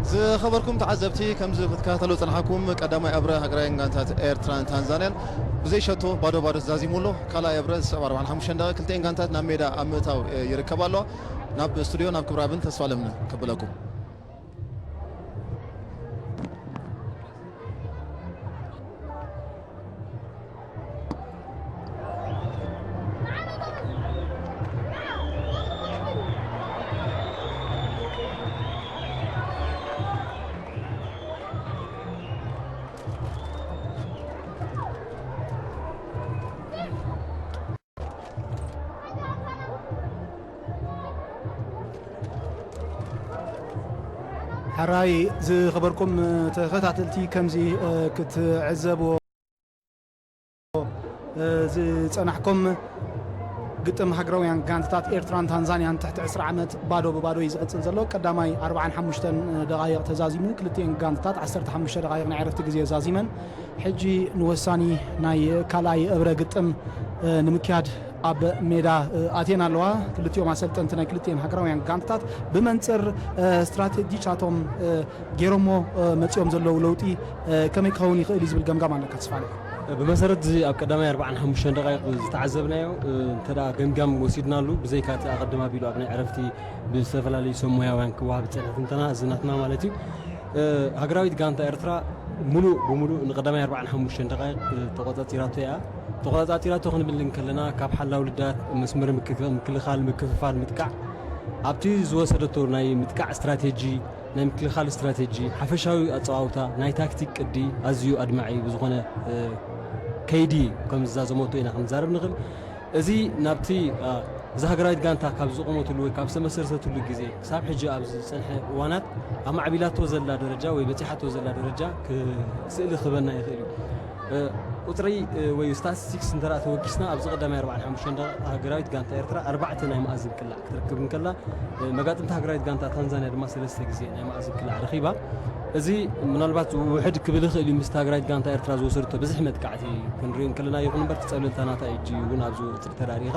ዝኸበርኩም ተዓዘብቲ ከምዚ ክትከታተሉ ዝጸናሕኩም ቀዳማይ እብረ ሃገራውያን ጋንታት ኤርትራን ታንዛንያን ብዘይ ሸቶ ባዶ ባዶ ተዛዚሙ ኣሎ። ካልኣይ እብረ ዝስዕብ ኣርባዓን ሓሙሽተን ደቂቕ ክልቲኤን ጋንታት ናብ ሜዳ ኣብ ምእታው ይርከባ ኣለዋ። ናብ ስቱድዮ ናብ ክብራብን ተስፋለምን ከብለኩም። ሕራይ ዝኸበርኩም ተኸታተልቲ፣ ከምዚ ክትዕዘብዎ ዝጸናሕኩም፣ ግጥም ሃገራውያን ጋንታታት ኤርትራን ታንዛንያን ትሕቲ ዕስራ ዓመት ባዶ ብባዶ እዩ ዝቕጽል ዘሎ። ቀዳማይ ኣርብዓን ሓሙሽተን ደቓይቕ ተዛዚሙ፣ ክልቲኤን ጋንታታት ዓሰርተ ሓሙሽተ ደቓይቕ ናይ ዕረፍቲ ግዜ ዛዚመን፣ ሕጂ ንወሳኒ ናይ ካልኣይ እብረ ግጥም ንምክያድ ኣብ ሜዳ ኣትየን ኣለዋ። ክልቲኦም ኣሰልጠንቲ ናይ ክልቲኤን ሃገራውያን ጋንታታት ብመንጽር ስትራቴጂቻቶም ገይሮሞ መጺኦም ዘለዉ ለውጢ ከመይ ክኸውን ይኽእል እዩ ዝብል ገምጋም ኣለካ ተስፋለ? ብመሰረት እዚ ኣብ ቀዳማይ ኣርብዓን ሓሙሽተን ደቓይቕ ዝተዓዘብናዮ እንተ ደኣ ገምጋም ወሲድናሉ፣ ብዘይካ እቲ ኣቐድም ኣቢሉ ኣብ ናይ ዕረፍቲ ብዝተፈላለዩ ሰብ ሞያውያን ክወሃብ ዝጸንሐ ትንተና፣ እዚ ናትና ማለት እዩ። ሃገራዊት ጋንታ ኤርትራ ሙሉእ ብሙሉእ ንቀዳማይ ኣርብዓን ሓሙሽተን ደቓይቕ ተቖጻጺራቶ እያ። ተቖጻጺራቶ ክንብል እንከለና፣ ካብ ሓላው ልዳት፣ መስመር ምክልኻል፣ ምክፍፋል፣ ምጥቃዕ፣ ኣብቲ ዝወሰደቶ ናይ ምጥቃዕ ስትራቴጂ፣ ናይ ምክልኻል ስትራቴጂ፣ ሓፈሻዊ ኣጸዋውታ፣ ናይ ታክቲክ ቅዲ ኣዝዩ ኣድማዒ ብዝኾነ ከይዲ ከም ዝዛዘመቶ ኢና ክንዛረብ ንኽእል። እዚ ናብቲ እዛ ሃገራዊት ጋንታ ካብ ዝቖመትሉ ወይ ካብ ዝተመሰረተትሉ ግዜ ክሳብ ሕጂ ኣብ ዝጸንሐ እዋናት ኣማዕቢላቶ ዘላ ደረጃ ወይ በጺሓቶ ዘላ ደረጃ ስእሊ ክህበና ይኽእል እዩ። ቁጽሪ ወይ ስታቲስቲክስ እንተ ተወኪስና፣ ኣብዚ ቀዳማይ ኣርብዓን ሓሙሽተን ደቓ ሃገራዊት ጋንታ ኤርትራ ኣርባዕተ ናይ መኣዝን ቅላዕ ክትረክብ እንከላ፣ መጋጥምቲ ሃገራዊት ጋንታ ታንዛንያ ድማ ሰለስተ ግዜ ናይ መኣዝን ቅላዕ ረኺባ። እዚ ምናልባት ውሕድ ክብል ይኽእል እዩ ምስቲ ሃገራዊት ጋንታ ኤርትራ ዝወሰድቶ ብዝሒ መጥቃዕቲ ክንሪኦ እንከለና፣ ይኹን እምበር እቲ ጸብለልታ ናታ እጅ እውን ኣብዚ ቁጽሪ ተራሪኻ።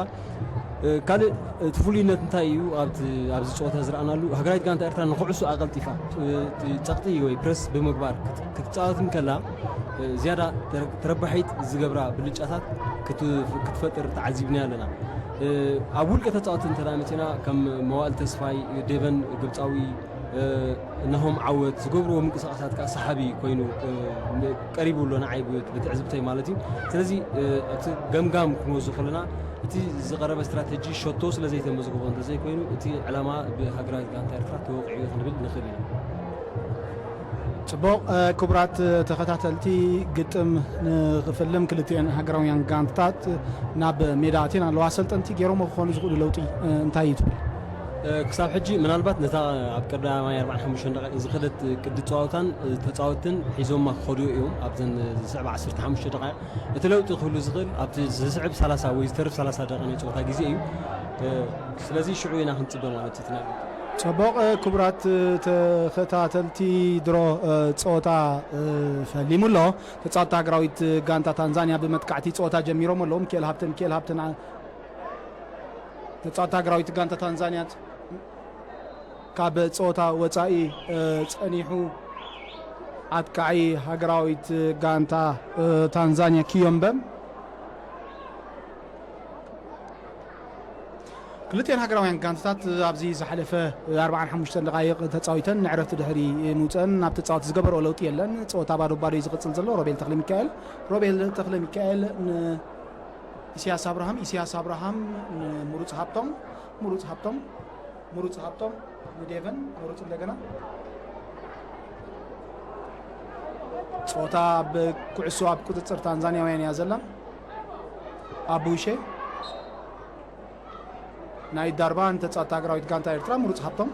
ካልእ እቲ ፍሉይነት እንታይ እዩ? ኣብዚ ጸወታ ዝረኣናሉ፣ ሃገራዊት ጋንታ ኤርትራ ንኩዕሶ ኣቐልጢፋ ጸቕጢ ወይ ፕረስ ብምግባር ክትጻወት እንከላ፣ ዝያዳ ተረባሒት ዝገብራ ብልጫታት ክትፈጥር ተዓዚብና ኣለና። ኣብ ውልቀ ተጻወቲ እንተ መጺና፣ ከም መዋእል ተስፋይ፣ ዴቨን ግብጻዊ፣ ናሆም ዓወት ዝገብርዎ ምንቅስቃሳት ከኣ ሰሓቢ ኮይኑ ቀሪቡ ኣሎ፣ ንዓይ ብትዕዝብተይ ማለት እዩ። ስለዚ እቲ ገምጋም ክንወስዶ ከለና፣ እቲ ዝቐረበ ስትራተጂ ሸቶ ስለ ዘይተመዝግቦ እንተዘይኮይኑ፣ እቲ ዕላማ ብሃገራዊት ጋንታ ኤርትራ ተወቂዑ እዩ ክንብል ንኽእል ኢና። ጽቡቕ። ክቡራት ተኸታተልቲ፣ ግጥም ንኽፍልም ክልቲኤን ሃገራውያን ጋንታታት ናብ ሜዳ ኣትየን ኣለዋ። ኣሰልጠንቲ ገይሮሞ ክኾኑ ዝኽእሉ ለውጢ እንታይ እዩ ትብል? ክሳብ ሕጂ ምናልባት ነታ ኣብ ቀዳማይ ኣርባዓን ሓሙሽተን ደቂቕ ዝኸደት ቅዲ ጸዋውታን ተጻወትን ሒዞማ ክኸዱ እዮም ኣብዘን ዝስዕባ ዓሰርተ ሓሙሽተ ደቂቕ። እቲ ለውጢ ክህሉ ዝኽእል ኣብቲ ዝስዕብ ሰላሳ ወይ ዝተርፍ ሰላሳ ደቂቕ ናይ ጸወታ ግዜ እዩ። ስለዚ ሽዑ ኢና ክንጽበ ማለት እዩ እቲ ናይ ለውጢ። ጽቡቕ። ክቡራት ተኸታተልቲ፣ ድሮ ጸወታ ፈሊሙ ኣሎ። ተጻወትቲ ሃገራዊት ጋንታ ታንዛንያ ብመጥቃዕቲ ጸወታ ጀሚሮም ኣለዉ። ሚካኤል ሃብተ፣ ሚካኤል ሃብተ ና-፣ ተጻወትቲ ሃገራዊት ጋንታ ታንዛንያ ካብ ጸወታ ወጻኢ ጸኒሑ፣ ኣጥቃዒ ሃገራዊት ጋንታ ታንዛንያ ኪዮምበ። ክልቲኤን ሃገራውያን ጋንታታት ኣብዚ ዝሓለፈ ኣርብዓን ሓሙሽተን ደቓይቕ ተጻዊተን ንዕረፍቲ ድሕሪ ምውጸን ናብ ተጻወቲ ዝገበርኦ ለውጢ የለን። ጸወታ ባዶ ባዶ እዩ ዝቕጽል ዘሎ። ሮቤል ተኽለሚካኤል፣ ሮቤል ተኽለሚካኤል ንኢሳያስ ኣብርሃም፣ ኢሳያስ ኣብርሃም ንምሩጽ ሃብቶም፣ ምሩጽ ሃብቶም፣ ምሩጽ ሃብቶም ንዴቨን፣ ምሩጽ እንደገና። ጸወታ ኣብ ኩዕሶ ኣብ ቁጽጽር ታንዛንያውያን እያ ዘላ። ኣቡሼ ናይ ዳርባ ንተጻወቲ ሃገራዊት ጋንታ ኤርትራ ምሩጽ ሃብቶም።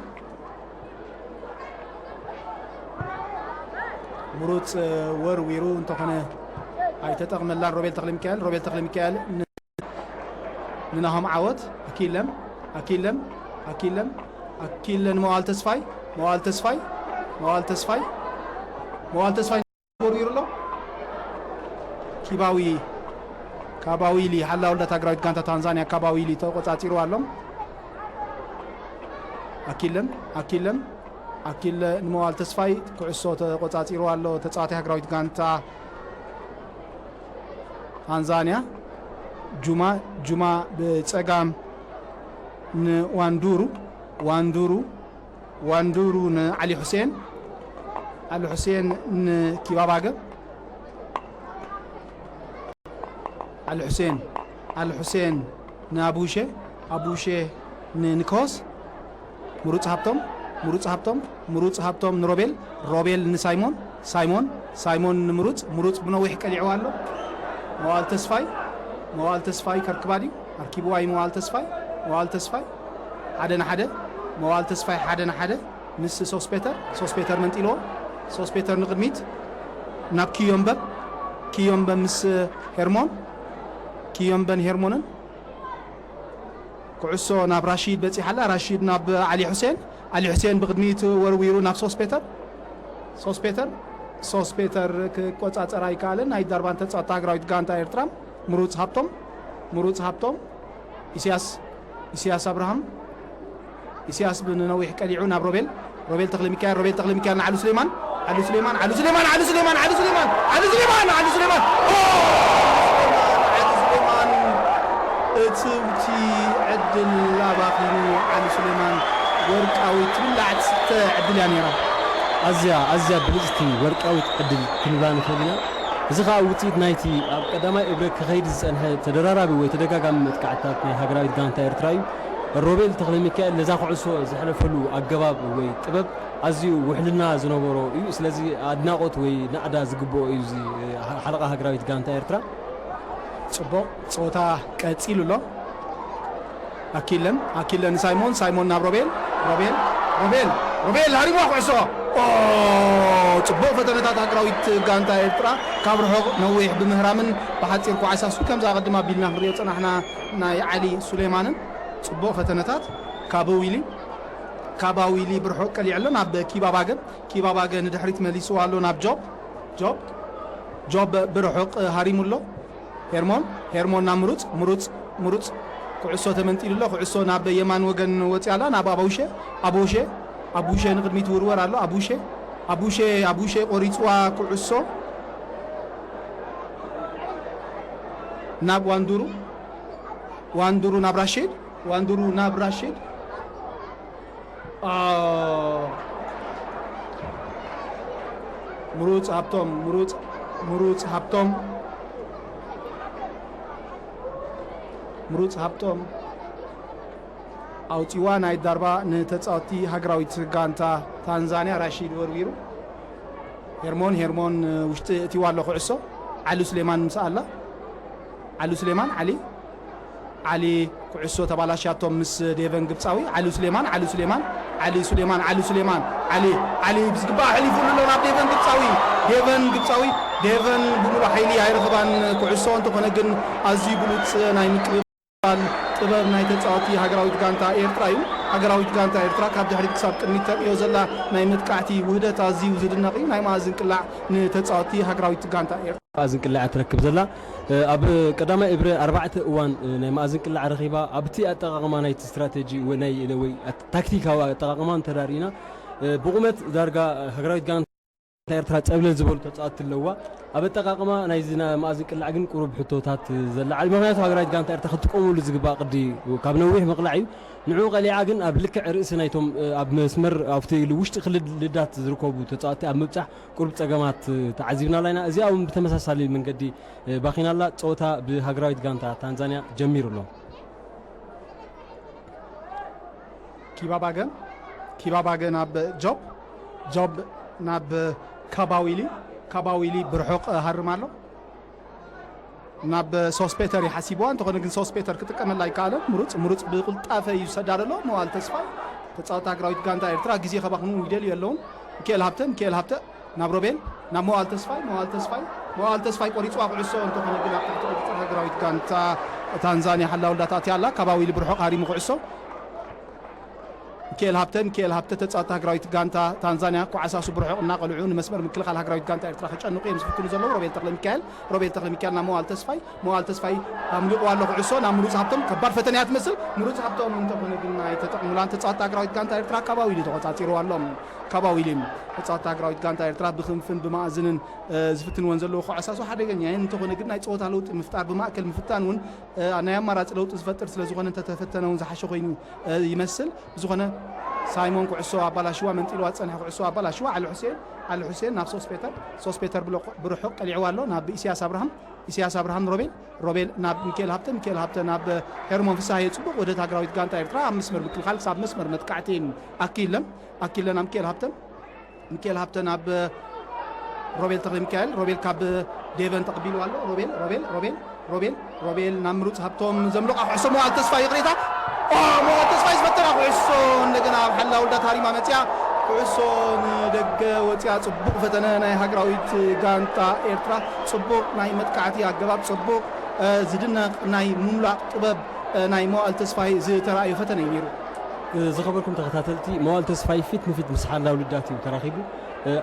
ምሩጽ ወርዊሩ እንተኾነ ኣይተጠቕመላን። ሮቤል ተኽለሚካኤል፣ ሮቤል ተኽለሚካኤል ን-፣ ንናሆም ዓወት፣ ኣኪለም፣ ኣኪለም፣ ኣኪለም፣ ኣኪለ ንመዋል ተስፋይ፣ መዋል ተስፋይ፣ መዋል ተስፋይ፣ መዋል ተስፋይ ወርዊሩ ኣሎ። ኪባዊ፣ ካባዊሊ፣ ሓላው ልዳት ሃገራዊት ጋንታ ታንዛንያ ካባዊሊ ተቆጻጺርዋ ኣሎ። ኣኪለም፣ ኣኪለም፣ ኣኪለ ንመዋል ተስፋይ ኩዕሶ ተቆጻጺርዋ ኣሎ። ተጻዋታይ ሃገራዊት ጋንታ ታንዛንያ ጁማ፣ ጁማ ብጸጋም ንዋንዱሩ፣ ዋንዱሩ፣ ዋንዱሩ ንዓሊ ሑሴን፣ ዓሊ ሑሴን ንኪባባገ፣ ዓሊ ሑሴን፣ ዓሊ ሑሴን ንኣቡሼ፣ ኣቡሼ ንኒኮስ፣ ምሩጽ ሃብቶም፣ ምሩጽ ሃብቶም፣ ምሩጽ ሃብቶም ንሮቤል፣ ሮቤል ንሳይሞን፣ ሳይሞን፣ ሳይሞን ንምሩጽ፣ ምሩጽ ብነዊሕ ቀሊዕዋ ኣሎ። መዋል ተስፋይ፣ መዋል ተስፋይ ከርክባ ድዩ? ኣርኪብዋ እዩ መዋል ተስፋይ፣ መዋል ተስፋይ፣ ሓደ ንሓደ፣ መዋል ተስፋይ ሓደ ንሓደ፣ ምስ ሶስፔተር፣ ሶስፔተር መንጢልዎ፣ ሶስፔተር ንቕድሚት ናብ ኪዮምበ፣ ኪዮምበ ምስ ሄርሞን፣ ኪዮምበን ሄርሞንን ኩዕሶ ናብ ራሺድ በጺሓ ኣላ። ራሺድ ናብ ዓሊ ሑሴን፣ ዓሊ ሑሴን ብቕድሚት ወርዊሩ ናብ ሶስፔተር፣ ሶስፔተር፣ ሶስፔተር ክቆጻጸር ኣይከኣለን። ናይ ዳርባን ተጻወቲ ሃገራዊት ጋንታ ኤርትራ ምሩጽ ሃብቶም፣ ምሩጽ ሃብቶም፣ ኢሳያስ፣ ኢሳያስ ኣብርሃም፣ ኢሳያስ ብንነዊሕ ቀሊዑ ናብ ሮቤል፣ ሮቤል ተኽለ ሚካኤል፣ ሮቤል ተኽለ ሚካኤል ንዓሉ ስሌማን፣ ዓሉ ስሌማን፣ ዓሉ ስሌማን፣ ዓሉ ስሌማን፣ ዓሉ ስሌማን፣ ዓሉ ስሌማን፣ ዓሉ ስሌማን፣ ኦ! ዓሉ ስሌማን፣ ዓሉ ስሌማን እትውቲ ዕድል ኣባኺኑ። ዓሉ ስሌማን፣ ወርቃዊት ትብላዕ ትስተ ዕድል እያ ነይራ። ኣዝያ፣ ኣዝያ ብልጽቲ ወርቃዊት ዕድል ክንብላ ንኽእል ኢና። እዚ ኸኣ ውጽኢት ናይቲ ኣብ ቀዳማይ እብረ ክኸይድ ዝጸንሐ ተደራራቢ ወይ ተደጋጋሚ መጥቃዕትታት ናይ ሃገራዊት ጋንታ ኤርትራ እዩ። ሮቤል ተኽለ ሚካኤል ነዛ ኩዕሶ ዘሕለፈሉ ኣገባብ ወይ ጥበብ ኣዝዩ ውሕልና ዝነበሮ እዩ። ስለዚ ኣድናቖት ወይ ናእዳ ዝግብኦ እዩ እዚ ሓለቓ ሃገራዊት ጋንታ ኤርትራ። ጽቡቕ ጸወታ ቀጺሉ ኣሎ። ኣኪለን፣ ኣኪለን ንሳይሞን፣ ሳይሞን ናብ ሮቤል፣ ሮቤል፣ ሮቤል፣ ሮቤል ሃሪምዋ ኩዕሶ። ኦ! ጽቡቕ ፈተነታት ሃገራዊት ጋንታ ኤርትራ ካብ ርሑቕ ነዊሕ ብምህራምን ብሓጺር ኳዕሳሱ ከምዛ ቅድም ኣቢልና ክንሪኦ ጸናሕና ናይ ዓሊ ሱሌማንን ጽቡቕ ፈተነታት ካብ ዊሊ፣ ካብ ዊሊ ብርሑቕ ቀሊዑ ኣሎ ናብ ኪባባገ፣ ኪባባገ ንድሕሪት መሊስዋ ኣሎ ናብ ጆብ፣ ጆብ፣ ጆብ ብርሑቕ ሃሪሙ ኣሎ። ሄርሞን፣ ሄርሞን ናብ ምሩጽ፣ ምሩጽ፣ ምሩጽ። ኩዕሶ ተመንጢሉ ኣሎ። ኩዕሶ ናብ የማን ወገን ወጺኣ ኣላ፣ ናብ ኣቡሼ፣ ኣቡሼ፣ ኣቡሼ ንቕድሚት ውርወር ኣሎ። ኣቡሼ፣ ኣቡሼ፣ ኣቡሼ ቆሪጽዋ ኩዕሶ ናብ ዋንዱሩ፣ ዋንዱሩ ናብ ራሺድ፣ ዋንዱሩ ናብ ራሺድ። ኣዎ። ምሩጽ ሃብቶም፣ ምሩጽ፣ ምሩጽ ሃብቶም፣ ምሩጽ ሃብቶም ኣውጺዋ ናይ ዳርባ ንተጻወቲ ሃገራዊት ጋንታ ታንዛንያ ራሺድ ወርዊሩ። ሄርሞን፣ ሄርሞን ውሽጢ እቲዋ ኣሎ ኩዕሶ። ዓሊ ሱሌማን ምስ ኣላ። ዓሊ ሱሌማን፣ ዓሊ፣ ዓሊ ኩዕሶ ተባላሽያቶም ምስ ዴቨን ግብጻዊ። ዓሊ ሱሌማን፣ ዓሊ ሱሌማን፣ ዓሊ ሱሌማን፣ ዓሊ ሱሌማን፣ ዓሊ፣ ዓሊ ብዝግባእ ኣሕሊፉሉ ኣሎ ናብ ዴቨን ግብጻዊ። ዴቨን ግብጻዊ፣ ዴቨን ብምሉእ ሓይሊ ኣይረኽባን ኩዕሶ፣ እንተኾነ ግን ኣዝዩ ብሉጽ ናይ ምቅብባል ጥበብ ናይ ተጻወቲ ሃገራዊት ጋንታ ኤርትራ እዩ። ሃገራዊት ጋንታ ኤርትራ ካብ ድሕሪት ክሳብ ቅድሚት ተርእዮ ዘላ ናይ መጥቃዕቲ ውህደት ኣዝዩ ዝድነቕ እዩ። ናይ መኣዝን ቅላዕ ንተጻወቲ ሃገራዊት ጋንታ ኤርትራ። መኣዝን ቅላዕ ትረክብ ዘላ። እ፣ ኣብ ቀዳማይ እብረ ኣርባዕተ እዋን፣ እ፣ ናይ መኣዝን ቅላዕ ረኺባ። ኣብቲ ኣጠቓቕማ ናይቲ ስትራቴጂ ወይ ናይ፣ ወይ ታክቲካዊ ኣጠቓቕማ እንተዳርኢና፣ እ፣ ብቑመት ዳርጋ ሃገራዊት ጋንታ ኤርትራ ጸብለል ዝበሉ ተጻወትቲ ኣለዋ። ኣብ ኣጠቓቕማ ናይዚ ናይ መኣዝን ቅላዕ ግን ቁሩብ ሕቶታት ዘለዓል። ምኽንያቱ ሃገራዊት ጋንታ ኤርትራ ክትጥቀመሉ ዝግባእ ቅዲ ካብ ነዊሕ ምቕላዕ እዩ። ንዕኡ ቀሊዓ ግን ኣብ ልክዕ ርእሲ ናይቶም፣ እ፣ ኣብ መስመር ኣብቲ ውሽጢ ክልል ልዳት ዝርከቡ ተጻወትቲ ኣብ ምብጻሕ ቁሩብ ጸገማት፣ እ፣ ተዓዚብናላ ኢና። እዚኣ እውን ብተመሳሳሊ መንገዲ፣ እ፣ ባኺናላ። ጸወታ ብሃገራዊት ጋንታ ታንዛንያ ጀሚሩ ኣሎ። ኪባባገ፣ ኪባባገ ናብ ጆብ፣ ጆብ ናብ ካባዊሊ፣ ካባዊሊ ብርሑቕ ሃርም ኣሎ። ናብ ሶስፔተር ይሓሲብዋ፣ እንተኾነ ግን ሶስፔተር ክጥቀመላ ኣይከኣለን። ምሩጽ፣ ምሩጽ ብቕልጣፈ እዩ ዝሰዳ ዘሎ። መዋል ተስፋይ፣ ተጻወቲ ሃገራዊት ጋንታ ኤርትራ ግዜ ከባኽኑ ይደልዩ የለውን። ሚካኤል ሃብተ፣ ሚካኤል ሃብተ ናብ ሮቤል፣ ናብ መዋል ተስፋይ፣ መዋል ተስፋይ፣ መዋል ተስፋይ ቆሪጽዋ ኩዕሶ፣ እንተኾነ ግን ኣብ ትሕቲ ቁጽጽር ሃገራዊት ጋንታ ታንዛንያ ሓላውልዳ ተኣትያ ኣላ። ካባዊሊ ብርሑቕ ሃሪሙ ኩዕሶ። ሚካኤል ሃብተ፣ ሚካኤል ሃብተ ተጻወቲ ሃገራዊት ጋንታ ታንዛንያ ኳዕሳሱ ብርሑቕ እናቐልዑ ንመስመር ምክልኻል ሃገራዊት ጋንታ ኤርትራ ከጨንቑ እዮም ዝፍትኑ ዘለዉ። ሮቤል ተኽለ ሚካኤል፣ ሮቤል ተኽለ ሚካኤል ናብ መዋል ተስፋይ፣ መዋል ተስፋይ ኣምሊቑዋ ኣሎ ኩዕሶ ናብ ምሩጽ ሃብቶም። ከባድ ፈተነ እያ ትመስል። ምሩጽ ሃብቶም እንተኾነ ግን ኣይተጠቕሙላን። ተጻወቲ ሃገራዊት ጋንታ ኤርትራ ካባዊሊ ተቖጻጺርዋ ኣሎ። ካባዊሊ ተጻወቲ ሃገራዊት ጋንታ ኤርትራ ብክንፍን ብመኣዝንን፣ እ፣ ዝፍትንወን ዘለዉ ኳዕሳሱ ሓደገኛ እየን። እንተኾነ ግን ናይ ጸወታ ለውጢ ምፍጣር ብማእከል ምፍታን እውን፣ እ፣ ናይ ኣማራጺ ለውጢ ዝፈጥር ስለ ዝኾነ እንተተፈተነ እውን ዝሓሸ ኮይኑ፣ እ፣ ይመስል። ብዝኾነ ሳይሞን ኩዕሶ ኣባላሽዋ፣ መንጢልዋ ዝጸንሐ ኩዕሶ ኣባላሽዋ። ዓሊ ሑሴን፣ ዓሊ ሑሴን ናብ ሶስፔተር፣ ሶስፔተር ብሎ-፣ ብርሑቕ ቀሊዕዋ ኣሎ ናብ ኢሳያስ ኣብርሃም፣ ኢሳያስ ኣብርሃም ሮቤል፣ ሮቤል ናብ ሚካኤል ሃብተ፣ ሚካኤል ሃብተ ናብ ሄርሞን ፍስሃየ። ጽቡቕ ውህደት ሃገራዊት ጋንታ ኤርትራ ኣብ መስመር ምክልኻል ክሳብ መስመር መጥቃዕቲ ኣኪለን፣ ኣኪለን ኣብ ሚካኤል ሃብተ፣ ሚካኤል ሃብተ ናብ ሮቤል ተኽለ ሚካኤል፣ ሮቤል ካብ ዴቨን ተቐቢሉ ኣሎ። ሮቤል፣ ሮቤል፣ ሮቤል፣ ሮቤል፣ ሮቤል ናብ ምሩጽ ሃብቶም ዘምልቓ ኩዕሶ መዋል ተስፋ ይቕሬታ። ኦ፣ መዋል ተስፋ ዝፈተና ኩዕሶ እንደገና ኣብ ሓላ ውልዳ ታሪማ መጽያ። ኩዕሶ ንደገ ወፂኣ። ፅቡቕ ፈተነ ናይ ሃገራዊት ጋንታ ኤርትራ። ፅቡቕ ናይ መጥቃዕቲ ኣገባብ፣ ፅቡቕ ዝድነቕ ናይ ምምላቕ ጥበብ ናይ መዋእል ተስፋይ ዝተራእዩ ፈተነ እዩ ነይሩ። ዝኸበርኩም ተኸታተልቲ፣ መዋል ተስፋይ ፊት ንፊት ምስ ሓላው ልዳት እዩ ተራኺቡ።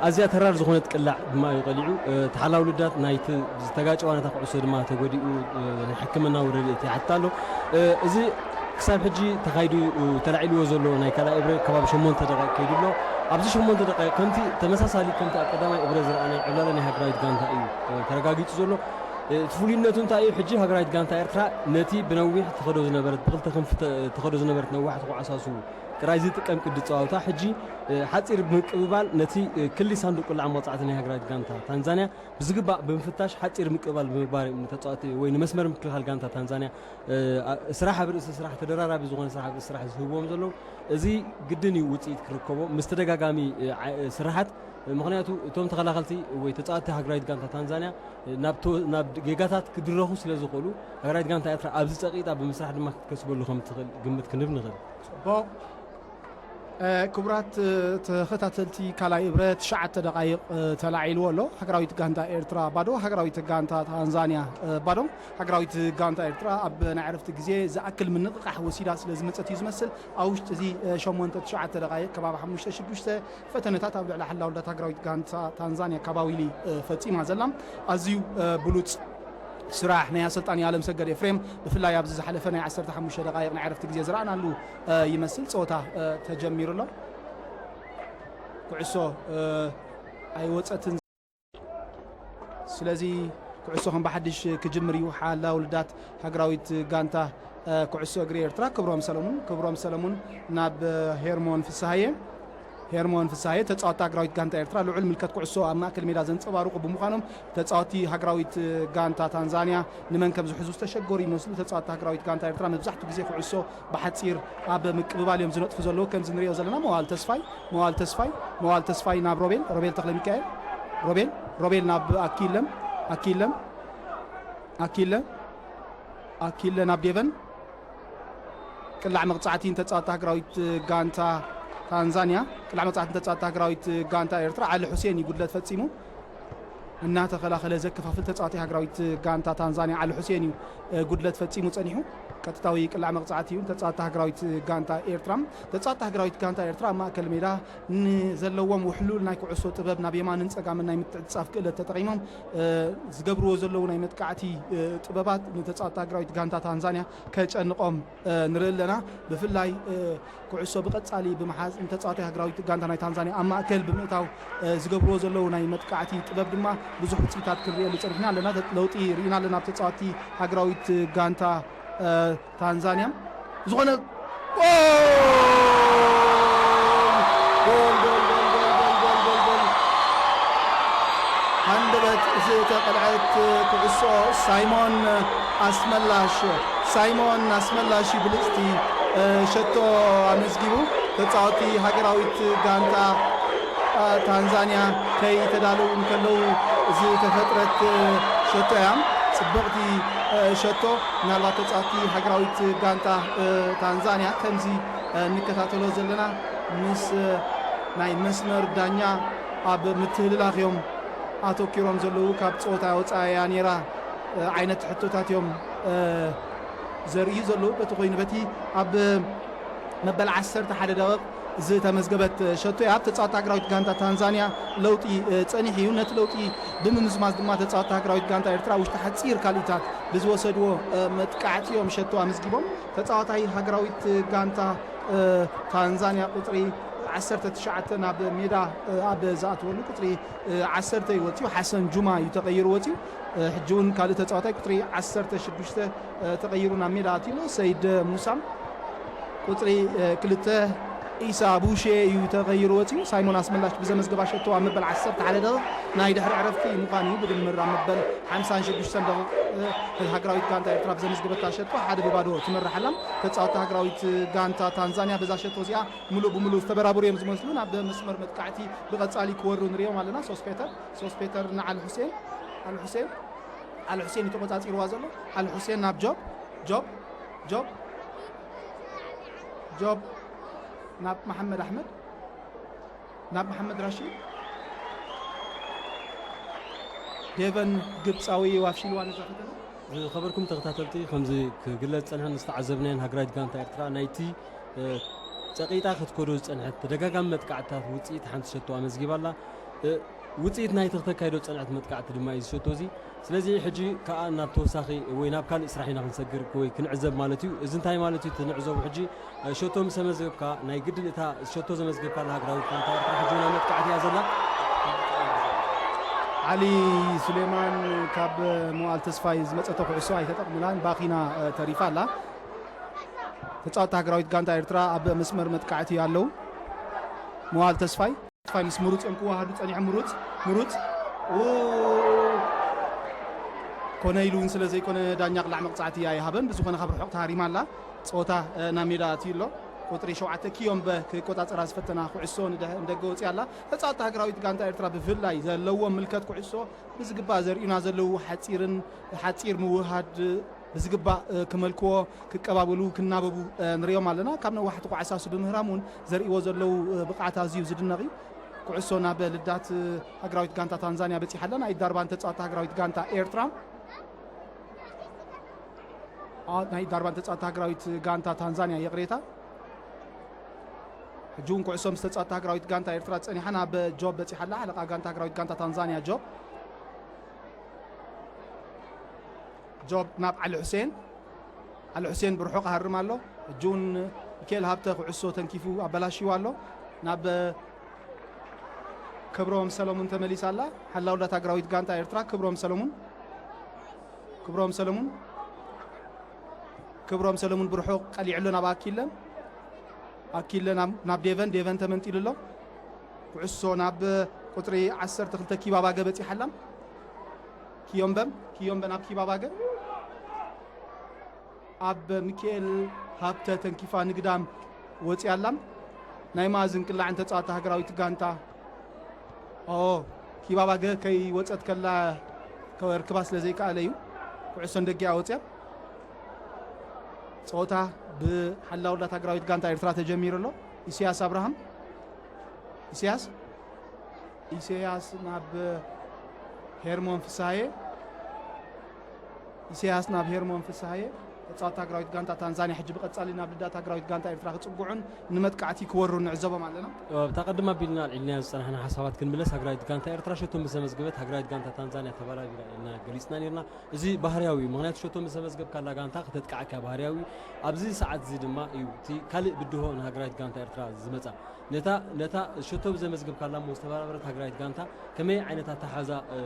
ኣዝያ ተራር ዝኾነት ቅላዕ ድማ እዩ ቀሊዑ። ተሓላው ልዳት ናይቲ ዝተጋጨዋ ነታ ኩዕሶ ድማ ተጎዲኡ ናይ ሕክምናዊ ረድኤት ይሓትት ኣሎ። እዚ ክሳብ ሕጂ ተኻይዱ ተላዒልዎ ዘሎ ናይ ካልኣይ እብረ ከባቢ ሸሞንተ ደቂቕ ከይዱ ኣሎ። ኣብዚ ሸሞንተ ደቂቕ ከምቲ ተመሳሳሊ ከምቲ ኣብ ቀዳማይ እብረ ዝረኣናይ ዕብላለ ናይ ሃገራዊት ጋንታ እዩ ተረጋጊጹ ዘሎ። እቲ ፍሉይነቱ እንታይ እዩ? ሕጂ ሃገራዊት ጋንታ ኤርትራ ነቲ ብነዊሕ ትኸዶ ዝነበረት ብክልተ ክንፊ ተኸዶ ዝነበረት ነዋሕቲ ኩዓሳሱ ጥራይ ዝጥቀም ቅዲ ጸዋውታ ሕጂ ሓጺር ብምቅብባል ነቲ ክሊ ሳንዱቅ ቁላዕ መቕጻዕቲ ናይ ሃገራዊት ጋንታ ታንዛንያ ብዝግባእ ብምፍታሽ ሓጺር ምቅብባል ብምግባር እዮም ንተጻዋቲ ወይ ንመስመር ምክልኻል ጋንታ ታንዛንያ ስራሕ ኣብ ርእሲ ስራሕ ተደራራቢ ዝኾነ ስራሕ ኣብ ርእሲ ስራሕ ዝህብዎም ዘለዉ። እዚ ግድን እዩ ውጽኢት ክርከቦ ምስ ተደጋጋሚ ስራሓት። ምኽንያቱ እቶም ተኸላኸልቲ ወይ ተጻዋቲ ሃገራዊት ጋንታ ታንዛንያ ናብ ጌጋታት ክድረኹ ስለ ዝኽእሉ ሃገራዊት ጋንታ ኤርትራ ኣብዚ ጸቂጣ ብምስራሕ ድማ ክትከስበሉ ከም ትኽእል ግምት ክንህብ ንኽእል። ጽቡቕ። ክቡራት ተኸታተልቲ፣ ካልኣይ እብረ ትሽዓተ ደቓይቕ ተላዒልዎ ኣሎ። ሃገራዊት ጋንታ ኤርትራ ባዶ፣ ሃገራዊት ጋንታ ታንዛንያ ባዶ። ሃገራዊት ጋንታ ኤርትራ ኣብ ናይ ዕረፍቲ ግዜ ዝኣክል ምንቕቓሕ ወሲዳ ስለ ዝመጸት እዩ ዝመስል። ኣብ ውሽጢ እዚ ሸሞንተ ትሽዓተ ደቓይቕ ከባቢ ሓሙሽተ ሽዱሽተ ፈተነታት ኣብ ልዕሊ ሓላውልዳት ሃገራዊት ጋንታ ታንዛንያ ካባዊሊ ፈጺማ ዘላ። ኣዝዩ ብሉጽ ስራሕ ናይ ኣሰልጣኒ ኣለምሰገድ ኤፍሬም፣ ብፍላይ ኣብዚ ዝሓለፈ ናይ ዓሰርተ ሓሙሽተ ደቓይቕ ናይ ዕረፍቲ ግዜ ዝረኣናሉ ይመስል። ጸወታ ተጀሚሩ ኣሎ። ኩዕሶ ኣይወጸትን። ስለዚ ኩዕሶ ከም ብሓድሽ ክጅምር እዩ። ሓላውልዳት ሃገራዊት ጋንታ ኩዕሶ እግሪ ኤርትራ ክብሮም ሰለሙን፣ ክብሮም ሰለሙን ናብ ሄርሞን ፍስሃየ፣ ሄርሞን ፍስሃየ ተጻወቲ ሃገራዊት ጋንታ ኤርትራ ልዑል ምልከት ኩዕሶ ኣብ ማእከል ሜዳ ዘንጸባርቑ ብምዃኖም ተጻወቲ ሃገራዊት ጋንታ ታንዛንያ ንመን ከም ዝሕዙ ዝተሸገሩ ይመስሉ። ተጻወቲ ሃገራዊት ጋንታ ኤርትራ መብዛሕትኡ ግዜ ኩዕሶ ብሓጺር ኣብ ምቅብባል እዮም ዝነጥፉ ዘለዉ። ከምዚ ንሪኦ ዘለና መዋል ተስፋይ፣ መዋል ተስፋይ፣ መዋል ተስፋይ ናብ ሮቤል፣ ሮቤል ተኽለሚካኤል፣ ሮቤል፣ ሮቤል ናብ ኣኪለ፣ ኣኪለ፣ ኣኪለ፣ ኣኪለ ናብ ዴቨን። ቅላዕ መቕጻዕቲ ንተጻወቲ ሃገራዊት ጋንታ ታንዛንያ፣ ቅላዕ መቕጻዕቲ ንተጻወቲ ሃገራዊት ጋንታ ኤርትራ ዓሊ ሑሴን እዩ ጉድለት ፈጺሙ። እናተኸላኸለ ዘከፋፍል ተጻዋታይ ሃገራዊት ጋንታ ታንዛንያ ዓሊ ሑሴን እዩ ጉድለት ፈጺሙ ጸኒሑ። ቀጥታዊ ቅላዕ መቕጻዕቲ እዩ ተጻዋታይ ሃገራዊት ጋንታ ኤርትራ። ተጻዋታይ ሃገራዊት ጋንታ ኤርትራ ኣብ ማእከል ሜዳ ንዘለዎም ውሕሉል ናይ ኩዕሶ ጥበብ ናብ የማንን ጸጋምን ናይ ምትዕጻፍ ክእለት ተጠቒሞም ዝገብርዎ ዘለዉ ናይ መጥቃዕቲ ጥበባት ንተጻዋታይ ሃገራዊት ጋንታ ታንዛንያ ከጨንቖም ንርኢ ኣለና። ብፍላይ ኩዕሶ ብቐጻሊ ብምሓዝ ንተጻዋታይ ሃገራዊት ጋንታ ናይ ታንዛንያ ኣብ ማእከል ብምእታው ዝገብርዎ ዘለዉ ናይ መጥቃዕቲ ጥበብ ድማ ብዙሕ ውጽኢታት ክንርእየሉ ጸኒሕና ኣለና። ለውጢ ርኢና ኣለና ኣብ ተጻዋቲ ሃገራዊት ጋንታ ታንዛንያ። ዝኾነ ጎል! ጎል፣ ጎል፣ ጎል፣ ጎል፣ ጎል፣ ጎል፣ ጎል፣ ጎል። ሃንደበት ዝተቐልዐት ኩዕሶ ሳይሞን ኣስመላሽ፣ ሳይሞን ኣስመላሽ ብልጽቲ ሸቶ ኣመዝጊቡ። ተጻወቲ ሃገራዊት ጋንታ ታንዛንያ ከይተዳለዉ እንከለዉ ዝተፈጥረት ሸቶ እያ። ጽብቕቲ ሸቶ። ምናልባት ተጻወቲ ሃገራዊት ጋንታ ታንዛንያ ከምዚ እንከታተሎ ዘለና ምስ ናይ መስመር ዳኛ ኣብ ምትህልላኽ እዮም ኣተኪሮም ዘለዉ። ካብ ጸወታ ወጻእያ ነይራ ዓይነት ሕቶታት እዮም ዘርእዩ ዘለዉ። በቲ ኮይኑ በቲ ኣብ መበል ዓሰርተ ሓደ ደቂቕ ዝተመዝገበት ሸቶ እያ። ኣብ ተጻወቲ ሃገራዊት ጋንታ ታንዛንያ ለውጢ ጸኒሑ እዩ። ነቲ ለውጢ ብምምዝማዝ ድማ ተጻወቲ ሃገራዊት ጋንታ ኤርትራ ውሽጢ ሓጺር ካልኢታት ብዝወሰድዎ መጥቃዕቲ እዮም ሸቶ ኣመዝጊቦም። ተጻዋታይ ሃገራዊት ጋንታ ታንዛንያ ቁጽሪ ዓሰርተ ትሽዓተ ናብ ሜዳ ኣብ ዝኣተወሉ ቁጽሪ ዓሰርተ እዩ ወጺኡ። ሓሰን ጁማ እዩ ተቐይሩ ወጺኡ። ሕጂ እውን ካልእ ተጻዋታይ ቁጽሪ ዓሰርተ ሽዱሽተ ተቐይሩ ናብ ሜዳ ኣትዩ ኣሎ። ሰይድ ሙሳ ቁጽሪ ክልተ ኢሳ ቡሼ እዩ ተቐይሩ ወጺኡ። ሳይሞን ኣስመላሽ ብዘመዝገባ ሸቶ ኣብ መበል ዓሰርተ ሓደ ደቂቕ ናይ ድሕሪ ዕረፍቲ ምዃኑ እዩ። ብድምር ኣብ መበል ሓምሳን ሽዱሽተን ደቂቕ ሃገራዊት ጋንታ ኤርትራ ብዘመዝገበታ ሸቶ ሓደ ብባዶ ትመርሕ ኣላ። ተጻወቲ ሃገራዊት ጋንታ ታንዛንያ በዛ ሸቶ እዚኣ ምሉእ ብምሉእ ዝተበራበሩ እዮም ዝመስሉ። ናብ መስመር መጥቃዕቲ ብቐጻሊ ክወሩ ንሪኦም ኣለና። ሶስፔተር፣ ሶስፔተር ንዓሊ ሑሴን፣ ዓሊ ሑሴን፣ ዓሊ ሑሴን እዩ ተቆጻጺርዋ ዘሎ። ዓሊ ሑሴን ናብ ጆብ፣ ጆብ፣ ጆብ፣ ጆብ ናብ መሓመድ ኣሕመድ፣ ናብ መሓመድ ራሺድ። ዴቨን ግብፃዊ እዩ ኣፍሺልዋ ነዛ ፈተና። ዝኸበርኩም ተኸታተልቲ፣ ከምዚ ክግለጽ ጸንሐ፣ ዝተዓዘብናዮን ሃገራዊት ጋንታ ኤርትራ ናይቲ፣ እ፣ ጸቂጣ ክትከዶ ዝጸንሐት ተደጋጋሚ መጥቃዕትታት ውጽኢት ሓንቲ ሸቶ ኣመዝጊባ ኣላ። እ፣ ውጽኢት ናይቲ ክተካይዶ ዝጸንሐት መጥቃዕቲ ድማ እዩ ዝሸቶ እዚ። ስለዚ ሕጂ ከኣ ናብ ተወሳኺ ወይ ናብ ካልእ ስራሕ ኢና ክንሰግር ወይ ክንዕዘብ ማለት እዩ። እዚ እንታይ ማለት እዩ? እቲ ንዕዘቡ ሕጂ፣ እ፣ ሸቶ ምስ ኣመዝገብካ፣ ናይ ግድን እታ ሸቶ ዘመዝገብካላ ሃገራዊት ጋንታ ኤርትራ ሕጂ እውን ኣብ መጥቃዕቲ እያ ዘላ። ዓሊ ሱሌማን ካብ መዋል ተስፋይ ዝመጸቶ ኩዕሶ ኣይተጠቕምላን፣ ባኺና፣ እ፣ ተሪፋ ኣላ። ተጻወትቲ ሃገራዊት ጋንታ ኤርትራ ኣብ መስመር መጥቃዕቲ ኣለዉ። መዋል ተስፋይ፣ ተስፋይ ምስ ምሩጽ እዮም ክወሃዱ ጸኒሖም። ምሩጽ፣ ምሩጽ፣ ኡ፣ ኮነ ኢሉ እውን ስለ ዘይኮነ ዳኛ ቅላዕ መቕጻዕቲ ኣይሃበን። ብዝኾነ ካብ ርሑቕ ተሃሪማ ኣላ። ጸወታ፣ እ፣ ናብ ሜዳ ኣትዩ ኣሎ። ቁጽሪ ሸውዓተ ኪዮምበ ክቆጻጸራ ዝፈተና ኩዕሶ ንደ-፣ ንደገ ወጽያ ኣላ። ተጻወትቲ ሃገራዊት ጋንታ ኤርትራ ብፍላይ ዘለዎም ምልከት ኩዕሶ ብዝግባእ ዘርእዩና ዘለዉ ሓጺርን፣ ሓጺር ምውህሃድ ብዝግባእ፣ እ፣ ክመልክዎ፣ ክቀባበሉ፣ ክናበቡ፣ እ፣ ንሪኦም ኣለና። ካብ ነዋሕቲ ኳዕሳሱ ብምህራም እውን ዘርእይዎ ዘለዉ፣ እ፣ ብቕዓት ኣዝዩ ዝድነቕ እዩ። ኩዕሶ ናብ ልዳት፣ እ፣ ሃገራዊት ጋንታ ታንዛንያ በጺሓ ኣላ። ናይ ዳርባን ተጻወትቲ ሃገራዊት ጋንታ ኤርትራ። ኣ፣ ናይ ዳርባን ተጻወትቲ ሃገራዊት ጋንታ ታንዛንያ፣ ይቕሬታ። ሕጂ እውን ኩዕሶ ምስ ተጻወትቲ ሃገራዊት ጋንታ ኤርትራ ጸኒሓ ናብ ጆብ በጺሓ ኣላ። ሓለቓ ጋንታ ሃገራዊት ጋንታ ታንዛንያ ጆብ። ጆብ ናብ ዓሊ ሑሴን። ዓሊ ሑሴን ብርሑቕ ሃርም ኣሎ። ሕጂ እውን ሚካኤል ሃብተ ኩዕሶ ተንኪፉ ኣበላሽይዋ ኣሎ። ናብ ክብሮም ሰለሙን ተመሊሳ ኣላ። ሓላው ዳታ ሃገራዊት ጋንታ ኤርትራ ክብሮም ሰለሙን። ክብሮም ሰለሙን። ክብሮም ሰለሙን ብርሑቕ ቀሊዑ ኣሎ ናብ ኣኪለ። ኣኪለ ናብ፣ ናብ ዴቨን፣ ዴቨን ተመንጢሉ ኣሎ። ኩዕሶ ናብ ቁጽሪ ዓሰርተ ክልተ ኪባባገ በጺሓ ኣላ። ኪዮምበም፣ ኪዮምበ ናብ ኪባባገ። ኣብ ሚካኤል ሃብተ ተንኪፋ ንግዳም ወጺኣ ኣላ። ናይ ማእዝን ቅላዕን ተጻወቲ ሃገራዊት ጋንታ። ኦ፣ ኪባባገ ከይወጸት ከላ ከርክባ ስለ ዘይከኣለ እዩ ኩዕሶ ንደጊኣ ወጺኣ። ጸወታ ብሓላውላት ሃገራዊት ጋንታ ኤርትራ ተጀሚሩ ኣሎ። ኢሳያስ ኣብርሃም። ኢሳያስ፣ ኢሳያስ ናብ ሄርሞን ፍስሃየ። ኢሳያስ ናብ ሄርሞን ፍስሃየ። ተጻወቲ ሃገራዊት ጋንታ ታንዛንያ ሕጂ ብቐጻሊ ናብ ልዳት ሃገራዊት ጋንታ ኤርትራ ክጽግዑን ንመጥቃዕቲ ክወሩን ንዕዘቦም ኣለና። እታ ቅድም ኣቢልና ኣልዒልናዮ ዝጸናሕና ሓሳባት ክንምለስ፣ ሃገራዊት ጋንታ ኤርትራ ሸቶ ምስ ዘመዝገበት፣ ሃገራዊት ጋንታ ታንዛንያ ተባራቢራ ኢልና ገሊጽና ነርና። እዚ ባህርያዊ እዩ። ምኽንያቱ ሸቶ ምስ ዘመዝገብካላ ጋንታ ክተጥቅዓካ ባህርያዊ እዩ። ኣብዚ ሰዓት እዚ ድማ እዩ እቲ ካልእ ብድሆ ንሃገራዊት ጋንታ ኤርትራ ዝመጻ። ነታ፣ ነታ ሸቶ ብዘመዝገብካላ እሞ ዝተበራበረት ሃገራዊት ጋንታ ከመይ ዓይነት ኣተሓሕዛ፣ እ፣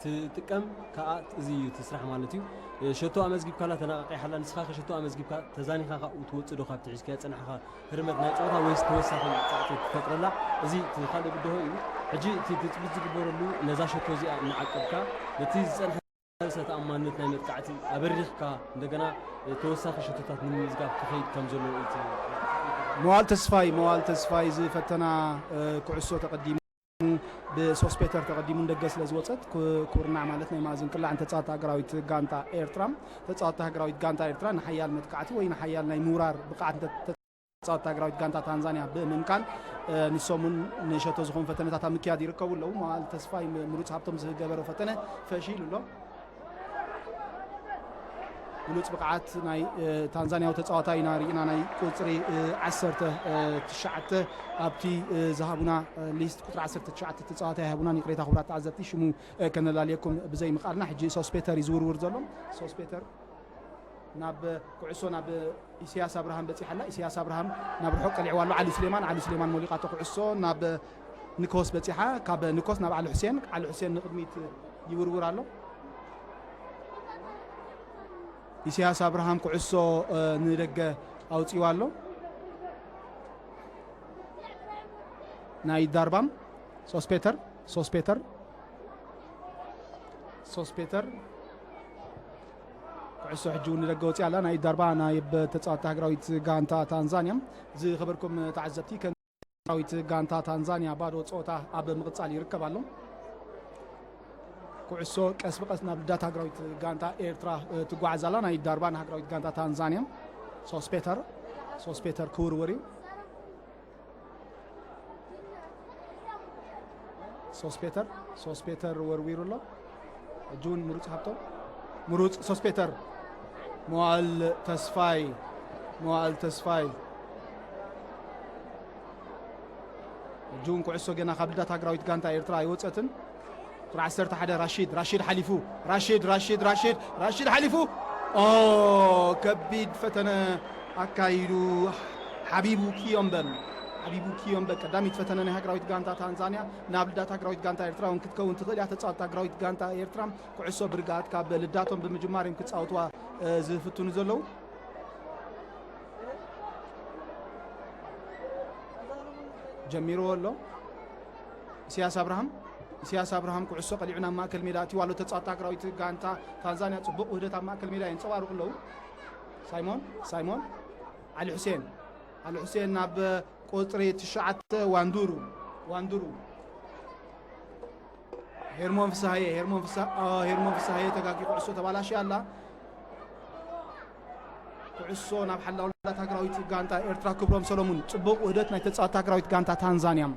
ትጥቀም ከኣ እዚ እዩ እቲ ስራሕ ማለት እዩ። እ፣ ሸቶ ኣመዝጊብካላ ተነቓቒሓላ፣ ንስኻ ከ ሸቶ ኣመዝጊብካ ተዛኒኻ ካብኡ ትወጽእ ዶ ካብቲ ሒዝካዮ ዝጸናሕካ ህርመት ናይ ጸወታ ወይስ ተወሳኺ ጻዕቂ ትፈጥረላ? እዚ እቲ ካልእ ብድሆ እዩ። ሕጂ እቲ ትጽቢት ዝግበረሉ ነዛ ሸቶ እዚኣ እናዓቀብካ ነቲ ዝጸንሐ ርእሰ ተኣማንነት ናይ መጥቃዕቲ ኣበሪኽካ እንደገና፣ እ፣ ተወሳኺ ሸቶታት ንምምዝጋብ ክኸይድ ከም ዘለዎ እዩ እቲ መዋል ተስፋይ፣ መዋል ተስፋይ ዝፈተና፣ እ፣ ኩዕሶ ተቐዲሙ ብሶስፔተር ተቐዲሙ ንደገ ስለ ዝወጸት ኩ-፣ ኩርናዕ ማለት ናይ ማእዝን ቅላዕን ተጻወቲ ሃገራዊት ጋንታ ኤርትራ፣ ተጻወቲ ሃገራዊት ጋንታ ኤርትራ ንሓያል መጥቃዕቲ ወይ ንሓያል ናይ ምውራር ብቕዓት እንተ-፣ ተጻወቲ ሃገራዊት ጋንታ ታንዛንያ ብምምካን፣ እ፣ ንሶም እውን ንሸቶ ዝኾኑ ፈተነታት ኣብ ምክያድ ይርከቡ ኣለዉ። መዋል ተስፋይ ም-፣ ምሩጽ ሃብቶም ዝገበሮ ፈተነ ፈሺሉ ኣሎ። ብሉጽ ብቕዓት ናይ፣ እ፣ ታንዛንያዊ ተጻዋታይ ኢና ርኢና። ናይ ቁጽሪ፣ እ፣ ዓሰርተ ትሽዓተ ኣብቲ፣ እ፣ ዝሃቡና፣ እ፣ ሊስት ቁጽሪ ዓሰርተ ትሽዓተ ተጻዋታይ ሃቡና። ይቕሬታ ክቡራት ተዓዘብቲ፣ ሽሙ፣ እ፣ ከነላልየኩም ብዘይ ምኽኣልና። ሕጂ ሶስፔተር እዩ ዝውርውር ዘሎ። ሶስፔተር ናብ ኩዕሶ ናብ ኢሳያስ ኣብርሃም በጺሓ ኣላ። ኢሳያስ ኣብርሃም ናብ ርሑቕ ቀሊዕዋ ኣሎ። ዓሊ ሱሌማን፣ ዓሊ ሱሌማን ሞሊቓቶ ኩዕሶ ናብ ንኮስ በጺሓ። ካብ ንኮስ ናብ ዓሊ ሑሴን፣ ዓሊ ሑሴን ንቕድሚት ይውርውር ኣሎ። ኢሳያስ ኣብርሃም ኩዕሶ፣ እ፣ ንደገ ኣውጺዋ ኣሎ። ናይ ዳርባም ሶስፔተር፣ ሶስፔተር፣ ሶስፔተር ኩዕሶ ሕጂ እውን ንደገ ወጺኣ ኣላ። ናይ ዳርባ ናይ ብ-፣ ተጻወቲ ሃገራዊት ጋንታ ታንዛንያ። ዝኸበርኩም ተዓዘብቲ፣ ከ-፣ ሃገራዊት ጋንታ ታንዛንያ ባዶ ጸወታ ኣብ ምቕጻል ይርከብ ኣሎ። ኩዕሶ ቀስ ብቐስ ናብ ልዳት ሃገራዊት ጋንታ ኤርትራ፣ እ፣ ትጓዓዝ ኣላ። ናይ ዳርባ ንሃገራዊት ጋንታ ታንዛንያ። ሶስፔተር፣ ሶስፔተር ክውርውር እዩ። ሶስፔተር፣ ሶስፔተር ወርዊሩ ኣሎ። ሕጂ እውን ምሩፅ ሃብቶም፣ ምሩፅ ሶስፔተር፣ መዋእል ተስፋይ፣ መዋእል ተስፋይ። ሕጂ እውን ኩዕሶ ገና ካብ ልዳት ሃገራዊት ጋንታ ኤርትራ ኣይወፀትን። ቁጥሪ ዓሰርተ ሓደ ራሺድ፣ ራሺድ ሓሊፉ፣ ራሺድ፣ ራሺድ፣ ራሺድ፣ ራሺድ ሓሊፉ። ኦ፣ ከቢድ ፈተነ ኣካይዱ። ሓቢቡ ኪዮምበን፣ ሓቢቡ ኪዮምበ ቀዳሚት ፈተነ ናይ ሃገራዊት ጋንታ ታንዛንያ ናብ ልዳት ሃገራዊት ጋንታ ኤርትራ እውን ክትከውን ትኽእል እያ። ተጻወትቲ ሃገራዊት ጋንታ ኤርትራ ኩዕሶ ብርግኣት ካብ ልዳቶም ብምጅማር እዮም ክጻወትዋ፣ እ፣ ዝፍትኑ ዘለዉ። ጀሚርዎ ኣሎ። ኢሳያስ ኣብርሃም፣ ኢሳያስ ኣብርሃም ኩዕሶ ቀሊዑ ናብ ማእከል ሜዳ ኣትይዋ ኣሎ። ተጻወትቲ ሃገራዊት ጋንታ ታንዛንያ ጽቡቕ ውህደት ኣብ ማእከል ሜዳ የንጸባርቑ ኣለዉ። ሳይሞን፣ ሳይሞን፣ ዓሊ ሑሴን፣ ዓሊ ሑሴን ናብ ቁጽሪ ትሽዓተ ዋንዱሩ፣ ዋንዱሩ። ሄርሞን ፍስሃየ፣ ሄርሞን ፍስሃ-፣ ኦ፣ ሄርሞን ፍስሃየ ተጋጊ ኩዕሶ ተባላሽያ ኣላ። ኩዕሶ ናብ ሓላውላት ሃገራዊት ጋንታ ኤርትራ ክብሮም ሰሎሙን፣ ጽቡቕ ውህደት ናይ ተጻወትቲ ሃገራዊት ጋንታ ታንዛንያ።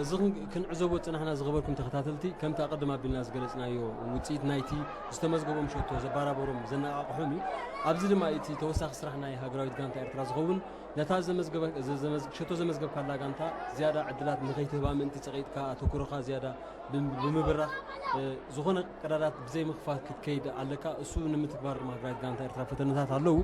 እዚ ክን-፣ ክንዕዘቦ ዝጸናሕና ዝኸበርኩም ተኸታተልቲ፣ ከምቲ ኣቐድም ኣቢልና ዝገለጽናዮ ውጽኢት ናይቲ ዝተመዝገቦም ሸቶ ዘባራበሮም ዘነቓቕሖም እዩ። ኣብዚ ድማ እቲ ተወሳኺ ስራሕ ናይ ሃገራዊት ጋንታ ኤርትራ ዝኸውን ነታ ዘመዝገበ-፣ ዘ-፣ ዘመዝ-፣ ሸቶ ዘመዝገብካላ ጋንታ ዝያዳ ዕድላት ንኸይትህባ ምእንቲ ጸቒጥካ ኣተኩሮኻ ዝያዳ ብም-፣ ብምብራኽ፣ እ፣ ዝኾነ ቀዳዳት ብዘይ ምኽፋት ክትከይድ ኣለካ። እሱ ንምትግባር ድማ ሃገራዊት ጋንታ ኤርትራ ፈተነታት ኣለዉ።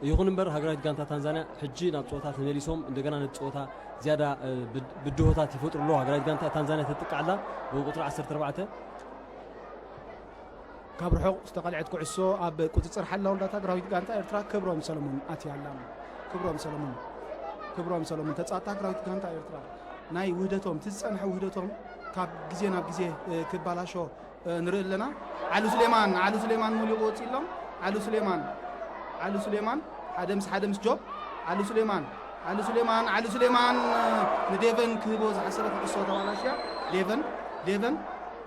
ይኹን እምበር ሃገራዊት ጋንታ ታንዛንያ ሕጂ ናብ ጸወታ ተመሊሶም እንደገና ነቲ ጸወታ ዝያዳ፣ እ፣ ብድ-፣ ብድሆታት ይፈጥሩ ኣለዉ። ሃገራዊት ጋንታ ታንዛንያ ተጥቅዕ ኣላ ብቁጽሪ ዓሰርተ ኣርባዕተ። ካብ ርሑቕ ዝተቐልዐት ኩዕሶ ኣብ ቁጽጽር ሓላው ዳታ ሃገራዊት ጋንታ ኤርትራ ክብሮም ሰለሙን ኣትያ ኣላ። ክብሮም ሰለሙን፣ ክብሮም ሰለሙን ተጻዋታ ሃገራዊት ጋንታ ኤርትራ ናይ ውህደቶም፣ እቲ ዝጸንሐ ውህደቶም ካብ ግዜ ናብ ግዜ፣ እ፣ ክባላሾ፣ እ፣ ንርኢ ኣለና። ዓሉ ስሌማን፣ ዓሉ ስሌማን መሊቑ ወጺኡ ኣሎ። ዓሉ ስሌማን፣ ዓሉ ስሌማን ሓደ ምስ ሓደ ምስ ጆብ፣ ዓሉ ስሌማን፣ ዓሉ ስሌማን፣ ዓሉ ስሌማን፣ እ፣ ንዴቨን ክህቦ ዝሓሰበ ኩዕሶ ተባላሽያ። ዴቨን፣ ዴቨን፣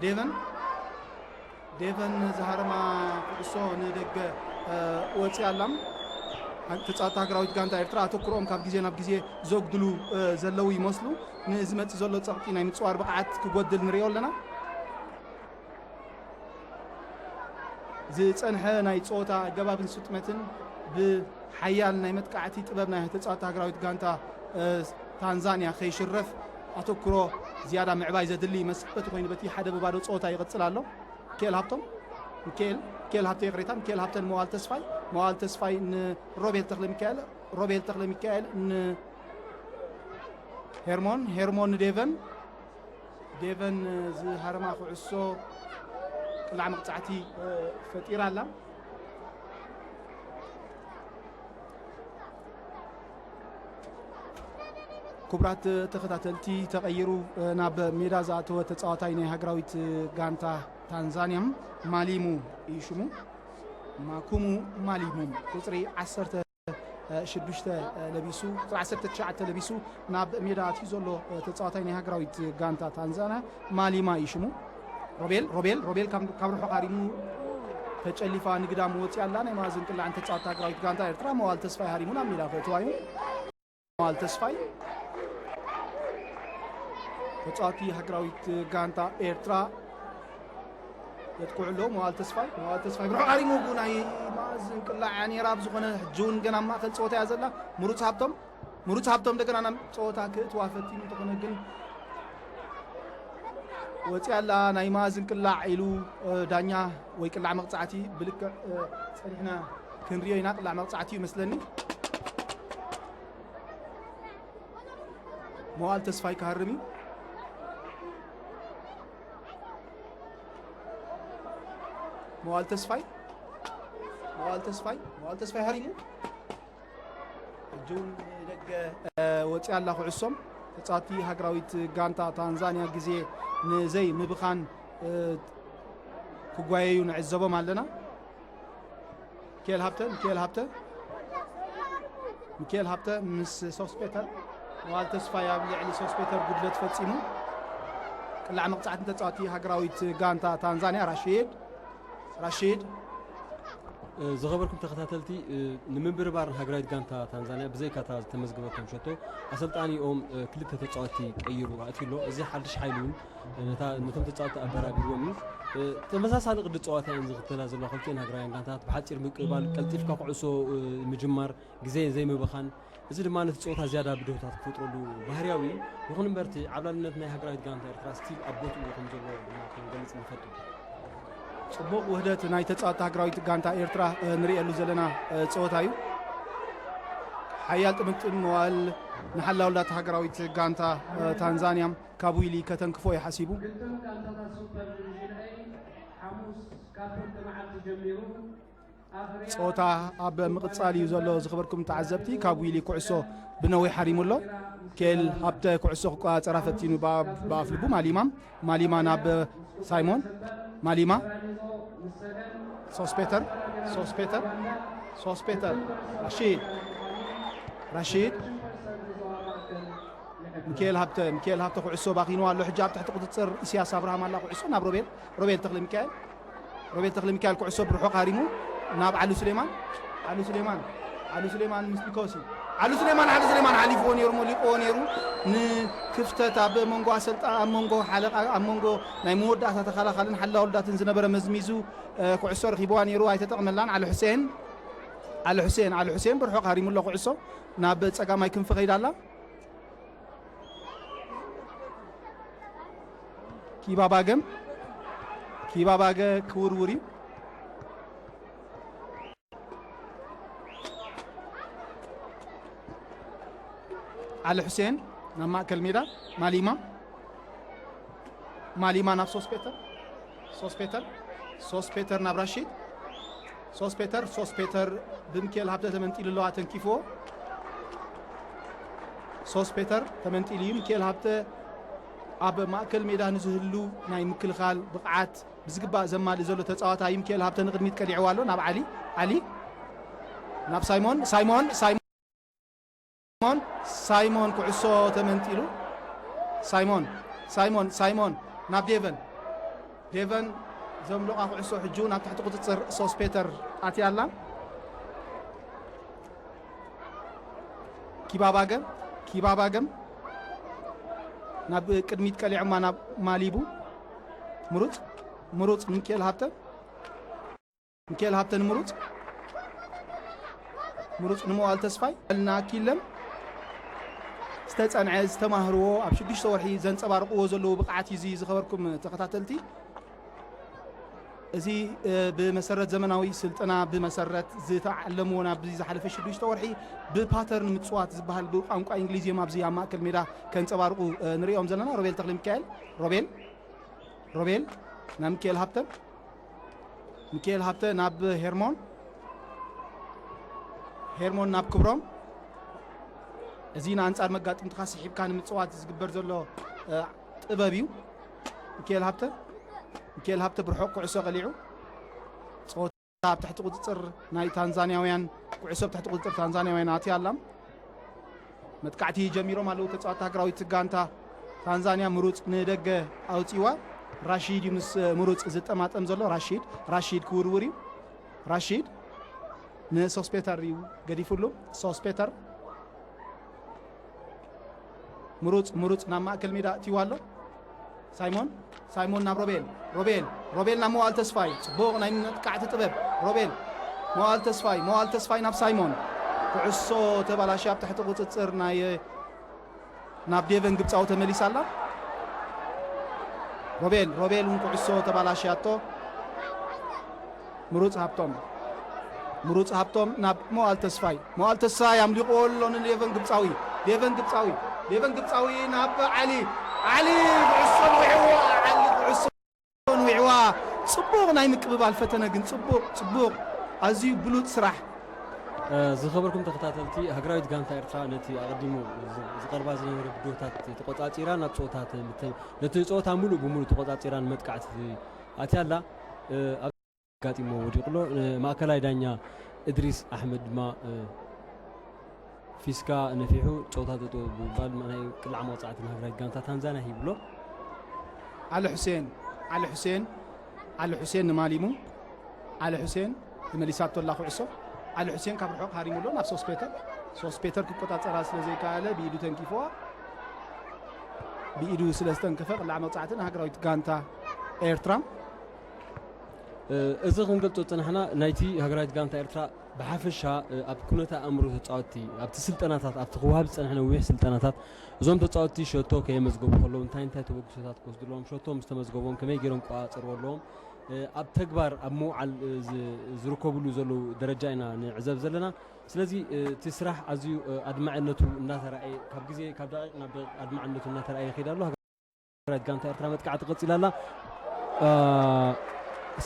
ዴቨን፣ ዴቨን ዝሃረማ ኩዕሶ ንደገ፣ እ፣ ወፂኣ ኣላ። ተፃወትቲ ሃገራዊት ጋንታ ኤርትራ ኣተኩሮኦም ካብ ግዜ ናብ ግዜ ዘጉድሉ፣ እ፣ ዘለዉ ይመስሉ። ንዝመፅእ ዘሎ ፀቕጢ ናይ ምፅዋር ብቕዓት ክጎድል ንሪኦ ኣለና። ዝፀንሐ ናይ ፀወታ ኣገባብን ስጥመትን ብሓያል ናይ መጥቃዕቲ ጥበብ ናይ ተፃወትቲ ሃገራዊት ጋንታ፣ እ፣ ታንዛንያ ከይሽረፍ ኣተኩሮ ዝያዳ ምዕባይ ዘድሊ ይመስል። በቲ ኮይኑ በቲ ሓደ ብባዶ ፀወታ ይቕፅል ኣሎ። ሚካኤል ሃብቶም፣ ሚካኤል፣ ሚካኤል ሃብተ፣ ይቕሬታ፣ ሚካኤል ሃብተ ንመዋል ተስፋይ፣ መዋል ተስፋይ ንሮቤል ተኽለ ሚካኤል፣ ሮቤል ተኽለ ሚካኤል ንሄርሞን፣ ሄርሞን ንዴቨን፣ ዴቨን ዝሃረማ ኩዕሶ ቅላዕ መቕጻዕቲ፣ እ፣ ፈጢራ ኣላ። ክቡራት ተኸታተልቲ፣ ተቐይሩ፣ እ፣ ናብ ሜዳ ዝኣተወ ተጻዋታይ ናይ ሃገራዊት ጋንታ ታንዛንያ ማሊሙ እዩ ሽሙ። ማኩሙ ማሊሙ ቁጽሪ ዓሰርተ ሽዱሽተ ለቢሱ፣ ቁጽሪ ዓሰርተ ትሽዓተ ለቢሱ ናብ ሜዳ ኣትዩ ዘሎ ተጻዋታይ ናይ ሃገራዊት ጋንታ ታንዛንያ ማሊማ እዩ ሽሙ። ሮቤል፣ ሮቤል፣ ሮቤል ካብ፣ ካብ ርሑቕ ሃሪሙ ተጨሊፋ ንግዳም ወፂኣ ኣላ። ናይ መኣዝን ቅላዕን ተጻዋቲ ሃገራዊት ጋንታ ኤርትራ መዋል ተስፋይ ሃሪሙ ናብ ሜዳ ከእትዋ እዩ። መዋል ተስፋይ ተጻዋቲ ሃገራዊት ጋንታ ኤርትራ የጥቅዑ ኣለዉ። መዋል ተስፋይ፣ መዋል ተስፋይ ብርሑቕ ሃሪሙ ናይ መኣዝን ቅላዕ እያ ነይራ። ብዝኾነ ሕጂ እውን ገና ኣብ ማእከል ጸወታ እያ ዘላ። ምሩጽ ሃብቶም፣ ምሩጽ ሃብቶም እንደገና ናብ ጸወታ ክእትዋ ፈቲኑ እንተኾነ ግን ወጺኣ ኣላ። ናይ መኣዝን ቅላዕ ኢሉ፣ እ፣ ዳኛ ወይ ቅላዕ መቕጻዕቲ ብልክዕ፣ እ፣ ጸኒሕና ክንሪኦ ኢና። ቅላዕ መቕጻዕቲ እዩ መስለኒ። መዋል ተስፋይ ክሃርም እዩ። መዋል ተስፋይ፣ መዋል ተስፋይ፣ መዋል ተስፋይ ሃሪሙ። ሕጂ እውን ንደገ፣ እ፣ ወፂኣ ኣላ ኩዕሶም። ተፃወቲ ሃገራዊት ጋንታ ታንዛንያ ግዜ ንዘይ ምብኻን፣ እ፣ ክጓየዩ ንዕዘቦም ኣለና። ሚካኤል ሃብተ፣ ሚካኤል ሃብተ፣ ሚካኤል ሃብተ ምስ ሶስፔተር፣ መዋል ተስፋይ ኣብ ልዕሊ ሶስፔተር ጉድለት ፈጺሙ። ቅላዕ መቕጻዕቲ ተጻዋቲ ሃገራዊት ጋንታ ታንዛንያ ራሺድ፣ ራሺድ፣ ዝኸበርኩም ተኸታተልቲ፣ ንምብርባር ሃገራዊት ጋንታ ታንዛንያ ብዘይካ እታ ዝተመዝገበቶም ሸቶ፣ ኣሰልጣኒኦም ክልተ ተጻወትቲ ቀይሩ ኣእትዩ ኣሎ። እዚ ሓድሽ ሓይሊ እውን ነታ፣ ነቶም ተጻወትቲ ኣበራቢርዎም እዩ። ተመሳሳሊ ቅዲ ጸዋታ እየን ዝኽተላ ዘለዋ ክልቲኤን ሃገራውያን ጋንታታት። ብሓጺር ምቅብባል፣ ቀልጢፍካ ኩዕሶ ምጅማር፣ ግዜ ዘይምብኻን፣ እዚ ድማ ነቲ ጸወታ ዝያዳ ብድሆታት ክፈጥረሉ ባህርያዊ እዩ። ይኹን እምበር፣ እቲ ዓብላልነት ናይ ሃገራዊት ጋንታ ኤርትራ ስቲል ኣብ ቦትኡ ከም ዘሎ ድማ ክንገልጽ ንፈቱ። ጽቡቕ ውህደት ናይ ተጻወትቲ ሃገራዊት ጋንታ ኤርትራ፣ እ፣ ንርእየሉ ዘለና፣ እ፣ ጸወታ እዩ። ሓያል ጥምጥም መዋእል ንሓላውላታ ሃገራዊት ጋንታ፣ እ፣ ታንዛንያ ካብ ዊሊ ከተንክፎ እዩ ሓሲቡ። ክልተን ጋንታታት ሱፐር ዲቪዥን ኤ ሓሙስ ካብ ፍርቂ መዓልቲ ጀሚሩ ጸወታ ኣብ ምቕጻል እዩ ዘሎ። ዝኸበርኩም ተዓዘብቲ፣ ካብ ዊሊ ኩዕሶ ብነዊሕ ሓሪሙ ኣሎ። ኬል ሃብተ ኩዕሶ ክቆጻጸራ ፈቲኑ፣ ብኣ-፣ ብኣፍልቡ ማሊማ፣ ማሊማ ናብ ሳይሞን፣ ማሊማ፣ ሶስፔተር፣ ሶስፔተር፣ ሶስፔተር፣ ራሺድ፣ ራሺድ፣ ሚካኤል ሃብተ፣ ሚካኤል ሃብተ ኩዕሶ ባኺኑ ኣሎ። ሕጂ ኣብ ትሕቲ ቁጽጽር ኢሳያስ ኣብርሃም ኣላ። ኩዕሶ ናብ ሮቤል፣ ሮቤል ተኽለ ሚካኤል፣ ሮቤል ተኽለ ሚካኤል ኩዕሶ ብርሑቕ ሃሪሙ ናብ ዓሊ ሱሌማን፣ ዓሊ ሱሌማን፣ ዓሊ ሱሌማን ምስ ኒኮሲ፣ ዓሊ ሱሌማን፣ ዓሊ ሱሌማን ሓሊፍዎ ነይሩ፣ ሞሊቕዎ ነይሩ። ንክፍተት ኣብ መንጎ ኣሰልጣ-፣ ኣብ መንጎ ሓለቓ፣ ኣብ መንጎ ናይ መወዳእታ ተኸላኻልን ሓላውልዳትን ዝነበረ መዝሚዙ፣ እ፣ ኩዕሶ ረኺብዋ ነይሩ፣ ኣይተጠቕመላን። ዓሊ ሑሴን፣ ዓሊ ሑሴን፣ ዓሊ ሑሴን ብርሑቕ ሃሪሙ ኣሎ። ኩዕሶ ናብ ጸጋማይ ክንፊ ከይዳ ኣላ። ኪባባገ፣ ኪባባገ ክውርውር እዩ። ዓሊ ሑሴን ናብ ማእከል ሜዳ፣ ማሊማ፣ ማሊማ ናብ ሶስፔተር፣ ሶስፔተር፣ ሶስፔተር ናብ ራሺድ፣ ሶስፔተር፣ ሶስፔተር ብሚካኤል ሃብተ ተመንጢሉ ኣለዋ፣ ተንኪፍዎ። ሶስፔተር ተመንጢሉ እዩ። ሚካኤል ሃብተ ኣብ ማእከል ሜዳ ንዝህሉ ናይ ምክልኻል ብቕዓት ብዝግባእ ዘማልእ ዘሎ ተጻዋታይ እዩ። ሚካኤል ሃብተ ንቕድሚት ቀሊዕዋ ኣሎ፣ ናብ ዓሊ፣ ዓሊ፣ ናብ ሳይሞን፣ ሳይሞን፣ ሳይሞን፣ ሳይሞን ኩዕሶ ተመንጢሉ። ሳይሞን፣ ሳይሞን፣ ሳይሞን ናብ ዴቨን። ዴቨን ዘምለቓ ኩዕሶ ሕጂ እውን ኣብ ትሕቲ ቁጽጽር ሶስፔተር ኣትያ ኣላ። ኪባባገ፣ ኪባባገም ናብ ቅድሚት ቀሊዖማ ናብ ማሊቡ። ምሩጽ፣ ምሩጽ ንሚካኤል ሃብተ። ሚካኤል ሃብተ ንምሩጽ። ምሩጽ ንመዋል ተስፋይ። ልና ኪለም ዝተጸንዐ ዝተማህርዎ ኣብ ሽዱሽተ ወርሒ ዘንጸባርቕዎ ዘለዉ ብቕዓት እዩ። እዚ ዝኸበርኩም ተኸታተልቲ፣ እዚ፣ እ፣ ብመሰረት ዘመናዊ ስልጠና ብመሰረት ዝተዓለምዎ ናብዚ ዝሓለፈ ሽዱሽተ ወርሒ ብፓተርን ምጽዋት ዝበሃል ብቋንቋ እንግሊዝ እዮም ኣብዚ ኣብ ማእከል ሜዳ ከንጸባርቑ፣ እ፣ ንሪኦም ዘለና። ሮቤል ተኽለ ሚካኤል፣ ሮቤል፣ ሮቤል ናብ ሚካኤል ሃብተ፣ ሚካኤል ሃብተ ናብ ሄርሞን፣ ሄርሞን ናብ ክብሮም። እዚ ንኣንጻር መጋጥምትኻ ስሒብካ ንምጽዋት ዝግበር ዘሎ፣ እ፣ ጥበብ እዩ። ሚካኤል ሃብተ፣ ሚካኤል ሃብተ ብርሑቕ ኩዕሶ ቀሊዑ። ጸወታ ኣብ ትሕቲ ቁጽጽር ናይ ታንዛንያውያን፣ ኩዕሶ ኣብ ትሕቲ ቁጽጽር ታንዛንያውያን ኣትያ ኣላ። መጥቃዕቲ ጀሚሮም ኣለዉ ተጻዋቲ ሃገራዊት ጋንታ ታንዛንያ። ምሩጽ ንደገ ኣውጺዋ። ራሺድ እዩ ምስ ምሩጽ ዝጠማጠም ዘሎ። ራሺድ፣ ራሺድ ክውርውር እዩ። ራሺድ ንሶስፔተር እዩ ገዲፉሉ። ሶስፔተር፣ ምሩጽ፣ ምሩጽ ናብ ማእከል ሜዳ እትይዋ ኣሎ። ሳይሞን፣ ሳይሞን ናብ ሮቤል፣ ሮቤል፣ ሮቤል ናብ መዋል ተስፋይ። ጽቡቕ ናይ መጥቃዕቲ ጥበብ። ሮቤል፣ መዋል ተስፋይ፣ መዋል ተስፋይ ናብ ሳይሞን። ኩዕሶ ተባላሽያ ኣብ ትሕቲ ቁጽጽር ናይ፣ ናብ ዴቨን ግብጻዊ ተመሊሳ ኣላ። ሮቤል፣ ሮቤል እውን ኩዕሶ ተባላሽያቶ። ምሩጽ ሃብቶም፣ ምሩጽ ሃብቶም ናብ መዋል ተስፋይ። መዋል ተስፋይ ኣምሊቕዎ ኣሎ ንዴቨን ግብጻዊ። ዴቨን ግብጻዊ፣ ዴቨን ግብጻዊ ናብ ዓሊ። ዓሊ ኩዕሶ ንዊዕዋ፣ ዓሊ ኩዕሶ ንዊዕዋ። ጽቡቕ ናይ ምቅብባል ፈተነ ግን ጽቡቕ፣ ጽቡቕ። ኣዝዩ ብሉጽ ስራሕ። እ፣ ዝኸበርኩም ተኸታተልቲ፣ ሃገራዊት ጋንታ ኤርትራ ነቲ ኣቐዲሙ ዝ-፣ ዝቐርባ ዝነበረ ብድሆታት ተቖጻጺራ ናብ ጸወታ ተ-፣ ተ-፣ ነቲ ጸወታ ምሉእ ብምሉእ ተቖጻጺራ ንመጥቃዕቲ ኣትያ ኣላ። እ፣ ኣብ ኣጋጢሞ ወዲቑ ኣሎ። እ፣ ማእከላይ ዳኛ እድሪስ ኣሕመድ ድማ፣ እ፣ ፊስካ ነፊሑ ጸወታ ጠጠው ብምባል ናይ ቅላዕ መቕጻዕቲ ንሃገራዊት ጋንታ ታንዛንያ ሂብሎ። ዓሊ ሑሴን፣ ዓሊ ሑሴን፣ ዓሊ ሑሴን ንማሊሙ፣ ዓሊ ሑሴን፣ ተመሊሳቶ ኣላ ኩዕሶ። ዓሊ ሑሴን ካብ ርሑቕ ሃሪሙሎ ናብ ሶስት ፔተር። ሶስት ፔተር ክቆጻጸራ ስለ ዘይከኣለ ብኢዱ ተንኪፍዋ። ብኢዱ ስለ ዝተንከፈ ቅላዕ መቕጻዕቲ ንሃገራዊት ጋንታ ኤርትራ። እዚ ክንገልጾ ዝጸናሕና ናይቲ ሃገራዊት ጋንታ ኤርትራ ብሓፈሻ ኣብ ኩነተ ኣእምሮ ተጻወትቲ ኣብቲ ስልጠናታት ኣብቲ ክወሃብ ዝጸንሐ ነዊሕ ስልጠናታት እዞም ተጻወትቲ ሸቶ ከየመዝገቡ ከለዉ እንታይ እንታይ ተበግሶታት ክወስዱ ኣለዎም፣ ሸቶ ምስ ተመዝገቦም ከመይ ገይሮም ክቆጻጸርዎ ኣለዎም፣ ኣብ ተግባር ኣብ ምውዓል ዝርከብሉ ዘለዉ ደረጃ ኢና ንዕዘብ ዘለና። ስለዚ እቲ ስራሕ ኣዝዩ ኣድማዕነቱ እናተራእየ ካብ ግዜ ካብ ደቂቕ ናብ ደቂቕ ኣድማዕነቱ እናተራእየ ይኸይድ ኣሎ። ሃገራዊት ጋንታ ኤርትራ መጥቃዕቲ ቀጺላ ኣላ።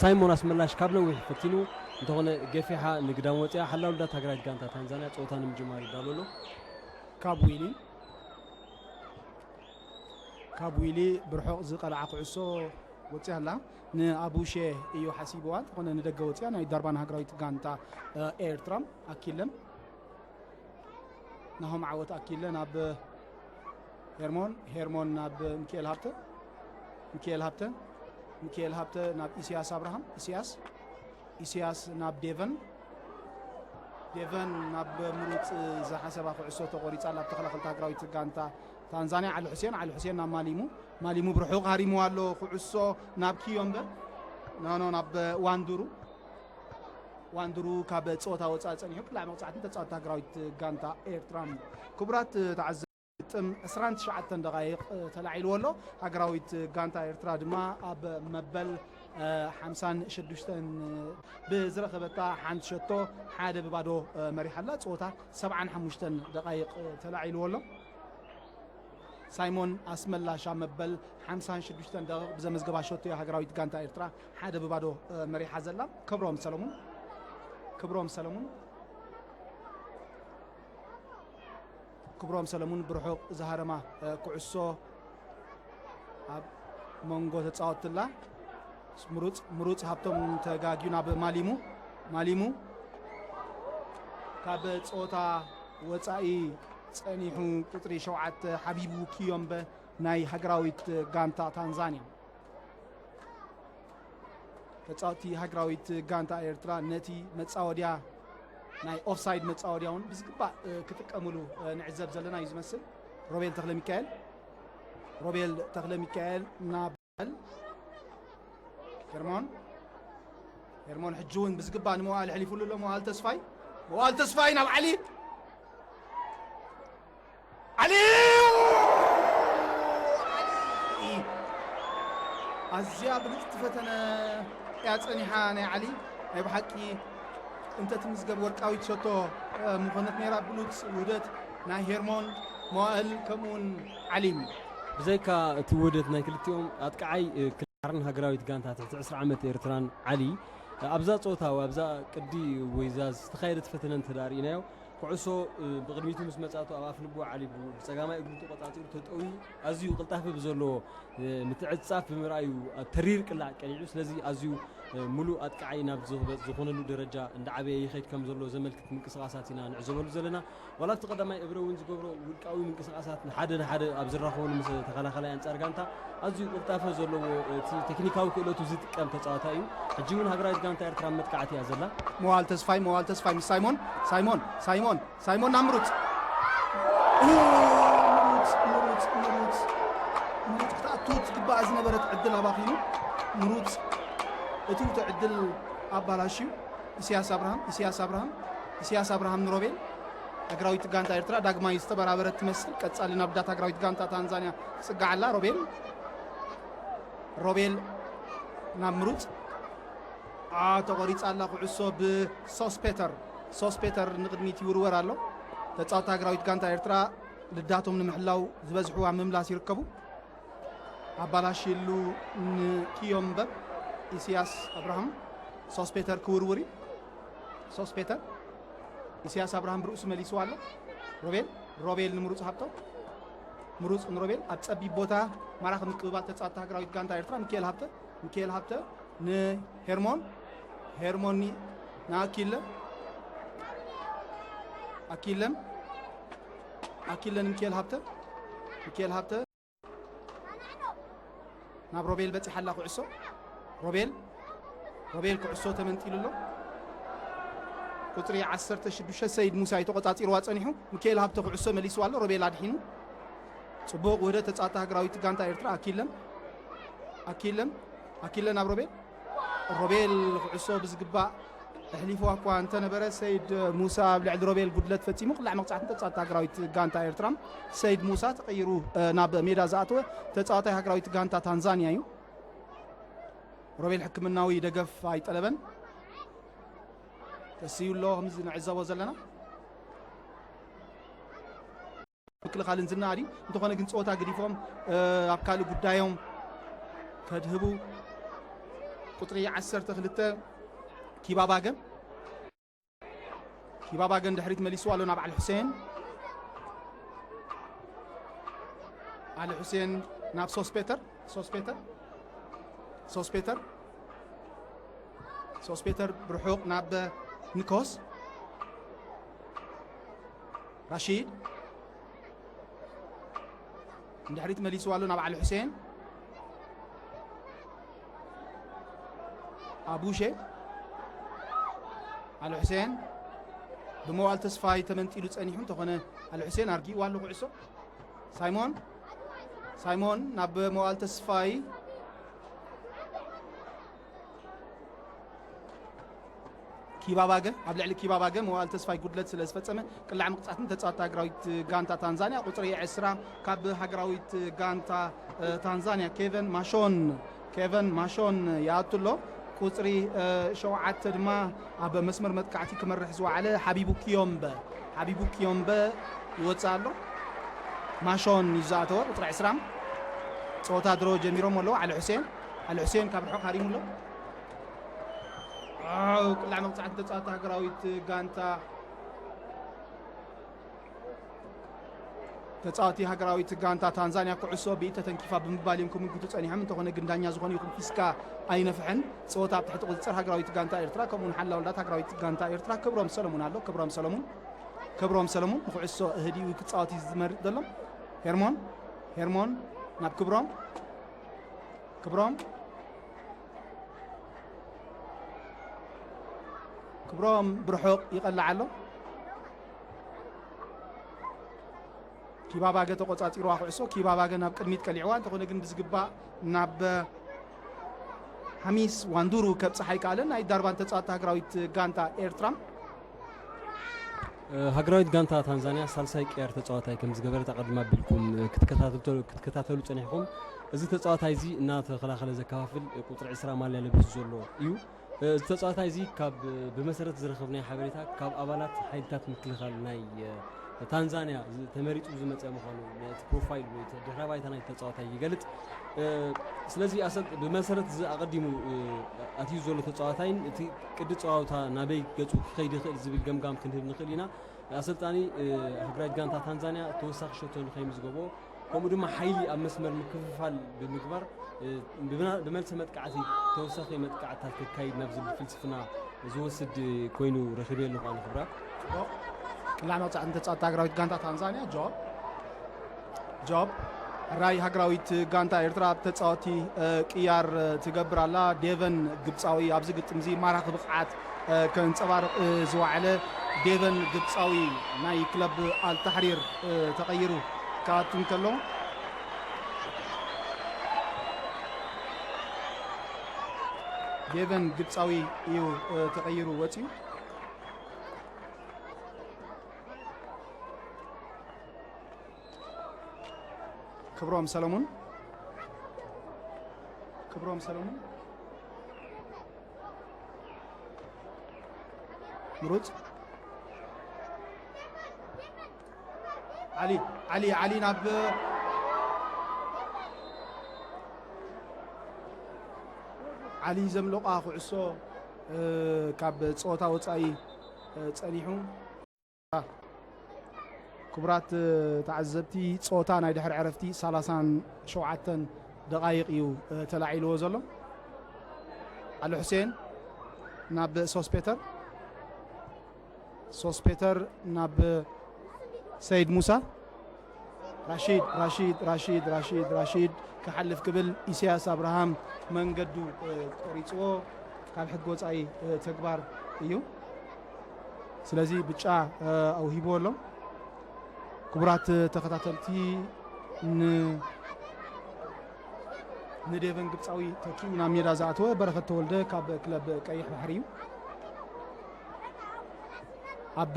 ሳይሞን ኣስመላሽ ካብ ነዊሕ ፈቲኑ እንተኾነ ገፊሓ ንግዳም ወፂኣ። ሓላው ልዳት ሃገራዊት ጋንታ ታንዛንያ ፀወታ ንምጅማር ይዳሎ ኣሎ። ካብ ዊሊ ካብ ዊሊ ብርሑቕ ዝቐልዓ ኩዕሶ ወፂኣ ኣላ። ንኣቡሼ እዩ ሓሲብዋ፣ እንተኾነ ንደገ ወፂኣ። ናይ ዳርባን ሃገራዊት ጋንታ ኤርትራ ኣኪለን ናሆም ዓወት ኣኪለ ናብ ሄርሞን፣ ሄርሞን ናብ ሚካኤል ሃብተ፣ ሚካኤል ሃብተ፣ ሚካኤል ሃብተ ናብ ኢሳያስ ኣብርሃም፣ ኢሳያስ፣ ኢሳያስ ናብ ዴቨን፣ ዴቨን ናብ ምሩፅ ዝሓሰባ ኩዕሶ ተቆሪፃ ናብ ተኸላኸልቲ ሃገራዊት ጋንታ ታንዛንያ ዓሊ ሑሴን፣ ዓሊ ሑሴን ናብ ማሊሙ፣ ማሊሙ ብርሑቕ ሃሪሙ ኣሎ ኩዕሶ ናብ ኪዮምበ፣ ኖኖ ናብ ዋንዱሩ ዋንድሩ ካብ ፀወታ ወፃኢ ፀኒሑ ቅላዕ መቕፃዕትን ተፃወቲ ሃገራዊት ጋንታ ኤርትራ። ክቡራት ተዓዘብቲ፣ ግጥም ዕስራን ትሽዓተን ደቃይቕ ተላዒልዎ ኣሎ። ሃገራዊት ጋንታ ኤርትራ ድማ ኣብ መበል ሓምሳን ሽዱሽተን ብዝረኸበታ ሓንቲ ሸቶ ሓደ ብባዶ መሪሓ ኣላ። ፀወታ ሰብዓን ሓሙሽተን ደቃይቕ ተላዒልዎ ኣሎ። ሳይሞን ኣስመላሽ ኣብ መበል ሓምሳን ሽዱሽተን ደቂቕ ብዘመዝገባ ሸቶ እያ ሃገራዊት ጋንታ ኤርትራ ሓደ ብባዶ መሪሓ ዘላ። ክብሮም ሰለሙን ክብሮም ሰለሙን ክብሮም ሰለሙን ብርሑቕ ዝሃረማ ኩዕሶ ኣብ መንጎ ተጻወትላ ምሩጽ ምሩጽ ሃብቶም ተጋግዩ ናብ ማሊሙ ማሊሙ ካብ ጸወታ ወጻኢ ጸኒሑ ቁጽሪ ሸውዓተ ሓቢቡ ኪዮምበ ናይ ሃገራዊት ጋንታ ታንዛንያ። ተጻወቲ ሃገራዊት ጋንታ ኤርትራ ነቲ መጻወድያ ናይ ኦፍሳይድ መጻወድያ እውን ብዝግባእ ክጥቀምሉ ንዕዘብ ዘለና እዩ ዝመስል። ሮቤል ተኽለ ሚካኤል ሮቤል ተኽለ ሚካኤል ናብ ሄርሞን ሄርሞን ሕጂ እውን ብዝግባእ ንመዋእል ሕሊፉሉ ኣሎ። መዋእል ተስፋይ መዋእል ተስፋይ ናብ ዓሊ ዓሊ ኣዝያ ብልፅቲ ፈተነ እያ ፀኒሓ ናይ ዓሊ ናይ ብሓቂ እንተትምዝገብ ወርቃዊት ሸቶ ምኾነት ነይራ። ብሉፅ ውህደት ናይ ሄርሞን መዋእል ከምኡውን ዓሊም ብዘይካ እቲ ውህደት ናይ ክልቲኦም ኣጥቃዓይ ክልዓርን ሃገራዊት ጋንታ ትሕቲ ዕስራ ዓመት ኤርትራን ዓሊ ኣብዛ ፆታ ወይ ኣብዛ ቅዲ ወይ እዛ ዝተኻየደት ፈተነ እንተ ርኢናዮ ኩዕሶ ብቕድሚቱ ምስ መጻቱ ኣብ ኣፍልቡ ዓሊቡ ብጸጋማይ እግሩ ተቆጻጺሩ ተጠውዩ ኣዝዩ ቅልጣፈ ብዘለዎ ምትዕጻፍ ብምርኣዩ ኣብ ተሪር ቅላዕ ቀሊዑ ስለዚ ኣዝዩ ሙሉእ ኣጥቃዓይ ናብ ዝኽበጥ ዝኾነሉ ደረጃ እንዳዓበየ ይኸይድ ከም ዘሎ ዘመልክት ምንቅስቃሳት ኢና ንዕዘበሉ ዘለና። ዋላ ኣብቲ ቀዳማይ እብረ እውን ዝገብሮ ውልቃዊ ምንቅስቃሳት ንሓደ ንሓደ ኣብ ዝራኸበሉ ምስ ተኸላኸላይ ኣንጻር ጋንታ ኣዝዩ ቅልጣፈ ዘለዎ እቲ ቴክኒካዊ ክእለቱ ዝጥቀም ተጻዋታይ እዩ። ሕጂ እውን ሃገራዊት ጋንታ ኤርትራ ኣብ መጥቃዕቲ እያ ዘላ። መዋል ተስፋይ መዋል ተስፋይ ምስ ሳይሞን ሳይሞን ሳይሞን ሳይሞን ናብ ምሩጽ ምሩጽ ምሩጽ ምሩጽ ምሩጽ ክትኣቱ ትግባኣ ዝነበረት ዕድል ኣባኺኑ ምሩጽ እትውተ ዕድል ኣባላሽዩ። ኢሳያስ ኣብርሃም ኢሳያስ ኣብርሃም ኢሳያስ ኣብርሃም ንሮቤል። ሃገራዊት ጋንታ ኤርትራ ዳግማይ ዝተበራበረት ትመስል። ቀጻሊ ናብ ዳት ሃገራዊት ጋንታ ታንዛንያ ትጽጋዕ ኣላ። ሮቤል ሮቤል ናብ ምሩጽ ኣ ተቖሪጻ ኣላ ኩዕሶ ብሶስፔተር ሶስፔተር ንቕድሚት ይውርወር ኣሎ። ተጻወቲ ሃገራዊት ጋንታ ኤርትራ ልዳቶም ንምሕላው ዝበዝሑ ኣብ ምምላስ ይርከቡ። ኣባላሽሉ ንኪዮምበብ ኢሳያስ ኣብርሃም ሶስፔተር ክውርውር እዩ። ሶስፔተር ኢሳያስ ኣብርሃም ብርእሱ መሊስዋ ኣሎ። ሮቤል ሮቤል ንምሩጽ ሃብቶም ምሩጽ ንሮቤል ኣብ ጸቢብ ቦታ ማራኺ ምቅብባል ተጻወቲ ሃገራዊት ጋንታ ኤርትራ ሚካኤል ሃብተ ሚካኤል ሃብተ ንሄርሞን ሄርሞን ኒ- ንኣኪለ ኣኪለም ኣኪለ ንሚካኤል ሃብተ ሚካኤል ሃብተ ናብ ሮቤል በጺሓ ኣላ ኩዕሶ። ሮቤል ሮቤል ኩዕሶ ተመንጢሉ ኣሎ። ቁጽሪ ዓሰርተ ሽዱሽተ ሰይድ ሙሳ እዩ ተቖጻጺርዋ ጸኒሑ። ሚካኤል ሃብተ ኩዕሶ መሊስዋ ኣሎ። ሮቤል ኣድሒኑ። ጽቡቕ ውህደት ተጻወቲ ሃገራዊት ጋንታ ኤርትራ። ኣኪለን፣ ኣኪለን፣ ኣኪለን ኣብ ሮቤል። ሮቤል ኩዕሶ ብዝግባእ ኣሕሊፍዋ እኳ እንተነበረ፣ ሰይድ ሙሳ ኣብ ልዕሊ ሮቤል ጉድለት ፈጺሙ። ቅላዕ መቕጻዕቲ ተጻወቲ ሃገራዊት ጋንታ ኤርትራ። ሰይድ ሙሳ ተቐይሩ፣ እ፣ ናብ ሜዳ ዝኣተወ ተጻዋታይ ሃገራዊት ጋንታ ታንዛንያ እዩ። ሮቤል ሕክምናዊ ደገፍ ኣይጠለበን። ተስዩ ኣሎ፣ ከምዚ ንዕዘቦ ዘለና። ምክልኻልን ዝነኣድ እዩ። እንተኾነ ግን ጸወታ ገዲፎም፣ እ፣ ኣብ ካልእ ጉዳዮም ከድህቡ። ቁጽሪ ዓሰርተ ክልተ ኪባባገ። ኪባባገ ንድሕሪት መሊስዋ ኣሎ ናብ ዓሊ ሑሴን። ዓሊ ሑሴን ናብ ሶስፔተር። ሶስፔተር። ሶስፔተር። ሶስፔተር ብርሑቕ ናብ ንኮስ። ራሺድ። ንድሕሪት መሊስዋ ኣሎ ናብ ዓሊ ሑሴን። ኣቡሼ። ዓሊ ሑሴን። ብመዋል ተስፋይ ተመንጢሉ ጸኒሑ እንተኾነ፣ ዓሊ ሑሴን ኣርጊእዋ ኣሎ ኩዕሶ። ሳይሞን። ሳይሞን ናብ መዋል ተስፋይ። ኪባባገ፣ ኣብ ልዕሊ ኪባባገ መዋል ተስፋይ ጉድለት ስለ ዝፈጸመ፣ ቅላዕ ምቕጻትን ተጻዋቲ ሃገራዊት ጋንታ ታንዛንያ ቁጽሪ ዕስራ ካብ ሃገራዊት ጋንታ፣ እ፣ ታንዛንያ ኬቨን ማሾን፣ ኬቨን ማሾን ይኣቱ ኣሎ። ቁጽሪ፣ እ፣ ሸውዓተ ድማ ኣብ መስመር መጥቃዕቲ ክመርሕ ዝወዓለ ሓቢቡ ኪዮምበ፣ ሓቢቡ ኪዮምበ ይወጽእ ኣሎ። ማሾን እዩ ዝኣተወ፣ ቁጽሪ ዕስራ። ጸወታ ድሮ ጀሚሮም ኣለዉ። ዓሊ ሑሴን፣ ዓሊ ሑሴን ካብ ርሑቕ ሃሪሙ ኣሎ። ዋው፣ ቅላዕ መቕጻዕቲ ተጻወቲ ሃገራዊት ጋንታ፣ ተጻወቲ ሃገራዊት ጋንታ ታንዛንያ ኩዕሶ ብኢድ ተተንኪፋ ብምባል እዮም ክምጉቱ ጸኒሖም። እንተኾነ ግን ዳኛ ዝኾነ ይኹን ፊስካ ኣይነፍሐን። ጸወታ ኣብ ትሕቲ ቁጽጽር ሃገራዊት ጋንታ ኤርትራ፣ ከምኡውን ሓላውላት ሃገራዊት ጋንታ ኤርትራ ክብሮም ሰለሙን ኣሎ። ክብሮም ሰለሙን፣ ክብሮም ሰለሙን ንኩዕሶ ህዲኡ ክጻወት እዩ ዝመርጥ ዘሎ። ሄርሞን፣ ሄርሞን ናብ ክብሮም፣ ክብሮም፣ ክብሮም ብርሑቕ ይቐልዕ ኣሎ። ኪባባገ ተቆጻጺርዋ ኩዕሶ፣ ኪባባገ ናብ ቅድሚት ቀሊዕዋ፣ እንተኾነ ግን ብዝግባእ ናብ ሓሚስ ዋንዱሩ ከብጽሓ ኣይከኣለን። ናይ ዳርባን ተጻዋቲ ሃገራዊት ጋንታ ኤርትራ። ሃገራዊት ጋንታ ታንዛንያ ሳልሳይ ቅያር ተጻዋታይ ከም ዝገበረት ኣቐድም ኣቢልኩም ክትከታተሉ ጸኒሕኩም። እዚ ተጻዋታይ እዚ እናተኸላኸለ ዘከፋፍል ቁጽሪ ዕስራ ማልያ ለቢሱ ዘሎ እዩ። እዚ ተጻዋታይ እዚ ካብ ብመሰረት ዝረኸብናዮ ሓበሬታ ካብ ኣባላት ሓይልታት ምክልኻል ናይ ታንዛንያ ተመሪጹ ዝመጸ ምዃኑ ነቲ ፕሮፋይል ወይ ድሕረ ባይታ ናይ ተጻዋታይ ይገልጽ። ስለዚ ብመሰረት እዚ ኣቐዲሙ ኣትዩ ዘሎ ተጻዋታይን እቲ ቅዲ ጸዋውታ ናበይ ገጹ ክኸይድ ይኽእል ዝብል ገምጋም ክንህብ ንኽእል ኢና። ኣሰልጣኒ፣ ሃገራዊት ጋንታ ታንዛንያ ተወሳኺ ሸቶ ንኸይምዝገቦ፣ ከምኡ ድማ ሓይሊ ኣብ መስመር ምክፍፋል ብምግባር፣ ብመልሰ መጥቃዕቲ ተወሳኺ መጥቃዕትታት ከካይድ ናብ ዝብል ፍልስፍና ዝወስድ ኮይኑ ረኺበ ኣለኹ። ኣነ ክብራ ቅላዕ መቕጻዕቲ ተጻወቲ ሃገራዊት ጋንታ ታንዛንያ ጆብ ጆብ ራይ ሃገራዊት ጋንታ ኤርትራ ኣብ ተጻወቲ ቅያር ትገብር ኣላ። ዴቨን ግብጻዊ ኣብዚ ግጥም እዚ ማራኺ ብቕዓት ከንጸባርቕ ዝወዓለ ዴቨን ግብጻዊ ናይ ክለብ ኣልታሕሪር ተቐይሩ ክኣቱ እንከሎ ዴቨን ግብጻዊ እዩ ተቐይሩ ወጺኡ። ክብሮም ሰለሙን ክብሮም ሰለሙን ምሩጽ ዓሊ ዓሊ ዓሊ ናብ ዓሊ ዘምለቋ ኩዕሶ ካብ ፀወታ ወፃኢ ፀኒሑ። ክቡራት ተዓዘብቲ፣ ጸወታ ናይ ድሕሪ ዕረፍቲ ሰላሳን ሸውዓተን ደቓይቕ እዩ ተላዒልዎ ዘሎ። ዓሊ ሑሴን ናብ ሶስፔተር፣ ሶስፔተር ናብ ሰይድ ሙሳ፣ ራሺድ ራሺድ ራሺድ ራሺድ ራሺድ ክሓልፍ ክብል ኢሳያስ ኣብርሃም መንገዱ ቆሪጽዎ። ካብ ሕጊ ወጻኢ ተግባር እዩ። ስለዚ ብጫ፣ እ፣ ኣውሂብዎ ኣሎ። ክቡራት ተኸታተልቲ፣ ን-፣ ንዴቨን ግብፃዊ ተኪኡ ናብ ሜዳ ዝኣተወ በረኸት ተወልደ ካብ ክለብ ቀይሕ ባሕሪ እዩ። ኣብ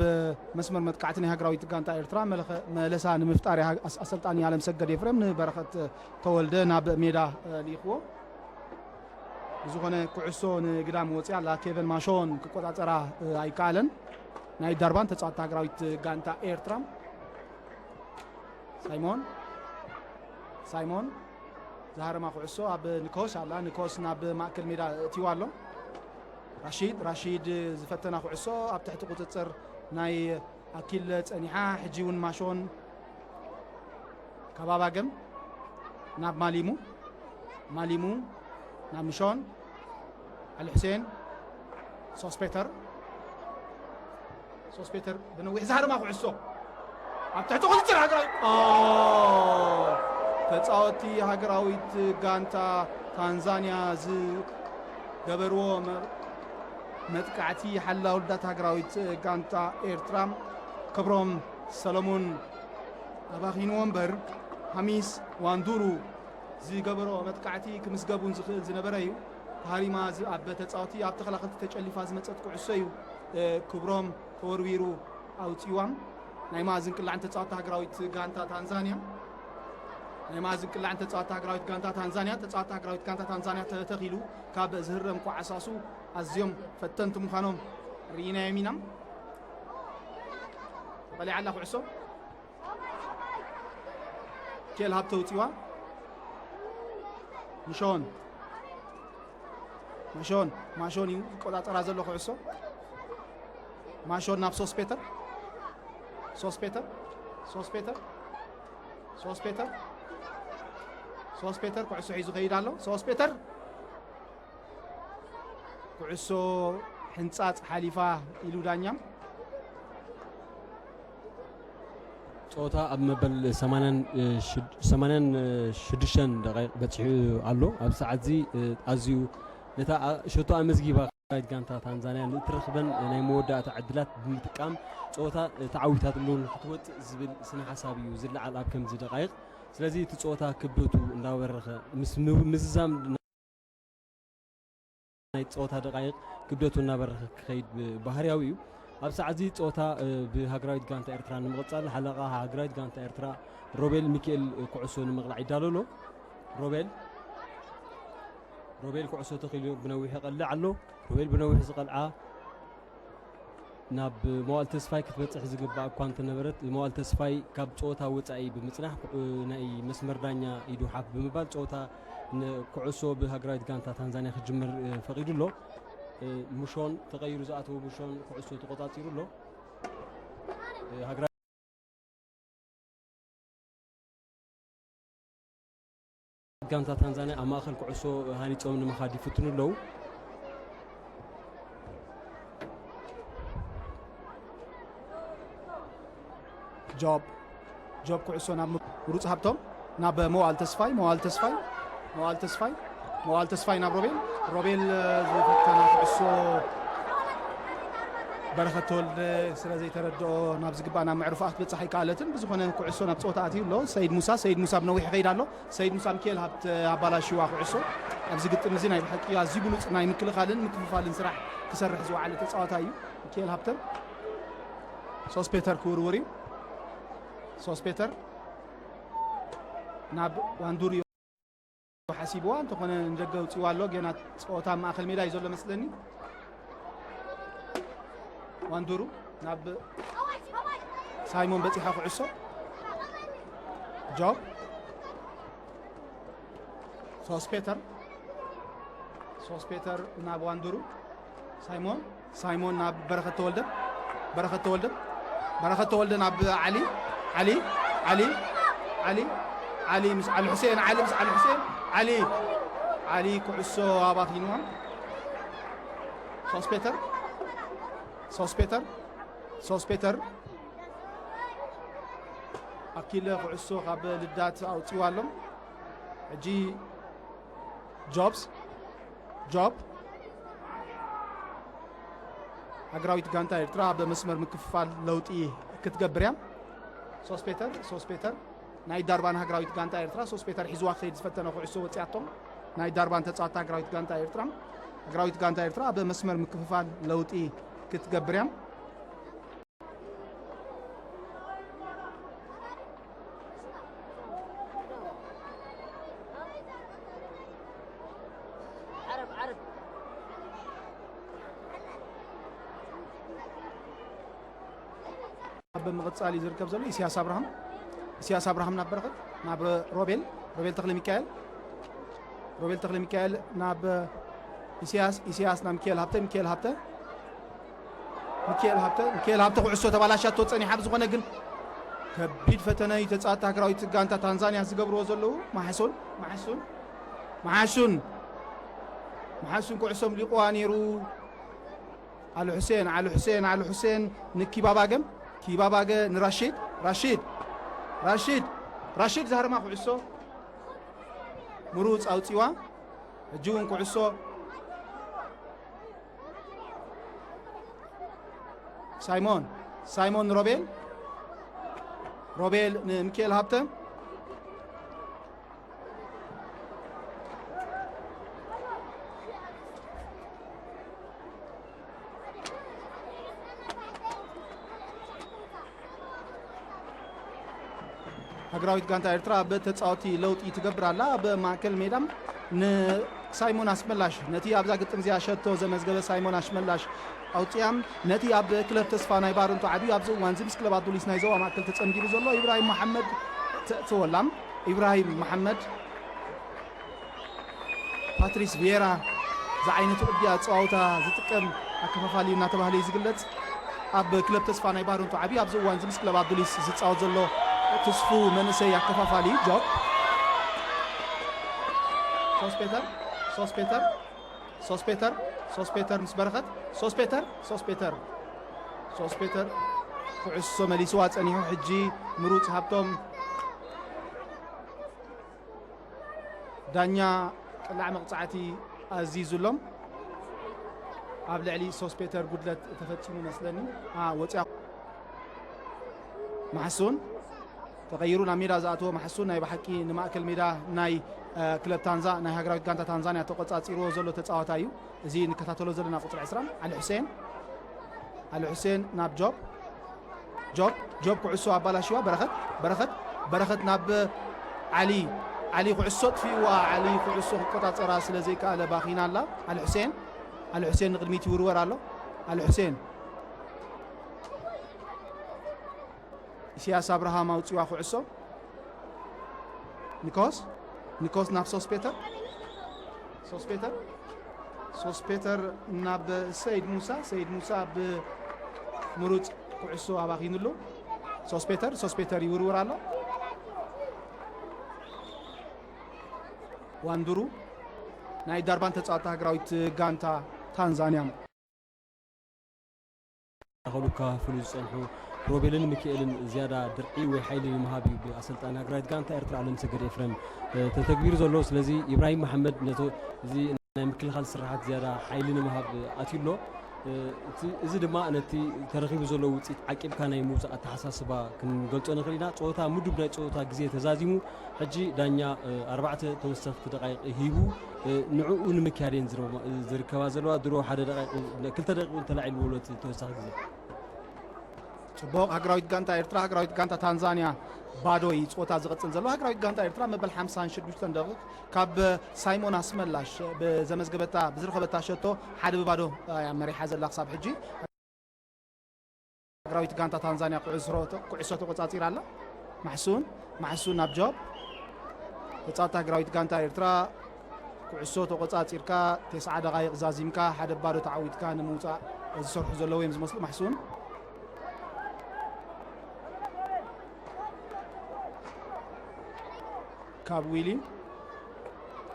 መስመር መጥቃዕቲ ናይ ሃገራዊት ጋንታ ኤርትራ መለኸ-፣ መለሳ ንምፍጣር እያ ኣስ-፣ ኣሰልጣኒ ኣለምሰገድ ኤፍሬም ንበረኸት ተወልደ ናብ ሜዳ፣ እ፣ ልኢኽዎ። ብዝኾነ ኩዕሶ ንግዳም ወፂኣ ኣላ። ኬቨን ማሾን ክቆፃፀራ፣ እ፣ ኣይከኣለን። ናይ ዳርባን ተፃዋቲ ሃገራዊት ጋንታ ኤርትራ። ሳይሞን፣ ሳይሞን ዝሃረማ ኩዕሶ ኣብ ንኮስ ኣላ። ንኮስ ናብ ማእከል ሜዳ እትይዋ ኣሎ። ራሺድ፣ ራሺድ ዝፈተና ኩዕሶ ኣብ ትሕቲ ቁፅፅር ናይ ኣኪለ ጸኒሓ። ሕጂ እውን ማሾን ካብ ኣባገም ናብ ማሊሙ፣ ማሊሙ ናብ ምሾን፣ ኣሊ ሑሴን፣ ሶስፔተር፣ ሶስፔተር ብነዊሕ ዝሃርማ ኩዕሶ ኣብ ትሕቲ ቁጽጽር ሃገራዊ፣ ኦ፣ ተጻወትቲ ሃገራዊት ጋንታ ታንዛንያ ዝገበርዎ መ-፣ መጥቃዕቲ ሓላ ውልዳት ሃገራዊት ጋንታ ኤርትራ ክብሮም ሰለሙን ኣባኺንዎ እምበር፣ ሃሚስ ዋንዱሩ ዝገበሮ መጥቃዕቲ ክምዝገብ እውን ዝኽእል ዝነበረ እዩ። ተሃሪማ ዝ-፣ ኣብ ተጻወቲ ኣብ ተኸላኸልቲ ተጨሊፋ ዝመጸት ኩዕሶ እዩ፣ እ፣ ክብሮም ተወርዊሩ ኣውጺዋም። ናይ መኣዝን ቅላዕን ተጻወቲ ሃገራዊት ጋንታ ታንዛንያ፣ ናይ መኣዝን ቅላዕን ተጻወቲ ሃገራዊት ጋንታ ታንዛንያ፣ ተጻወቲ ሃገራዊት ጋንታ ታንዛንያ ተተኺሉ ካብ ዝህረም ኳዕሳሱ ኣዝዮም ፈተንቲ ምዃኖም ርኢናዮም ኢና። ተቐሊዓ ኣላ ኩዕሶ። ኬል ሃብተ ውፂዋ። ምሾን። ማሾን። ማሾን እዩ ዝቆፃፀራ ዘሎ ኩዕሶ። ማሾን ናብ ሶስት ፔተር። ሶስት ፔተር። ሶስት ፔተር። ሶስት ፔተር። ሶስት ፔተር ኩዕሶ ሒዙ ከይድ ኣሎ። ሶስት ፔተር። ኩዕሶ ሕንጻጽ ሓሊፋ ኢሉ ዳኛ። ጸወታ ኣብ መበል ሰማንያን ሽዱሽተን ደቂቕ በጺሑ ኣሎ። ኣብ ሰዓት እዚ ኣዝዩ ነታ ሸቶ ኣመዝጊባ ጋንታ ታንዛንያ ንእትረኽበን ናይ መወዳእታ ዕድላት ብምጥቃም ጸወታ ተዓዊታትሉ ንክትወጽእ ዝብል ስነ ሓሳብ እዩ ዝለዓል ኣብ ከምዚ ደቃይቕ። ስለዚ እቲ ጸወታ ክብደቱ እንዳበረኸ ምስ ምዝዛም ናይ ጸወታ ደቃይቕ ክብደቱ እናበረኸ ክኸይድ ባህርያዊ እዩ። ኣብ ሰዓት እዚ ጸወታ ብሃገራዊት ጋንታ ኤርትራ ንምቕጻል ሓለቓ ሃገራዊት ጋንታ ኤርትራ ሮቤል ሚካኤል ኩዕሶ ንምቕላዕ ይዳሎ ኣሎ። ሮቤል፣ ሮቤል ኩዕሶ ተኺሉ ብነዊሕ ይቐልዕ ኣሎ። ሮቤል ብነዊሕ ዝቐልዓ ናብ መዋል ተስፋይ ክትበጽሕ ዝግባእ እኳ እንተነበረት፣ መዋል ተስፋይ ካብ ጸወታ ወጻኢ ብምጽናሕ፣ ኩ-፣ ናይ መስመር ዳኛ ኢዱ ሓፍ ብምባል ጸወታ ንኩዕሶ ብሃገራዊት ጋንታ ታንዛንያ ክጅምር፣ እ፣ ፈቒዱ ኣሎ። እ፣ ሙሾን ተቐይሩ ዝኣተወ ሙሾን ኩዕሶ ተቖጻጺሩ ኣሎ። እ፣ ሃገራዊት ጋንታ ታንዛንያ ኣብ ማእከል ኩዕሶ ሃኒጾም ንምኻድ ይፍትኑ ኣለዉ። ጆብ፣ ጆብ ኩዕሶ ናብ ምሩጽ ሃብቶም፣ ናብ መዋል ተስፋይ፣ መዋል ተስፋይ፣ መዋል ተስፋይ፣ መዋል ተስፋይ ናብ ሮቤል፣ ሮቤል ዝፈተና ኩዕሶ በረኸት ተወልደ ስለ ዘይተረድኦ ናብ ዝግባእ ናብ መዕርፎኣ ክትበጽሕ ኣይከኣለትን። ብዝኾነ ኩዕሶ ናብ ጸወታ ኣትዩ ኣሎ። ሰይድ ሙሳ፣ ሰይድ ሙሳ ብነዊሕ ይኸይድ ኣሎ። ሰይድ ሙሳ፣ ሚካኤል ሃብተ ኣባላሽዋ ኩዕሶ ኣብዚ ግጥም እዚ ናይ ብሓቂ ኣዝዩ ብሉጽ ናይ ምክልኻልን ምክፍፋልን ስራሕ ክሰርሕ ዝወዓለ ተጻዋታይ እዩ። ሚካኤል ሃብተ፣ ሶስት ፔተር ክውርውር እዩ። ሶስት ፔተር ናብ ዋንዱሪ ሓሲብዋ፣ እንተኾነ ንደገ ኣውጺዋ ኣሎ። ገና ጸወታ ኣብ ማእከል ሜዳ እዩ ዘሎ መስለኒ። ዋንዱሩ ናብ ሳይሞን በጺሓ ኩዕሶ። ጆብ። ሶስት ፔተር። ሶስት ፔተር ናብ ዋንዱሩ። ሳይሞን፣ ሳይሞን ናብ በረኸት ተወልደ። በረኸት ተወልደ። በረኸት ተወልደ ናብ ዓሊ። ዓሊ፣ ዓሊ፣ ዓሊ፣ ዓሊ ምስ ዓሊ ሑሴን፣ ዓሊ ምስ ዓሊ ሑሴን፣ ዓሊ፣ ዓሊ ኩዕሶ ኣባኺንዋ። ሶስት ፔተር። ሶስት ፔተር። ሶስት ፔተር። ኣኪለ ኩዕሶ ካብ ልዳት ኣውጺዋ ኣሎ። ሕጂ ጆብስ፣ ጆብ፣ ሃገራዊት ጋንታ ኤርትራ ኣብ መስመር ምክፍፋል ለውጢ ክትገብር እያ። ሶስት ፔተር፣ ሶስት ፔተር፣ ናይ ዳርባን ሃገራዊት ጋንታ ኤርትራ ሶስት ፔተር ሒዝዋ ክኸይድ ዝፈተነ ኩዕሶ ወፂኣቶም። ናይ ዳርባን ተፃወታ ሃገራዊት ጋንታ ኤርትራ፣ ሃገራዊት ጋንታ ኤርትራ ኣብ መስመር ምክፍፋል ለውጢ ክትገብር እያ። ኣብ ምቕጻል እዩ ዝርከብ ዘሎ። ኢሳያስ ኣብርሃም፣ ኢሳያስ ኣብርሃም ናብ በረኸት፣ ናብ ሮቤል፣ ሮቤል ተኽለ ሚካኤል፣ ሮቤል ተኽለ ሚካኤል ናብ ኢሳያስ፣ ኢሳያስ ናብ ሚካኤል ሃብተ፣ ሚካኤል ሃብተ፣ ሚካኤል ሃብተ፣ ሚካኤል ሃብተ ኩዕሶ ተባላሻቶ ጸኒሓ። ብዝኾነ ግን ከቢድ ፈተነ እዩ ተጻወትቲ ሃገራዊት ጋንታ ታንዛንያ ዝገብርዎ ዘለዉ። ማሕሱን፣ ማሕሱን፣ ማሕሱን፣ ማሕሱን ኩዕሶ ምሊቑዋ ነይሩ። ኣሉ ሑሴን፣ ኣሉ ሑሴን፣ ኣሉ ሑሴን ንኪባባገ፣ ኪባባገ ንራሺድ፣ ራሺድ፣ ራሺድ፣ ራሺድ ዛህርማ ኩዕሶ ምሩጽ ኣውጺዋ። ሕጂ እውን ኩዕሶ ሳይሞን፣ ሳይሞን ሮቤል፣ ሮቤል ንሚካኤል ሃብተ። ሃገራዊት ጋንታ ኤርትራ ኣብ ተጻወቲ ለውጢ ትገብር ኣላ። ኣብ ማእከል ሜዳ ንሳይሞን ኣስመላሽ፣ ነቲ ኣብዛ ግጥም እዚኣ ሸቶ ዘመዝገበ ሳይሞን ኣስመላሽ ኣውጽኣ። ነቲ ኣብ ክለብ ተስፋ ናይ ባረንቱ ዓብዩ ኣብዚ እዋን እዚ ምስ ክለብ ኣዱሊስ ናይ ዞባ ማእከል ተጸንቢሩ ዘሎ ኢብራሂም መሓመድ ተእትወላ። ኢብራሂም መሓመድ፣ ፓትሪስ ቪየራ ዝዓይነቱ ቅዲ ኣጸዋውታ ዝጥቀም ኣከፋፋሊ እናተባህለ እዩ ዝግለጽ። ኣብ ክለብ ተስፋ ናይ ባረንቱ ዓብዩ ኣብዚ እዋን እዚ ምስ ክለብ ኣዱሊስ ዝጻወት ዘሎ ትስፉ መንእሰይ ኣከፋፋሊ ጆብ። ሶስት ፔተር፣ ሶስት ፔተር፣ ሶስት ፔተር፣ ሶስት ፔተር ምስ በረኸት፣ ሶስት ፔተር፣ ሶስት ፔተር፣ ሶስት ፔተር ኩዕሶ መሊስዋ ጸኒሑ። ሕጂ ምሩጽ ሃብቶም ዳኛ ቅላዕ መቕጻዕቲ ኣዚዙሎም። ኣብ ልዕሊ ሶስት ፔተር ጉድለት ተፈጺሙ መስለኒ። ኣ፣ ወጽያ። ማሕሱን ተቐይሩ ናብ ሜዳ ዝኣተወ ማሕሱን ናይ ብሓቂ ንማእከል ሜዳ ናይ፣ እ፣ ክለብ ታንዛ፣ ናይ ሃገራዊት ጋንታ ታንዛንያ ተቆጻጺርዎ ዘሎ ተጻዋታይ እዩ። እዚ ንከታተሎ ዘለና ቁጽሪ ዕስራ፣ ዓሊ ሑሴን፣ ዓሊ ሑሴን ናብ ጆብ፣ ጆብ፣ ጆብ ኩዕሶ ኣባላሽዋ። በረኸት፣ በረኸት፣ በረኸት ናብ ዓሊ፣ ዓሊ ኩዕሶ ኣጥፊእዋ። ዓሊ ኩዕሶ ክቆጻጸራ ስለ ዘይከኣለ ባኺና ኣላ። ዓሊ ሑሴን፣ ዓሊ ሑሴን ንቕድሚት ይውርወር ኣሎ። ዓሊ ሑሴን፣ ኢሳያስ ኣብርሃም ኣውጺዋ ኩዕሶ። ኒኮስ፣ ኒኮስ ናብ ሶስት ፔተር፣ ሶስት ፔተር፣ ሶስት ፔተር ናብ ሰይድ ሙሳ፣ ሰይድ ሙሳ ብምሩጽ ኩዕሶ ኣባኺኑሉ። ሶስት ፔተር፣ ሶስት ፔተር ይውርውር ኣሎ። ዋንዱሩ ናይ ዳርባን ተጻዋታ ሃገራዊት ጋንታ ታንዛንያ። ከሉ ክከፋፍሉ ዝጸንሑ ሮቤልን ሚካኤልን ዝያዳ ድርዒ ወይ ሓይሊ ንምሃብ እዩ ብኣሰልጣኒ ሃገራዊት ጋንታ ኤርትራ ኣለምሰገድ ኤፍረም፣ እ፣ ተተግቢሩ ዘሎ። ስለዚ ኢብራሂም መሓመድ ነቶ፣ እዚ ናይ ምክልኻል ስራሓት ዝያዳ ሓይሊ ንምሃብ ኣትዩ ኣሎ። እ፣ እቲ፣ እዚ ድማ ነቲ ተረኺቡ ዘሎ ውጽኢት ዓቂብካ ናይ ምውጻእ ኣተሓሳስባ ክንገልጾ ንኽእል ኢና። ጸወታ ምዱብ ናይ ጸወታ ግዜ ተዛዚሙ። ሕጂ ዳኛ፣ እ፣ ኣርባዕተ ተወሰኽቲ ደቃይቕ ሂቡ፣ እ፣ ንዕኡ ንምክያድ እየን ዝረማ-፣ ዝርከባ ዘለዋ። ድሮ ሓደ ደቂቕ፣ ክልተ ደቂቕ እውን ተላዒሉ በሎ እቲ ተወሳኺ ግዜ። ጽቡቕ፣ ሃገራዊት ጋንታ ኤርትራ፣ ሃገራዊት ጋንታ ታንዛንያ ባዶ እዩ ጸወታ ዝቕጽል ዘሎ። ሃገራዊት ጋንታ ኤርትራ መበል ሓምሳን ሽዱሽተን ደቂቕ ካብ ሳይሞን ኣስመላሽ ብዘመዝገበታ፣ ብዝረኸበታ ሸቶ ሓደ ብባዶ እያ መሪሓ ዘላ ክሳብ ሕጂ። ሃገራዊት ጋንታ ታንዛንያ ኩዕሶ፣ ኩዕሶ ተቆጻጺራ ኣላ። ማሕሱን፣ ማሕሱን ናብ ጆብ። ተጻወትቲ ሃገራዊት ጋንታ ኤርትራ፣ ኩዕሶ ተቆጻጺርካ፣ ተስዓ ደቓይቕ ዛዚምካ፣ ሓደ ባዶ ተዓዊትካ ንምውጻእ ዝሰርሑ ዘለዉ እዮም ዝመስሉ። ማሕሱን ካብ ዊሊ፣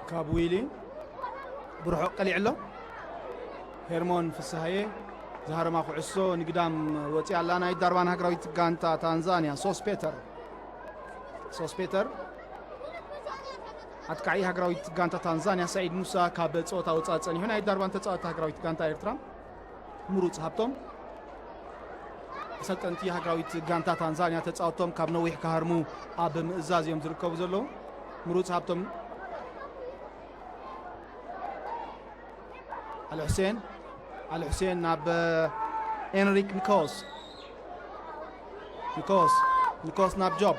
ካብ ዊሊ ብርሑቕ ቀሊዕ ኣሎ። ሄርሞን ፍስሃየ ዝሃረማ ኩዕሶ ንግዳም ወፂኣ ኣላ። ናይ ዳርባን ሃገራዊት ጋንታ ታንዛንያ ሶስት ፔተር፣ ሶስት ፔተር ኣጥቃዒ ሃገራዊት ጋንታ ታንዛንያ ሰዒድ ሙሳ ካብ ፀወታ ወፃእ ፀኒሑ። ናይ ዳርባን ተፃወቲ ሃገራዊት ጋንታ ኤርትራ ምሩጽ ሃብቶም፣ ኣሰልጠንቲ ሃገራዊት ጋንታ ታንዛንያ ተጻወቶም ካብ ነዊሕ ክሃርሙ ኣብ ምእዛዝ እዮም ዝርከቡ ዘለዉ። ምሩጽ ሃብቶም፣ ኣሊ ሑሴን፣ ኣሊ ሑሴን ናብ ኤንሪክ ኒኮስ፣ ኒኮስ፣ ኒኮስ ናብ ጆብ፣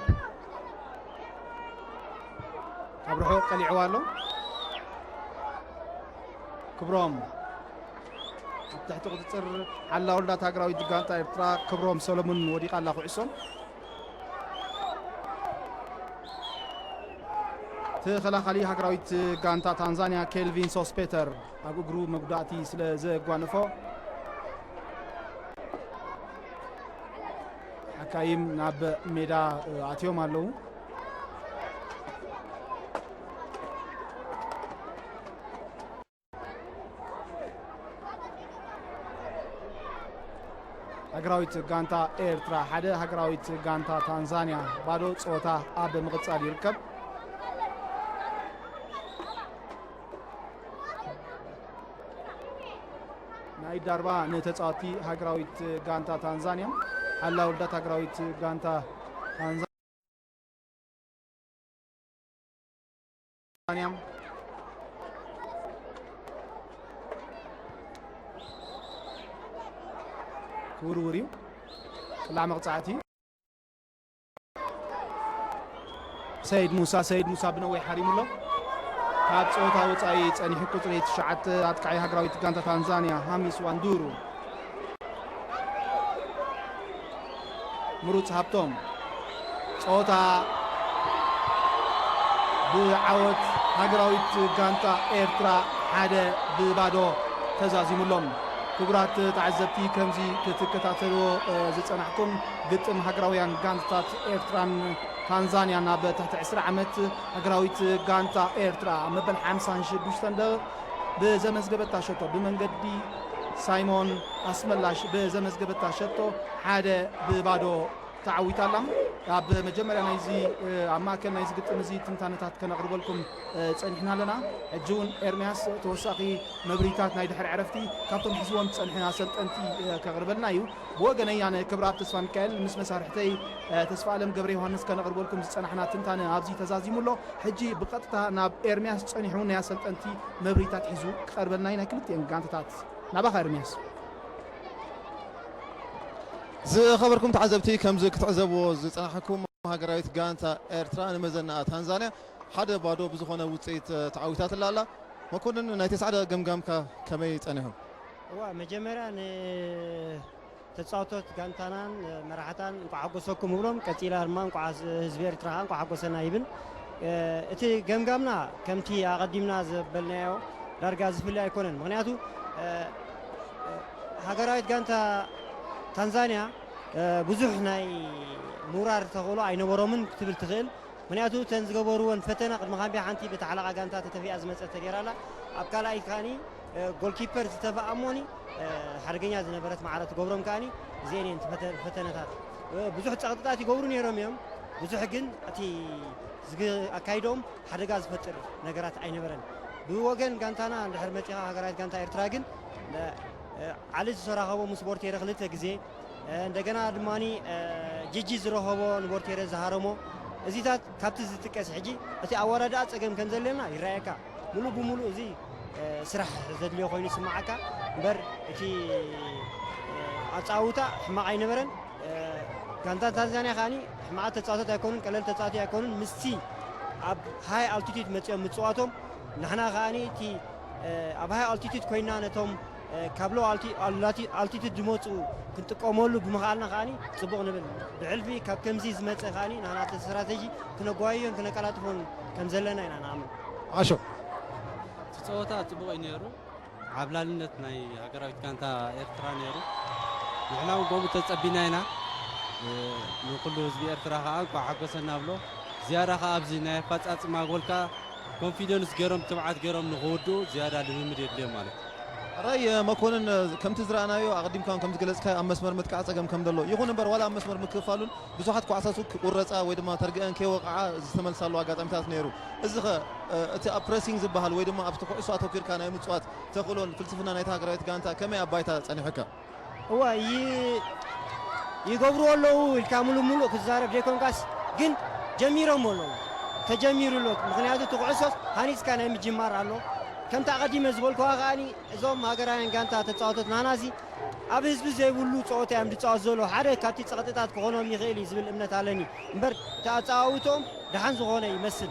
ካብ ርሑቕ ቀሊዕዋ ኣሎ። ክብሮም ኣብ ትሕቲ ቁጽጽር ሓላ ወልዳት ሃገራዊት ጋንታ ኤርትራ ክብሮም ሰሎሙን ወዲቓ ኣላ ኩዕሶ። ተኸላኻሊ ሃገራዊት ጋንታ ታንዛንያ ኬልቪን ሶስፔተር ኣብ እግሩ መጉዳእቲ ስለ ዘጓነፎ ሓካይም ናብ ሜዳ ኣትዮም ኣለዉ። ሃገራዊት ጋንታ ኤርትራ ሓደ፣ ሃገራዊት ጋንታ ታንዛንያ ባዶ። ጸወታ ኣብ ምቕጻል ይርከብ። ናይ ዳርባ ንተጻወቲ ሃገራዊት ጋንታ ታንዛንያ ሓላ ውልዳት ሃገራዊት ጋንታ ታንዛንያ ክውርውር እዩ። ቅላዕ መቕጻዕቲ። ሰይድ ሙሳ፣ ሰይድ ሙሳ ብነዊሕ ሓሪሙ ኣሎ። ካብ ጸወታ ወጻኢ ጸኒሑ። ቁጽሪ ትሽዓተ ኣጥቃዒ ሃገራዊት ጋንታ ታንዛንያ ሃሚስ ዋንዱሩ። ምሩጽ ሃብቶም። ጸወታ ብዓወት ሃገራዊት ጋንታ ኤርትራ ሓደ ብባዶ ተዛዚሙሎም። ክቡራት ተዓዘብቲ፣ ከምዚ ክትከታተልዎ፣ እ፣ ዝጸናሕኩም ግጥም ሃገራውያን ጋንታታት ኤርትራን ታንዛንያን ኣብ ትሕቲ ዕስራ ዓመት ሃገራዊት ጋንታ ኤርትራ ኣብ መበል ሓምሳን ሽዱሽተን ደቂቕ ብዘመዝገበታ ሸቶ ብመንገዲ ሳይሞን ኣስመላሽ ብዘመዝገበታ ሸቶ ሓደ ብባዶ ተዓዊታ ኣላ። ኣብ መጀመርያ ናይዚ፣ እ፣ ኣብ ማእከል ናይዚ ግጥም እዚ ትንታነታት ከነቕርበልኩም፣ እ፣ ጸኒሕና ኣለና። ሕጂ እውን ኤርምያስ ተወሳኺ መብርሂታት ናይ ድሕሪ ዕረፍቲ ካብቶም ሒዝዎም ዝጸንሑ ኣሰልጠንቲ፣ እ፣ ከቕርበልና እዩ። ብወገነይ ኣነ ክብረኣብ ተስፋ ሚካኤል ምስ መሳርሕተይ፣ እ፣ ተስፋ ኣለም ገብረ ዮሃንስ ከነቕርበልኩም ዝጸናሕና ትንታነ ኣብዚ ተዛዚሙ ኣሎ። ሕጂ ብቐጥታ ናብ ኤርምያስ ጸኒሑ ናይ ኣሰልጠንቲ መብርሂታት ሒዙ ክቐርበልና እዩ ናይ ክልቲኤን ጋንታታት። ናባኻ ኤርምያስ። ዝኸበርኩም ተዓዘብቲ፣ ከምዚ ክትዕዘብዎ ዝጸናሕኩም፣ ሃገራዊት ጋንታ ኤርትራ ንመዘናኣ ታንዛንያ ሓደ ባዶ ብዝኾነ ውጽኢት፣ እ፣ ተዓዊታትላ ኣላ። መኮንን፣ ናይ ተስዓደ ገምጋምካ ከመይ ጸኒሑ? እዋ፣ መጀመርያ ንተጻወቶት ጋንታናን፣ እ፣ መራሕታን እንቋዕ ሓጎሰኩም እብሎም። ቀጺላ ድማ እንቋዕ ህዝ-፣ ህዝቢ ኤርትራ ከኣ እንቋዕ ሓጎሰና ይብል። እ፣ እቲ ገምጋምና ከምቲ ኣቐዲምና ዘበልናዮ ዳርጋ ዝፍለ ኣይኮነን። ምኽንያቱ፣ እ፣ እ፣ ሃገራዊት ጋንታ ታንዛንያ፣ እ፣ ብዙሕ ናይ ምውራር ተኽእሎ ኣይነበሮምን ክትብል ትኽእል። ምኽንያቱ እተን ዝገበርወን ፈተነ ቅድሚ ካምቢያ ሓንቲ በታ ሓለቓ ጋንታ ተተፊኣ ዝመጸት ተገይራ ኣላ። ኣብ ካልኣይ ከኣኒ፣ እ፣ ጎልኪፐር ዝተፈኣ እሞኒ፣ እ፣ ሓደገኛ ዝነበረት ማዕረ ትገብሮም ከኣኒ እዚአን እየን እቲ ፈተ-፣ ፈተነታት። እ፣ ብዙሕ ጸቕጥታት ይገብሩ ነይሮም እዮም። ብዙሕ ግን እቲ ዝግ-፣ ኣካይዶም ሓደጋ ዝፈጥር ነገራት ኣይነበረን። ብወገን ጋንታና እንድሕር መጺኻ ሃገራዊት ጋንታ ኤርትራ ግን፣ እ፣ ዓሊ ዝተራኸቦ ምስ ቦርቴረ ክልተ ግዜ፣ እ፣ እንደገና ድማኒ፣ እ፣ ጂጂ ዝረኸቦ ንቦርቴረ ዝሃረሞ፣ እዚታት ካብቲ ዝጥቀስ ሕጂ እቲ ኣወዳድኣ ጸገም ከም ዘለና ይረኣየካ። ሙሉእ ብሙሉእ እዚ፣ እ፣ ስራሕ ዘድልዮ ኮይኑ ይስምዓካ እምበር እቲ፣ እ፣ ኣጻውታ ሕማቕ ኣይነበረን። እ፣ ጋንታ ታንዛንያ ከኣኒ ሕማቓት ተጻዋታት ኣይኮኑን፣ ቀለል ተጻዋቲ ኣይኮኑን። ምስቲ ኣብ ሃይ ኣልቲቱድ መጺኦም ምጽዋቶም ንሕና ከኣኒ እቲ፣ እ፣ ኣብ ሃይ ኣልቲቱድ ኮይና ነቶም፣ እ፣ ካብ ሎ ኣልቲ-፣ ኣላቲ-፣ ኣልቲቱድ ዝመጹ ክንጥቀመሉ ብምኽኣልና ከኣኒ ጽቡቕ ንብል። ብሕልፊ ካብ ከምዚ ዝመጸ ከኣኒ ንሕና እቲ ስትራተጂ ክነጓይዮን ክነቀላጥፎን ከም ዘለና ኢና ንኣምን። ዓሾ። እቲ ጸወታ ጽቡቕ እዩ ነይሩ። ዓብላልነት ናይ ሃገራዊት ጋንታ ኤርትራ ነይሩ። ንሕና እውን ከምኡ ተጸቢና ኢና። እ፣ ንኹሉ ህዝቢ ኤርትራ ከኣ እንኳዕ ሓጎሰና ብሎ። ዝያዳ ከኣ ኣብዚ ናይ ኣፈጻጽማ ጎል ከኣ ኮንፊደንስ ገይሮም፣ ትብዓት ገይሮም ንኽውድኡ ዝያዳ ልምምድ የድልዮም ማለት እዩ። ሕራይ መኮንን፣ ከምቲ ዝረኣናዮ ኣቐዲምካ እውን ከም ዝገለጽካዮ ኣብ መስመር ምጥቃዕ ጸገም ከም ዘሎ፣ ይኹን እምበር ዋላ ኣብ መስመር ምክፍፋሉን ብዙሓት ኳዕሳቱ ክቑረጻ ወይ ድማ ተርግአን ከይወቕዓ ዝተመልሳሉ ኣጋጣሚታት ነይሩ። እዚ ኸ፣ እ፣ እቲ ኣብ ፕረሲንግ ዝበሃል ወይ ድማ ኣብቲ ኩዕሶ ኣተኲርካ ናይ ምጽዋት ተኽእሎን ፍልስፍና ናይታ ሃገራዊት ጋንታ ከመይ ኣብ ባይታ ጸኒሑካ? እዋ ይገብርዎ ኣለዉ ኢልካ ሙሉእ ሙሉእ ክትዛረብ ዘይኮንካስ ግን ጀሚሮም ኣለዉ። ተጀሚሩ ኣሎ። ምክንያቱ እቲ ኩዕሶስ ሃኒፅካ ናይ ምጅማር ኣሎ። ከምቲ ኣቐዲመ ዝበልኩዋ ከኣ እዞም ሃገራውያን ጋንታ ተፃወቶት ናናዚ ኣብ ህዝቢ ዘይብሉ ፀወታ እዮም ዝፃወት ዘለዉ። ሓደ ካብቲ ፀቕጥታት ክኾኖም ይኽእል እዩ ዝብል እምነት ኣለኒ። እምበር እቲ ኣፃዋውቶም ደሓን ዝኾነ ይመስል።